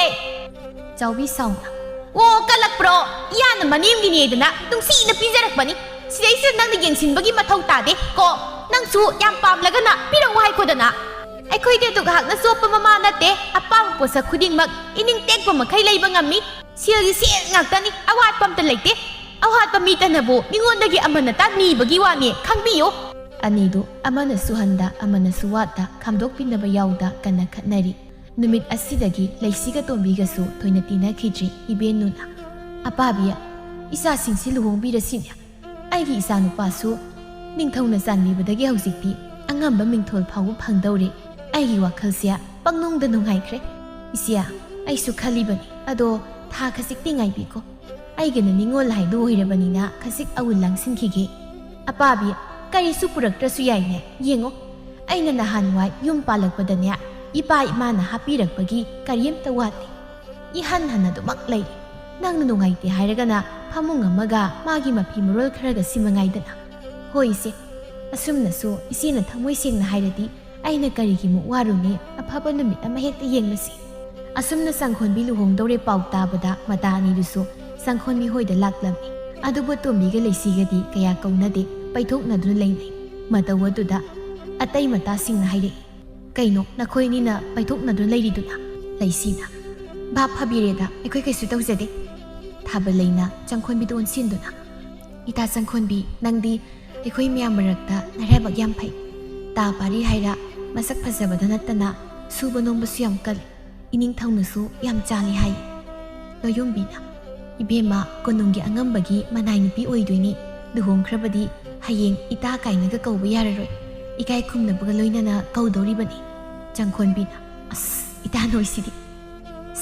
ꯆꯥꯎꯕꯤ ꯁꯥꯎꯅ, "ꯑꯣ, ꯀꯜꯂꯛꯄ꯭ꯔꯣ? ꯏꯌꯥꯅ ꯃꯅꯦꯝꯒꯤꯅꯦꯗꯅ ꯅꯨꯡꯁꯤꯅ ꯄꯤꯖꯔꯛꯄꯅꯤ꯫ ꯁꯤꯗꯩꯁꯤꯗ ꯅꯪꯅ ꯌꯦꯡꯁꯤꯟꯕꯒꯤ ꯃꯊꯧ ꯇꯥꯗꯦ ꯀꯣ꯫ ꯅꯪꯁꯨ ꯌꯥꯝ ꯄꯥꯝꯂꯒꯅ ꯄꯤꯔꯛꯎ ꯍꯥꯏꯀꯣꯗꯅ꯫ ꯑꯩꯈꯣꯏꯗꯤ ꯑꯗꯨꯛ ꯍꯥꯛꯅ ꯆꯣꯞꯄ ꯃꯃꯥ ꯅꯠꯇꯦ꯫ ꯑꯄꯥꯝꯕ ꯄꯣꯠꯁꯛ ꯈꯨꯗꯤꯡꯃꯛ ꯏꯅꯤꯡ ꯇꯦꯛꯄ ꯃꯈꯩ ꯂꯩꯕ ꯉꯝꯃꯤ꯫ ꯁꯦꯜꯒꯤ ꯁꯦꯜ ꯉꯥꯛꯇꯅꯤ, ꯑꯋꯥꯠꯄ ꯑꯝꯇ ꯂꯩꯇꯦ꯫ ꯑꯋꯥꯠꯄ ꯃꯤꯇꯅꯕꯨ ꯃꯤꯉꯣꯟꯗꯒꯤ ꯑꯃꯅꯇ ꯅꯤꯕꯒꯤ ꯋꯥꯅꯦ, ꯈꯪꯕꯤꯌꯨ"꯫ ꯑꯅꯤꯗꯨ ꯑꯃꯅꯁꯨ ꯍꯟꯗ, ꯑꯃꯅꯁꯨ ꯋꯥꯠꯇ, ꯈꯥꯝꯗꯣꯛꯄꯤꯅꯕ ꯌꯥꯎꯗ ꯀꯟꯅ ꯈꯠꯅꯔꯤ꯫ ꯅꯨꯃꯤꯠ ꯑꯁꯤꯗꯒꯤ ꯂꯩꯁꯤꯒ ꯇꯣꯝꯕꯤꯒꯁꯨ ꯊꯣꯏꯅ ꯇꯤꯟꯅꯈꯤꯗ꯭ꯔꯤ ꯏꯕꯦꯟꯅꯨꯅ꯫ "ꯑꯄꯥꯕꯤ, ꯏꯆꯥꯁꯤꯡꯁꯤ ꯂꯨꯍꯣꯡꯕꯤꯔꯁꯤꯅꯦ꯫ ꯑꯩꯒꯤ ꯏꯆꯥꯅꯨꯄꯥꯁꯨ ꯅꯤꯡꯊꯧꯅ ꯆꯥꯟꯕꯤꯕꯗꯒꯤ ꯍꯧꯖꯤꯛꯇꯤ ꯑꯉꯝꯕ ꯃꯤꯡꯊꯣꯜ ꯐꯥꯎꯕ ꯐꯪꯗꯧꯔꯦ꯫ ꯑꯩꯒꯤ ꯋꯥꯈꯜꯁꯦ ꯄꯪꯅꯨꯡꯗ ꯅꯨꯡꯉꯥꯏꯈ꯭ꯔꯦ꯫ ꯏꯆꯦ, ꯑꯩꯁꯨ ꯈꯜꯂꯤꯕꯅꯤ, ꯑꯗꯣ ꯊꯥ ꯈꯖꯤꯛꯇꯤ ꯉꯥꯏꯕꯤꯀꯣ꯫ ꯑꯩꯒꯤꯅ ꯅꯤꯡꯉꯣꯜ ꯍꯥꯏꯗꯨ ꯑꯣꯏꯔꯕꯅꯤꯅ ꯈꯖꯤꯛ ꯑꯋꯨꯜ ꯂꯥꯡꯁꯤꯟꯈꯤꯒꯦ꯫ ꯑꯄꯥꯕꯤ, ꯀꯔꯤꯁꯨ ꯄꯨꯔꯛꯇ꯭ꯔꯁꯨ ꯌꯥꯏꯅꯦ꯫ ꯌꯦꯡꯉꯣ, ꯑꯩꯅ ꯅꯍꯥꯟꯋꯥꯏ ꯌꯨꯝ ꯄꯥꯜꯂꯛꯄꯗꯅꯦ, ꯏꯄꯥ ꯏꯃꯥꯅ ꯍꯥꯞꯄꯤꯔꯛꯄꯒꯤ ꯀꯔꯤꯝꯇ ꯋꯥꯠꯇꯦ꯫ ꯏꯍꯟ ꯍꯟꯅꯗꯨꯃꯛ ꯂꯩꯔꯦ꯫ ꯅꯪꯅ ꯅꯨꯡꯉꯥꯏꯇꯦ ꯍꯥꯏꯔꯒꯅ ꯐꯃꯨꯡ ꯑꯃꯒ ꯃꯥꯒꯤ ꯃꯐꯤ ꯃꯔꯣꯜ ꯈꯔꯒ ꯁꯤ ꯃꯉꯥꯏꯗꯅ꯫ ꯍꯣꯏ ꯏꯆꯦ, ꯑꯁꯨꯝꯅꯁꯨ ꯏꯆꯦꯅ ꯊꯃꯣꯏ ꯁꯦꯡꯅ ꯍꯥꯏꯔꯗꯤ ꯑꯩꯅ ꯀꯔꯤꯒꯤꯃꯨꯛ ꯋꯥꯔꯨꯅꯤ? ꯑꯐꯕ ꯅꯨꯃꯤꯠ ꯑꯃ ꯍꯦꯛꯇ ꯌꯦꯡꯂꯁꯤ꯫ ꯑꯁꯨꯝꯅ ꯆꯪꯈꯣꯟꯕꯤ ꯂꯨꯍꯣꯡꯗꯧꯔꯦ ꯄꯥꯎ ꯇꯥꯕꯗ ꯃꯇꯥ ꯑꯅꯤꯗꯨꯁꯨ ꯆꯪꯈꯣꯟꯕꯤ ꯍꯣꯏꯗ ꯂꯥꯛꯂꯝꯃꯤ꯫ ꯑꯗꯨꯕꯨ ꯇꯣꯝꯕꯤꯒ ꯂꯩꯁꯤꯒꯗꯤ ꯀꯌꯥ ꯀꯧꯅꯗꯦ, ꯄꯩꯊꯣꯛꯅꯗꯨꯅ ꯂꯩꯅꯩ꯫ ꯃꯇꯧ ꯑꯗꯨꯗ ꯑꯇꯩ ꯃꯇꯥꯁꯤꯡꯅ ꯍꯥꯏꯔꯛꯏ, "ꯀꯩꯅꯣ, ꯅꯈꯣꯏ ꯑꯅꯤꯅ ꯄꯩꯊꯣꯛꯅꯗꯨꯅ ꯂꯩꯔꯤꯗꯨꯅ?" ꯂꯩꯁꯤꯅ, "ꯚꯥꯞ ꯐꯕꯤꯔꯦꯗ, ꯑꯩꯈꯣꯏ ꯀꯩꯁꯨ ꯇꯧꯖꯗꯦ"꯫ ꯊꯥꯕꯂꯩꯅ ꯆꯪꯈꯣꯟꯕꯤꯗ ꯑꯣꯟꯁꯤꯟꯗꯨꯅ, "ꯏꯇꯥ ꯆꯪꯈꯣꯟꯕꯤ, ꯅꯪꯗꯤ ꯑꯩꯈꯣꯏ ꯃꯌꯥꯝ ꯃꯔꯛꯇ ꯅꯔꯥꯏꯕꯛ ꯌꯥꯝ ꯐꯩ꯫ ꯇꯥ ꯄꯥꯔꯤ ꯍꯥꯏꯔ ꯃꯁꯛ ꯐꯖꯕꯗ ꯅꯠꯇꯅ ꯁꯨꯕ ꯅꯣꯝꯕꯁꯨ ꯌꯥꯝ ꯀꯜꯂꯤ, ꯏꯅꯤꯡꯊꯧꯅꯁꯨ ꯌꯥꯝ ꯆꯥꯜꯂꯤ ꯍꯥꯏ"꯫ ꯂꯣꯌꯣꯝꯕꯤꯅ, "ꯏꯕꯦꯝꯃ, ꯀꯣꯅꯨꯡꯒꯤ ꯑꯉꯝꯕꯒꯤ ꯃꯅꯥꯏ ꯅꯨꯄꯤ ꯑꯣꯏꯗꯣꯏꯅꯤ꯫ ꯂꯨꯍꯣꯡꯈ꯭ꯔꯕꯗꯤ ꯍꯌꯦꯡ ꯏꯇꯥ ꯀꯥꯏꯅꯒ ꯀꯧꯕ ꯌꯥꯔꯔꯣꯏ꯫ ꯏꯀꯥꯏ ꯈꯨꯝꯅꯕꯒ ꯂꯣꯏꯅꯅ ꯀꯧꯗꯧꯔꯤꯕꯅꯤ"꯫ ꯆꯪꯈꯣꯟꯕꯤꯅ, "ꯑꯁ, ꯏꯇꯥ ꯅꯣꯏꯁꯤꯗꯤ!"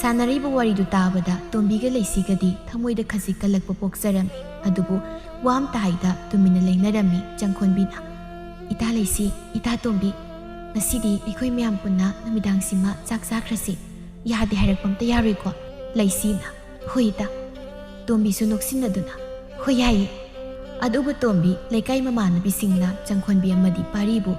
ꯁꯥꯟꯅꯔꯤꯕ ꯋꯥꯔꯤꯗꯨ ꯇꯥꯕꯗ ꯇꯣꯝꯕꯤꯒ ꯂꯩꯁꯤꯒꯗꯤ ꯊꯃꯣꯏꯗ ꯈꯖꯤꯛ ꯀꯜꯂꯛꯄ ꯄꯣꯛꯆꯔꯝꯃꯤ꯫ ꯑꯗꯨꯕꯨ ꯋꯥ ꯑꯝꯇ ꯍꯥꯏꯗ ꯇꯨꯃꯤꯟꯅ ꯂꯩꯅꯔꯝꯃꯤ ꯆꯪꯈꯣꯟꯕꯤꯅ꯫ "ꯏꯇꯥ ꯂꯩꯁꯤ, ꯏꯇꯥ ꯇꯣꯝꯕꯤ, ꯉꯁꯤꯗꯤ ꯑꯩꯈꯣꯏ ꯃꯌꯥꯝ ꯄꯨꯟꯅ ꯅꯨꯃꯤꯗꯥꯡꯁꯤꯃ ꯆꯥꯛ ꯆꯥꯈ꯭ꯔꯁꯤ꯫ ꯌꯥꯗꯦ ꯍꯥꯏꯔꯛꯄ ꯑꯝꯇ ꯌꯥꯔꯣꯏꯀꯣ?" ꯂꯩꯁꯤꯅ, "ꯍꯣꯏ ꯏꯇꯥ꯫" ꯇꯣꯝꯕꯤꯁꯨ ꯅꯣꯛꯁꯤꯟꯅꯗꯨꯅ, "ꯍꯣꯏ ꯌꯥꯏꯌꯦ꯫" ꯑꯗꯨꯕꯨ ꯇꯣꯝꯕꯤ ꯂꯩꯀꯥꯏ ꯃꯃꯥꯟꯅꯕꯤꯁꯤꯡꯅ ꯆꯪꯈꯣꯟꯕꯤ ꯑꯃꯗꯤ ꯄꯥꯔꯤꯕꯨ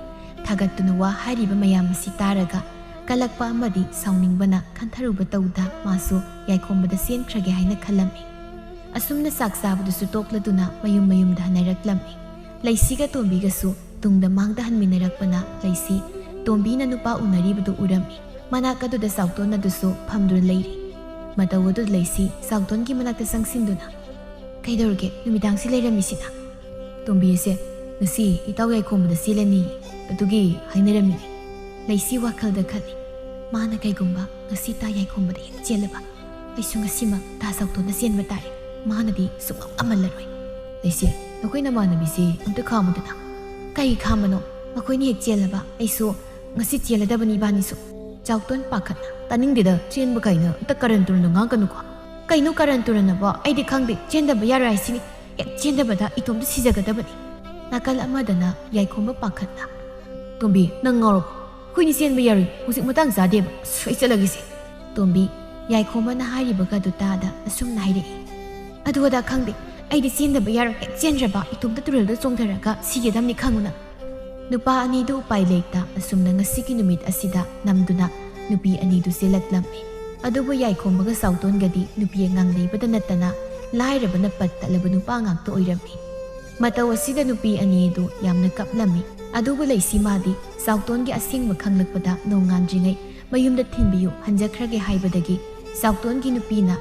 ꯊꯥꯒꯠꯇꯨꯅ ꯋꯥ ꯍꯥꯏꯔꯤꯕ ꯃꯌꯥꯝ ꯑꯁꯤ ꯇꯥꯔꯒ ꯀꯜꯂꯛꯄ ꯑꯃꯗꯤ ꯁꯥꯎꯅꯤꯡꯕꯅ ꯈꯟꯊꯔꯨꯕ ꯇꯧꯗ ꯃꯥꯁꯨ ꯌꯥꯏꯈꯣꯝꯕꯗ ꯆꯦꯟꯈ꯭ꯔꯒꯦ ꯍꯥꯏꯅ ꯈꯜꯂꯝꯃꯤ꯫ ꯑꯁꯨꯝꯅ ꯆꯥꯛ ꯆꯥꯕꯗꯨꯁꯨ ꯇꯣꯛꯂꯗꯨꯅ ꯃꯌꯨꯝ ꯃꯌꯨꯝꯗ ꯍꯟꯅꯔꯛꯂꯝꯃꯤ꯫ ꯂꯩꯁꯤꯒ ꯇꯣꯝꯕꯤꯒꯁꯨ ꯇꯨꯡꯗ ꯃꯥꯡꯗ ꯍꯟꯃꯤꯟꯅꯔꯛꯄꯅ ꯂꯩꯁꯤ ꯇꯣꯝꯕꯤꯅ ꯅꯨꯄꯥ ꯎꯅꯔꯤꯕꯗꯨ ꯎꯔꯝꯃꯤ꯫ ꯃꯅꯥꯛ ꯑꯗꯨꯗ ꯆꯥꯎꯇꯣꯟ ꯑꯗꯨꯁꯨ ꯐꯝꯗꯨꯅ ꯂꯩꯔꯤ꯫ ꯃꯇꯧ ꯑꯗꯨ ꯂꯩꯁꯤ ꯆꯥꯎꯇꯣꯟꯒꯤ ꯃꯅꯥꯛꯇ ꯆꯪꯁꯤꯟꯗꯨꯅ, "ꯀꯩꯗꯧꯔꯒꯦ ꯅꯨꯃꯤꯗꯥꯡꯁꯤ ꯂꯩꯔꯝꯃꯤꯁꯤꯅ?" "ꯇꯣꯝꯕꯤ ꯑꯁꯦ ꯉꯁꯤ ꯏꯇꯥꯎ ꯌꯥꯏꯈꯣꯝꯕꯗ ꯆꯦꯜꯂꯅꯤ, ꯑꯗꯨꯒꯤ ꯍꯥꯏꯅꯔꯝꯃꯤꯅꯤ꯫" ꯂꯩꯁꯤ ꯋꯥꯈꯜꯗ ꯈꯜꯂꯤ, "ꯃꯥꯅ ꯀꯩꯒꯨꯝꯕ ꯉꯁꯤ ꯇꯥ ꯌꯥꯏꯈꯣꯝꯕꯗ ꯍꯦꯛ ꯆꯦꯜꯂꯕ, ꯑꯩꯁꯨ ꯉꯁꯤꯃꯛ ꯇꯥ ꯆꯥꯎꯇꯣꯟꯗ ꯆꯦꯟꯕ ꯇꯥꯔꯦ꯫ ꯃꯥꯅꯗꯤ ꯁꯨꯡꯉꯝ ꯉꯝꯍꯜꯂꯔꯣꯏ꯫" "ꯂꯩꯁꯤ, ꯅꯈꯣꯏ ꯅꯃꯥꯟꯅꯕꯤꯁꯤ ꯑꯝꯇ ꯈꯥꯝꯃꯨꯗꯅ꯫" "ꯀꯩ ꯈꯥꯝꯕꯅꯣ? ꯃꯈꯣꯏꯅꯤ ꯍꯦꯛ ꯆꯦꯜꯂꯕ ꯑꯩꯁꯨ ꯉꯁꯤ ꯆꯦꯜꯂꯗꯕꯅꯤ ꯏꯕꯥꯅꯤꯁꯨ꯫" ꯆꯥꯎꯇꯣꯟ ꯄꯥꯈꯠꯅ, "ꯇꯥꯅꯤꯡꯗꯦꯗ, ꯆꯦꯟꯕ ꯀꯥꯏꯅ ꯑꯝꯇ ꯀꯔꯟ ꯇꯨꯔꯟꯗꯣ ꯉꯥꯡꯒꯅꯨꯀꯣ꯫" "ꯀꯩꯅꯣ ꯀꯔꯟ ꯇꯨꯔꯟꯅꯕꯣ? ꯑꯩꯗꯤ ꯈꯪꯗꯦ, ꯆꯦꯟꯗꯕ ꯌꯥꯔꯣꯏ ꯍꯥꯏꯁꯤꯅꯤ꯫ ꯍꯦꯛ ꯆꯦꯟꯗꯕꯗ ꯏꯇꯣꯝꯇ ꯁꯤꯖꯒꯗꯕꯅꯤ꯫" ꯅꯥꯀꯜ ꯑꯃꯗꯅ ꯌꯥꯏꯈꯣꯝꯕ ꯄꯥꯈꯠꯅ, "ꯇꯣꯝꯕꯤ, ꯅꯪ ꯉꯥꯎꯔꯕꯣ? ꯑꯩꯈꯣꯏꯅꯤ ꯆꯦꯟꯕ ꯌꯥꯔꯣꯏ, ꯍꯧꯖꯤꯛ ꯃꯇꯥꯡ ꯆꯥꯗꯦꯕ꯫ ꯑꯁ, ꯑꯩ ꯆꯠꯂꯒꯦꯁꯦ꯫" ꯇꯣꯝꯕꯤ ꯌꯥꯏꯈꯣꯝꯕꯅ ꯍꯥꯏꯔꯤꯕꯒ ꯑꯗꯨ ꯇꯥꯗ ꯑꯁꯨꯝꯅ ꯍꯥꯏꯔꯛꯏ, "ꯑꯗꯨ ꯑꯗꯥ ꯈꯪꯗꯦ, ꯑꯩꯗꯤ ꯆꯦꯟꯗꯕ ꯌꯥꯔꯣꯏ꯫ ꯍꯦꯛ ꯆꯦꯟꯗ꯭ꯔꯕ ꯏꯇꯣꯝꯇ ꯇꯨꯔꯦꯜꯗ ꯆꯣꯡꯊꯔꯒ ꯁꯤꯒꯗꯕꯅꯤ ꯈꯪꯉꯨꯅ꯫" ꯅꯨꯄꯥ ꯑꯅꯤꯗꯨ ꯎꯄꯥꯏ ꯂꯩꯇ ꯑꯁꯨꯝꯅ ꯉꯁꯤꯒꯤ ꯅꯨꯃꯤꯠ ꯑꯁꯤꯗ ꯅꯝꯗꯨꯅ ꯅꯨꯄꯤ ꯑꯅꯤꯗꯨ ꯆꯦꯜꯂꯛꯂꯝꯃꯤ꯫ ꯑꯗꯨꯕꯨ ꯌꯥꯏꯈꯣꯝꯕꯒ ꯆꯥꯎꯇꯣꯟꯒꯗꯤ ꯅꯨꯄꯤ ꯑꯉꯥꯡ ꯂꯩꯕꯗ ꯅꯠꯇꯅ ꯂꯥꯏꯔꯕꯅ ꯄꯠ ꯇꯠꯂꯕ ꯅꯨꯄꯥ ꯉꯥꯛꯇ ꯑꯣꯏꯔꯝꯃꯤ꯫ ꯃꯇꯧ ꯑꯁꯤꯗ ꯅꯨꯄꯤ ꯑꯅꯤ ꯑꯗꯨ ꯌꯥꯝꯅ ꯀꯞꯂꯝꯃꯤ꯫ ꯑꯗꯨꯕꯨ ꯂꯩꯁꯤ ꯃꯥꯗꯤ ꯆꯥꯎꯇꯣꯟꯒꯤ ꯑꯁꯦꯡꯕ ꯈꯪꯂꯛꯄꯗ ꯅꯣꯡꯉꯥꯟꯗ꯭ꯔꯤꯉꯩ ꯃꯌꯨꯝꯗ ꯊꯤꯟꯕꯤꯌꯨ, ꯍꯟꯖꯈ꯭ꯔꯒꯦ ꯍꯥꯏꯕꯗꯒꯤ ꯆꯥꯎꯇꯣꯟꯒꯤ ꯅꯨꯄꯤꯅ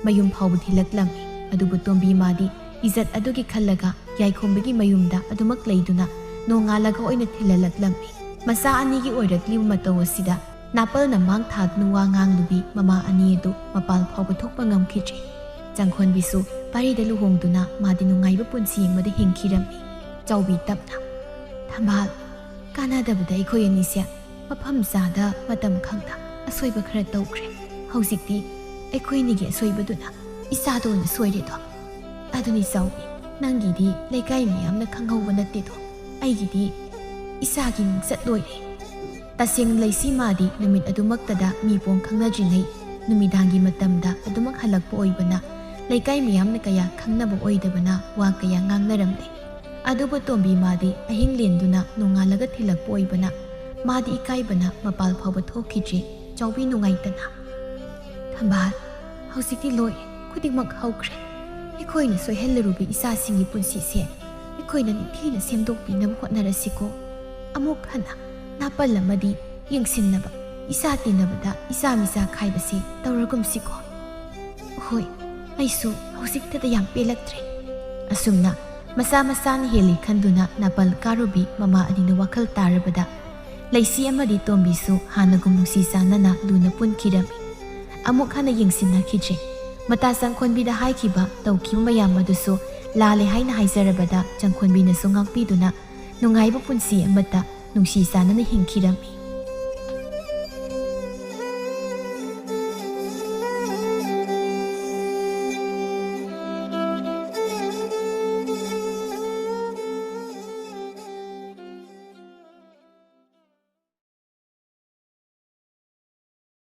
ꯃꯌꯨꯝ ꯐꯥꯎꯕ ꯊꯤꯜꯂꯛꯂꯝꯃꯤ꯫ ꯑꯗꯨꯕꯨ ꯇꯣꯝꯕꯤ ꯃꯥꯗꯤ ꯏꯖꯠ ꯑꯗꯨꯒꯤ ꯈꯜꯂꯒ ꯌꯥꯏꯈꯣꯝꯕꯒꯤ ꯃꯌꯨꯝꯗ ꯑꯗꯨꯃꯛ ꯂꯩꯗꯨꯅ ꯅꯣꯡꯉꯥꯜꯂꯒ ꯑꯣꯏꯅ ꯊꯤꯜꯍꯜꯂꯛꯂꯝꯃꯤ꯫ ꯃꯆꯥ ꯑꯅꯤꯒꯤ ꯑꯣꯏꯔꯛꯂꯤꯕ ꯃꯇꯧ ꯑꯁꯤꯗ ꯅꯥꯄꯜꯅ ꯃꯥꯡ ꯊꯥꯗꯨꯅ ꯋꯥ ꯉꯥꯡꯂꯨꯕꯤ ꯃꯃꯥ ꯑꯅꯤ ꯑꯗꯨ ꯃꯄꯥꯜ ꯐꯥꯎꯕ ꯊꯣꯛꯄ ꯉꯝꯈꯤꯗ꯭ꯔꯦ꯫ ꯆꯪꯈꯣꯟꯕꯤꯁꯨ ꯄꯥꯔꯤꯗ ꯂꯨꯍꯣꯡꯗꯨꯅ ꯃꯥꯗꯤ ꯅꯨꯡꯉꯥꯏꯕ ꯄꯨꯟꯁꯤ ꯑꯃꯗ ꯍꯤꯡꯈꯤꯔꯝꯃꯤ꯫ ꯆꯥꯎꯕꯤ ꯇꯞꯅ, "ꯊꯝꯕꯥꯜ, ꯀꯥꯟꯅꯗꯕꯗ ꯑꯩꯈꯣꯏ ꯑꯅꯤꯁꯦ ꯃꯐꯝ ꯆꯥꯗ ꯃꯇꯝ ꯈꯪꯗ ꯑꯁꯣꯏꯕ ꯈꯔ ꯇꯧꯈ꯭ꯔꯦ꯫ ꯍꯧꯖꯤꯛꯇꯤ ꯑꯩꯈꯣꯏ ꯑꯅꯤꯒꯤ ꯑꯁꯣꯏꯕꯗꯨꯅ ꯏꯆꯥꯗ ꯑꯣꯏꯅ ꯁꯣꯏꯔꯦꯗꯣ꯫ ꯑꯗꯨꯅꯤ ꯆꯥꯎꯕꯤ, "ꯅꯪꯒꯤꯗꯤ ꯂꯩꯀꯥꯏ ꯃꯤꯌꯥꯝꯅ ꯈꯪꯍꯧꯕ ꯅꯠꯇꯦꯗꯣ, ꯑꯩꯒꯤꯗꯤ ꯏꯁꯥꯒꯤ ꯃꯤꯡꯆꯠ ꯂꯣꯏꯔꯦ꯫ ꯇꯁꯦꯡꯅ ꯂꯩꯁꯤ ꯃꯥꯗꯤ ꯅꯨꯃꯤꯠ ꯑꯗꯨꯃꯛꯇꯗ ꯃꯤ ꯄꯣꯡ ꯈꯪꯅꯗ꯭ꯔꯤꯉꯩ ꯅꯨꯃꯤꯗꯥꯡꯒꯤ ꯃꯇꯝꯗ ꯑꯗꯨꯃꯛ ꯍꯜꯂꯛꯄ ꯑꯣꯏꯕꯅ ꯂꯩꯀꯥꯏ ꯃꯤꯌꯥꯝꯅ ꯀꯌꯥ ꯈꯪꯅꯕ ꯑꯣꯏꯗꯕꯅ ꯋꯥ ꯀꯌꯥ ꯉꯥꯡꯅꯔꯝꯗꯦ꯫ ꯑꯗꯨꯕꯨ ꯇꯣꯝꯕꯤ ꯃꯥꯗꯤ ꯑꯍꯤꯡ ꯂꯦꯟꯗꯨꯅ ꯅꯣꯡꯉꯥꯜꯂꯒ ꯊꯤꯜꯂꯛꯄ ꯑꯣꯏꯕꯅ ꯃꯥꯗꯤ ꯏꯀꯥꯏꯕꯅ ꯃꯄꯥꯜ ꯐꯥꯎꯕ ꯊꯣꯛꯈꯤꯗ꯭ꯔꯦ꯫ ꯆꯥꯎꯕꯤ ꯅꯨꯡꯉꯥꯏꯇꯅ, "ꯊꯝꯕꯥꯜ, ꯍꯧꯖꯤꯛꯇꯤ ꯂꯣꯏꯔꯦ, ꯈꯨꯗꯤꯡꯃꯛ ꯍꯧꯈ꯭ꯔꯦ꯫ ꯑꯩꯈꯣꯏꯅ ꯁꯣꯏꯍꯜꯂꯨꯔꯨꯕ ꯏꯆꯥꯁꯤꯡꯒꯤ ꯄꯨꯟꯁꯤꯁꯦ ꯑꯩꯈꯣꯏꯅ ꯅꯤꯡꯊꯤꯅ ꯁꯦꯝꯗꯣꯛꯄꯤꯅꯕ ꯍꯣꯠꯅꯔꯁꯤꯀꯣ꯫ ꯑꯃꯨꯛ ꯍꯟꯅ ꯅꯥꯄꯜ ꯑꯃꯗꯤ ꯌꯦꯡꯁꯤꯟꯅꯕ, ꯏꯆꯥ ꯇꯤꯟꯅꯕꯗ ꯏꯆꯥ ꯃꯤꯆꯥ ꯈꯥꯏꯕꯁꯤ ꯇꯧꯔꯒꯨꯝꯁꯤꯀꯣ꯫ ꯍꯣꯏ, ꯑꯩꯁꯨ ꯍꯧꯖꯤꯛꯇꯗ ꯌꯥꯝ ꯄꯦꯜꯂꯛꯇ꯭ꯔꯦ"꯫ ꯑꯁꯨꯝꯅ ꯃꯁꯥ ꯃꯁꯥꯅ ꯍꯦꯜꯂꯤ ꯈꯟꯗꯨꯅ ꯅꯥꯄꯜ ꯀꯥꯔꯨꯕꯤ ꯃꯃꯥ ꯑꯅꯤꯅ ꯋꯥꯈꯜ ꯇꯥꯔꯕꯗ ꯂꯩꯁꯤ ꯑꯃꯗꯤ ꯇꯣꯝꯕꯤꯁꯨ ꯍꯥꯟꯅꯒꯨꯝ ꯅꯨꯡꯁꯤ ꯆꯥꯟꯅꯅ ꯂꯨꯅ ꯄꯨꯟꯈꯤꯔꯝꯃꯤ꯫ ꯑꯃꯨꯛ ꯍꯟꯅ ꯌꯦꯡꯁꯤꯟꯅꯈꯤꯗ꯭ꯔꯦ꯫ ꯃꯇꯥ ꯆꯪꯈꯣꯟꯕꯤꯗ ꯍꯥꯏꯈꯤꯕ ꯇꯧꯈꯤꯕ ꯃꯌꯥꯝ ꯑꯗꯨꯁꯨ ꯂꯥꯜꯂꯦ ꯍꯥꯏꯅ ꯍꯥꯏꯖꯔꯕꯗ ꯆꯪꯈꯣꯟꯕꯤꯅꯁꯨ ꯉꯥꯛꯄꯤꯗꯨꯅ ꯅꯨꯡꯉꯥꯏꯕ ꯄꯨꯟꯁꯤ ꯑꯃꯠꯇ ꯅꯨꯡꯁꯤ ꯆꯥꯟꯅꯅ ꯍꯤꯡꯈꯤꯔꯝꯃꯤ꯫